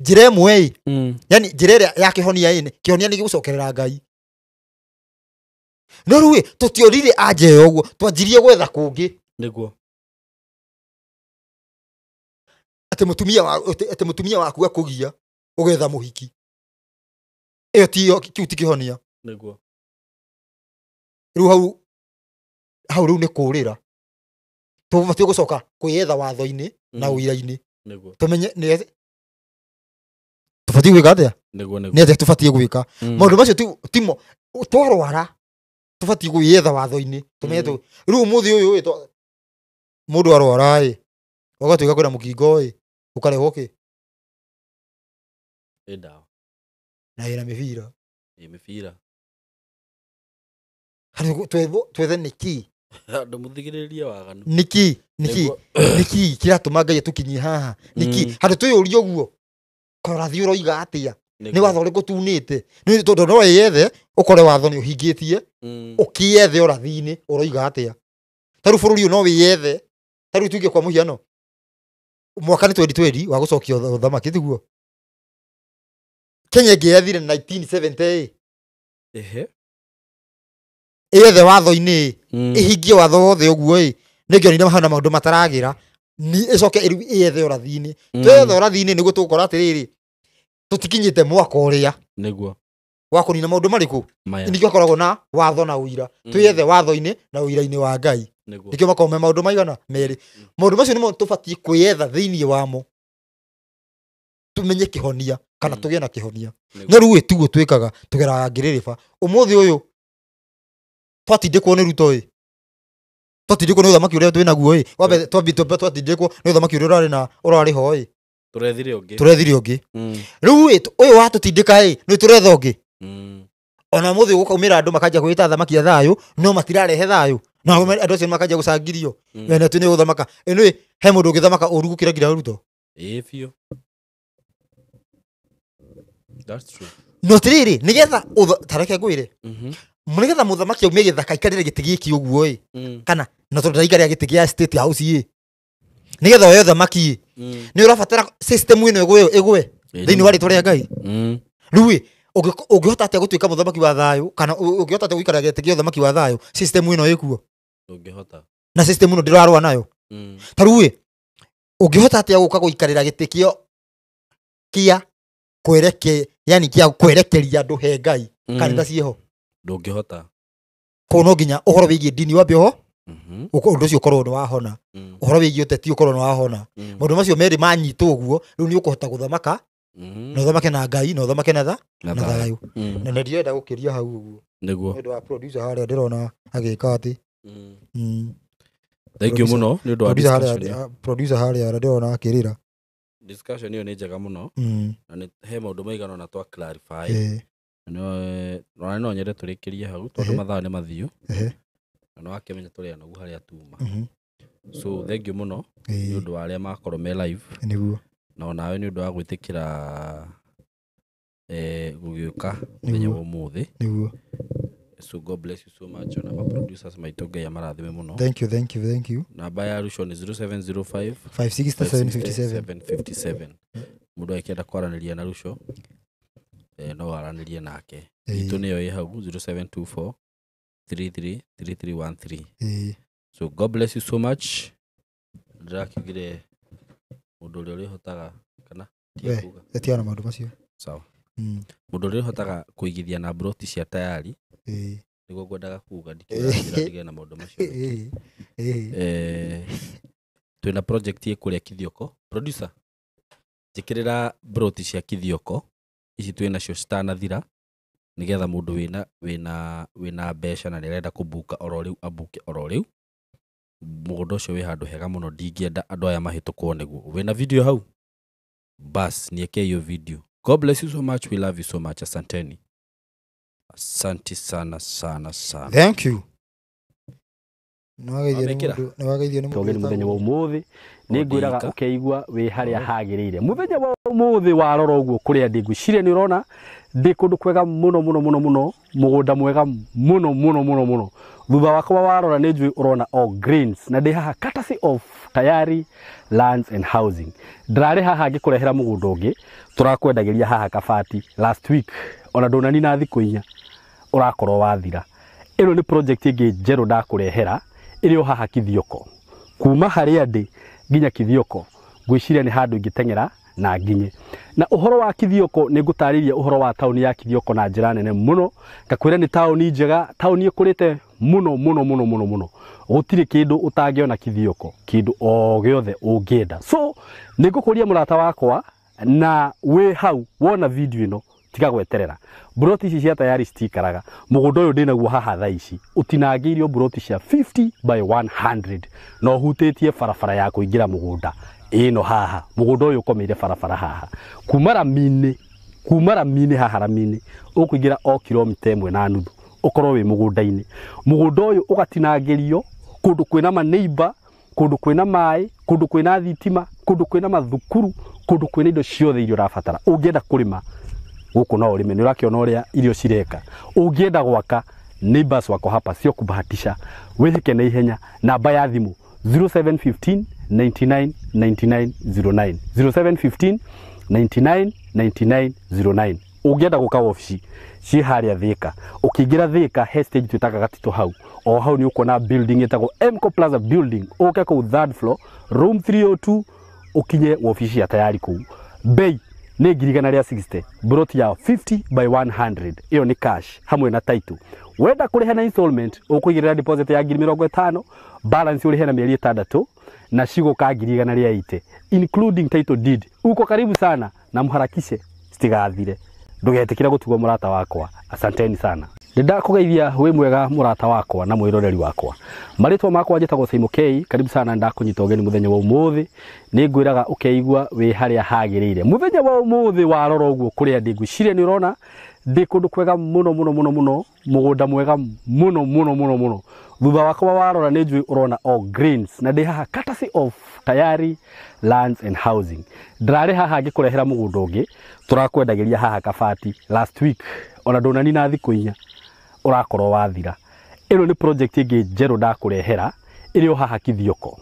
njĩra ĩmwe ĩ yani njĩra ĩrĩa ya kĩhonia ĩ kĩhonia nĩ gũcokerera Ngai. No rĩu ĩ tũtiorire anja ĩyo ũguo twanjirie gwetha kũngĩ. Nĩguo. Atĩ mũtumia waku akũgia ũgetha mũhiki. Ĩyo tiyo kĩu ti kĩhonia. Nĩguo. Rĩu hau rĩu nĩ kũrĩra. Tũbatiĩ gũcoka kwĩyetha watho-inĩ na ũira-inĩ. Nĩguo. Tũmenye nĩ tũbatiĩ gwĩka atĩa? Nĩguo nĩguo. Nĩ atĩa tũbatiĩ gwĩka? Maũndũ macio timo twarwara tũbatiĩ gwĩyetha watho-inĩ. Tũmenye rĩu ũmũthĩ ũyũ ĩ mũndũ arwara ĩ ũgatuĩka kwĩna mũkingo ĩ ũkarehwo kĩ? Ĩ ndawa. Na ĩna mĩbira. Ĩ mĩbira. Harĩ twethe nĩkĩ? Andũ mũthigĩrĩrie waganu. Nĩkĩ? Nĩkĩ? Nĩkĩ kĩratũma Ngai atũkinyie haha? Nĩkĩ? Handũ twĩyũrie ũguo ũrathi ũroiga atĩa? Nĩ watho ũrĩkũ tunĩte? Nĩ tondũ no wĩyethe ũkore watho nĩ ũhingĩtie ũkĩyethe ũrathi-inĩ ũroiga atĩa? Ta rĩu bũrũri ũyũ no wĩyethe ta rĩu tuge kwa mũhiano mwaka nĩ 2020 wa gũcokia ũthamaki tiguo? Kenya ĩngĩyethire 1970 ĩ ĩyethe watho-inĩ ĩhingie watho wothe ũguo ĩ nĩngĩonire hana maũndũ mataragĩra ĩcoke rĩu ĩyethe ũrathi-inĩ. Twethe ũrathi-inĩ nĩguo tũgũkora atĩrĩrĩ tũtikinyĩte mwaka ũrĩa nĩguo wa kũnina maũndũ marĩkũ nĩkĩo akoragwo na watho na ũira. Twĩyethe watho-inĩ na ũira-inĩ wa Ngai. Nĩkĩo makoragwo me maũndũ maigana merĩ. Maũndũ macio nĩmo tũbatiĩ kwĩyetha thĩinĩ wamo tũmenye kĩhonia kana tũgĩe na kĩhonia. No rĩu ĩ tiguo twĩkaga tũgeraga ngĩrĩrĩba. Ũmũthĩ ũyũ twatindĩkwo nĩ Ruto ĩ twatindĩkwo nĩ ũthamaki ũrĩa twĩnaguo ĩ wambe twatindĩkwo nĩ ũthamaki ũrĩa ũrarĩ na ũrarĩ ho ĩ tũrethire ũngĩ tũrethire ũngĩ. Rĩu ĩ ũyũ watũtindĩka ĩ nĩ tũretha ũngĩ. Ona ũmũthĩ gũkaumĩra andũ makanjia kwĩta athamaki a thayũ no matirarehe thayũ na andũ acio makanjia gũcangirio wene atĩ nĩ ũgũthamaka. Ĩ he mũndũ ũngĩthamaka ũru gũkĩra nginya Ruto? Ĩ biũ. That's true. No atĩrĩrĩ nĩgetha ta reke ngwĩre nĩgetha mũthamaki aume gĩthaka aikarĩre gĩtĩ gĩkĩ ũguo ĩ kana na tondũ ndaikarĩra gĩtĩ gĩa state house ĩ nĩgetha oe ũthamaki ĩ nĩ ũrabatara system ĩno ĩgwe thĩinĩ wa rĩtwa rĩa Ngai. Rĩu ĩ ũngĩhota atĩa gũtuĩka mũthamaki wa thayũ kana ũngĩhota atĩa gũikara gĩtĩ gĩa ũthamaki wa thayũ system ĩno ĩkuo? Ndũngĩhota. Na system ĩno ndĩrarũa nayo. Ta rĩu ĩ ũngĩhota atĩa gũka gũikarĩra gĩtĩ kĩa kwereke yani kĩa kwerekeria andũ he Ngai kanitha ciĩho? Ndũngĩhota. Kũu no nginya ũhoro wĩgiĩ ndini wambe oho ũndũ ũcio ũkorwo nĩ wahona. Ũhoro wĩgiĩ ũteti ũkorwo nĩ wahona. Maũndũ macio merĩ manyitwo ũguo rĩu nĩ ũkũhota gũthamaka Na ũthamake na Ngai na ũthamake na tha na thayũ. Na ndirenda gũkĩria hau ũguo. Nĩguo. Nĩ ũndũ wa producer harĩa ndĩrona agĩka atĩ. Thank you mũno nĩ ũndũ wa discussion. Producer harĩa ndĩrona akĩrĩra. Discussion ĩyo nĩ njega mũno. Na nĩ he maũndũ maigana ũna twa clarify. Na no nyende tũrĩkĩrie hau tondũ mathaa nĩ mathiu. Na nĩ wakĩmenya tũrĩ anogu harĩa tuma. So thank you mũno nĩ ũndũ wa arĩa makorwo me live. Nĩguo. Na onawe nĩ ũndũ wa gwĩtĩkĩra gũgĩũka mũthenya wa ũmũthĩ. Nĩguo. So God bless you so much. Ona ma producers maitũ Ngai amarathime mũno. Thank you, thank you, thank you. Namba ya Ruco nĩ 0705 560 757. Mũndũ akĩenda kwaranĩria na Ruco no aranĩrie nake. Itũ nĩyo ĩ hau 0724 33 3313. So God bless you so much. Ndĩrakiugire mũndũ ũrĩa ũrĩhotaga kana tiga tiana maũndũ macio. Sawa. Mũndũ ũrĩa ũrĩhotaga kũigithia na broti cia tayari nĩguo ngwendaga kuga ndikĩra na maũndũ macio. Twĩna project ĩ kũrĩa Kithioko. Producer, njĩkĩrĩra broti cia Kithioko ici twĩnacio citanathira nĩgetha mũndũ wĩna mbeca na nĩarenda kũbuka oro rĩu abuke oro rĩu. Mũgũnda ũcio wĩ handũ hega mũno, ndingĩenda andũ aya mahĩtũkwo nĩguo. Wĩna video hau? Bas, nieke hiyo video. God bless you so much, we love you so much. Asanteni. Asante sana sana sana. Thank you. Nĩwageithio nĩ mũndũ mũthenya wa ũmũthĩ nĩ ngwĩraga ũkeigua wĩ harĩa hagĩrĩire. Mũthenya wa ũmũthĩ warora ũguo kũrĩa ndĩ ngwĩciria nĩ ũrona ndĩ kũndũ kwega mũno mũno mũno mũno, mũgũnda mwega mũno mũno mũno mũno. Thutha wakwa warora nĩ njũĩ ũrona all greens na ndĩ haha courtesy of Tayari Lands and Housing. Ndĩrarĩ haha ngĩkũrehera mũgũnda ũngĩ tũrakwendagĩria haha Kabati last week, ona ndũnanina thikũ inya ũrakorwo wathira. Ĩno nĩ project ĩngĩ njerũ ndakũrehera ĩrĩ o haha Kithioko. Kuma harĩa ndĩ nginya Kithioko ngwĩciria nĩ handũ ingĩteng'era na nginye. Na ũhoro wa Kithioko nĩ ngũtarĩria ũhoro wa taũni ya Kithioko na njĩra nene mũno. Ngakwĩra nĩ taũni njega, taũni ĩkũrĩte mũno mũno mũno mũno mũno. Gũtirĩ kĩndũ ũtangĩona Kithioko, kĩndũ o gĩothe ũngĩenda. So nĩ ngũkũria mũrata wakwa na wĩ hau wona video ĩno tiga gweterera. Broti ici cia Tayari citikaraga. Mũgũnda ũyũ ndĩnaguo haha thaa ici ũtinangĩirio broti cia 50 by 100 na ũhutĩtie barabara ya kũingĩra mũgũnda ĩno haha. Mũgũnda ũyũ ũkomeire barabara haha kuma ramini haha ramini ũkũingĩra o kilomita 1.5 ũkorwo wĩ mũgũnda-inĩ. Mũgũnda ũyũ ũgatinangĩrio kũndũ kwĩna maneiba, kũndũ kwĩna maĩ, kũndũ kwĩna thitima, kũndũ kwĩna mathukuru, kũndũ kwĩna indo ciothe iria ũrabatara. Ũngĩenda kũrĩma gũkũ no ũrĩme, nĩ ũrakĩona ũrĩa irio cireka. Ũngĩenda gwaka, neighbors wako hapa sio kubahatisha. Wĩhĩke na ihenya. Namba ya thimũ 0715 99 99 09, 0715 99 99 09. Ũngĩenda gũka wabici ciĩ harĩa Thika, ũkĩingĩra Thika he stage twĩtaga Gatitũ hau, o hau nĩ ũkuona building ĩtagwo Mco Plaza building. Ũke kũu third floor room 302 ũkinye wabici ya Tayari kũu. Bei nĩ 160,000, broti ya 50 by 100, ĩyo nĩ cash hamwe na title. Wenda kũrĩha na installment ũkũigĩrĩra deposit ya 50,000, balance ũrĩhe na mĩeri 6 na cigũka 180,000 including title deed. Uko karibu sana na mharakishe citigathire. Ndũgetĩkĩre gũtigwo mũrata wakwa. Asanteni sana. Ndakũgeithia wĩ mwega mũrata wakwa na mwĩroreri wakwa. Marĩtwa makwa njĩtagwo Saimo K. Karibu sana, ndakũnyita ũgeni mũthenya wa ũmũthĩ. Nĩ ngwĩraga ũkeigua wĩ harĩa hagĩrĩire. Mũthenya wa ũmũthĩ warora ũguo kũrĩa ndĩ ngwĩciria nĩ ũrona ndĩ kũndũ kwega mũno mũno mũno mũno, mũgũnda mwega mũno mũno mũno mũno. Thutha wakwa warora nĩ njũĩ ũrona all greens na ndĩ haha courtesy of Tayari Lands and Housing. Ndĩrarĩ haha ngĩkũrehera mũgũnda ũngĩ tũrakwendagĩria haha Kabati last week, ona ndũnanina thikũ inya ũrakorwo wathira. Ĩno nĩ project ĩngĩ njerũ ndakũrehera ĩrĩ o haha Kithioko.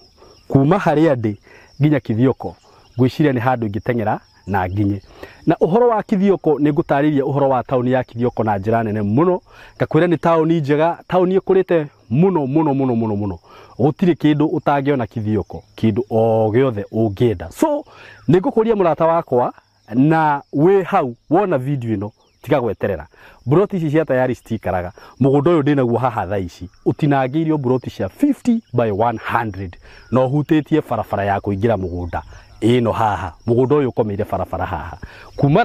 Kuma harĩa ndĩ nginya Kithioko ngwĩciria nĩ handũ ingĩteng'era na nginye. Na ũhoro wa Kithioko nĩ ngũtarĩria ũhoro wa taũni ya Kithioko na njĩra nene mũno. Ngakwĩra nĩ taũni njega, taũni ĩkũrĩte mũno mũno mũno mũno mũno. Gũtirĩ kĩndũ ũtangĩona Kithioko, kĩndũ o gĩothe ũngĩenda. So nĩ ngũkũria mũrata wakwa na wĩ hau wona video ĩno Tiga gweterera. Mburoti ici cia tayari citikaraga. Mũgũnda ũyũ ndĩnaguo haha thaa ici ũtinangĩirio mburoti cia 50 by 100 na ũhutĩtie barabara ya kũingĩra mũgũnda ĩno haha. Mũgũnda ũyũ ũkomeire barabara haha kuma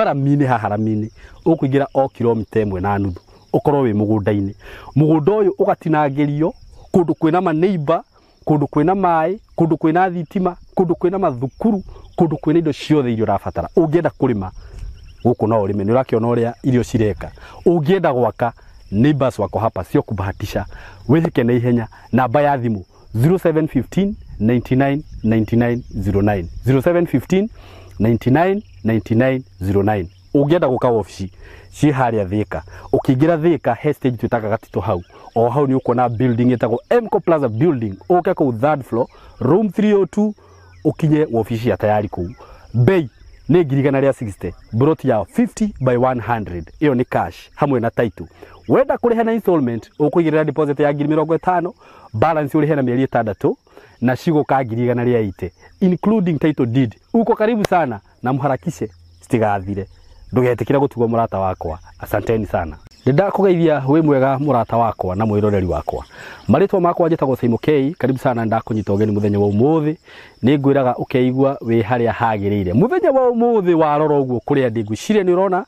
rami-inĩ haha rami-inĩ ũkũingĩra o kilomita 1.5 ũkorwo wĩ mũgũnda-inĩ. Mũgũnda ũyũ ũgatinangĩrio kũndũ kwĩna maneiba, kũndũ kwĩna maĩ, kũndũ kwĩna thitima, kũndũ kwĩna mathukuru, kũndũ kwĩna indo ciothe iria ũrabatara. Ũngĩenda kũrĩma gũkũ no ũrĩme, nĩ ũrakĩona ũrĩa irio cireka. Ũngĩenda gwaka, neighbors wako hapa, sio kubahatisha. Wĩhĩke na ihenya. Namba ya thimũ 0715 99 99 09, 0715 99 99 09. Ũngĩenda gũka wabici ciĩ harĩa Thika, ũkĩingĩra Thika he stage twĩtaga Gatito hau, o hau nĩ ũkuona building ĩtagwo Mco Plaza building. Ũke kũu third floor room 302 ũkinye wabici ya tayari kũu. Bei nĩ 160,000, mburoti ya 50 by 100, ĩyo nĩ cash hamwe na title. Wenda kũrĩha na installment ũkũigĩrĩra deposit ya 50,000, balance ũrĩhe na mĩeri 6 na cigũka 180,000 including title deed. Uko karibu sana na mharakishe citigathire. Ndũgetĩkĩre gũtigwo mũrata wakwa. Asanteni sana. Ndakũgeithia wĩ mwega mũrata wakwa na mwĩroreri wakwa. Marĩtwa makwa njĩtagwo Simon K. Karibu sana, ndakũnyita ũgeni mũthenya wa ũmũthĩ. Nĩ ngwĩraga ũkeigua wĩ harĩa hagĩrĩire. Mũthenya wa ũmũthĩ warora ũguo kũrĩa ndĩ ngwĩciria nĩ ũrona.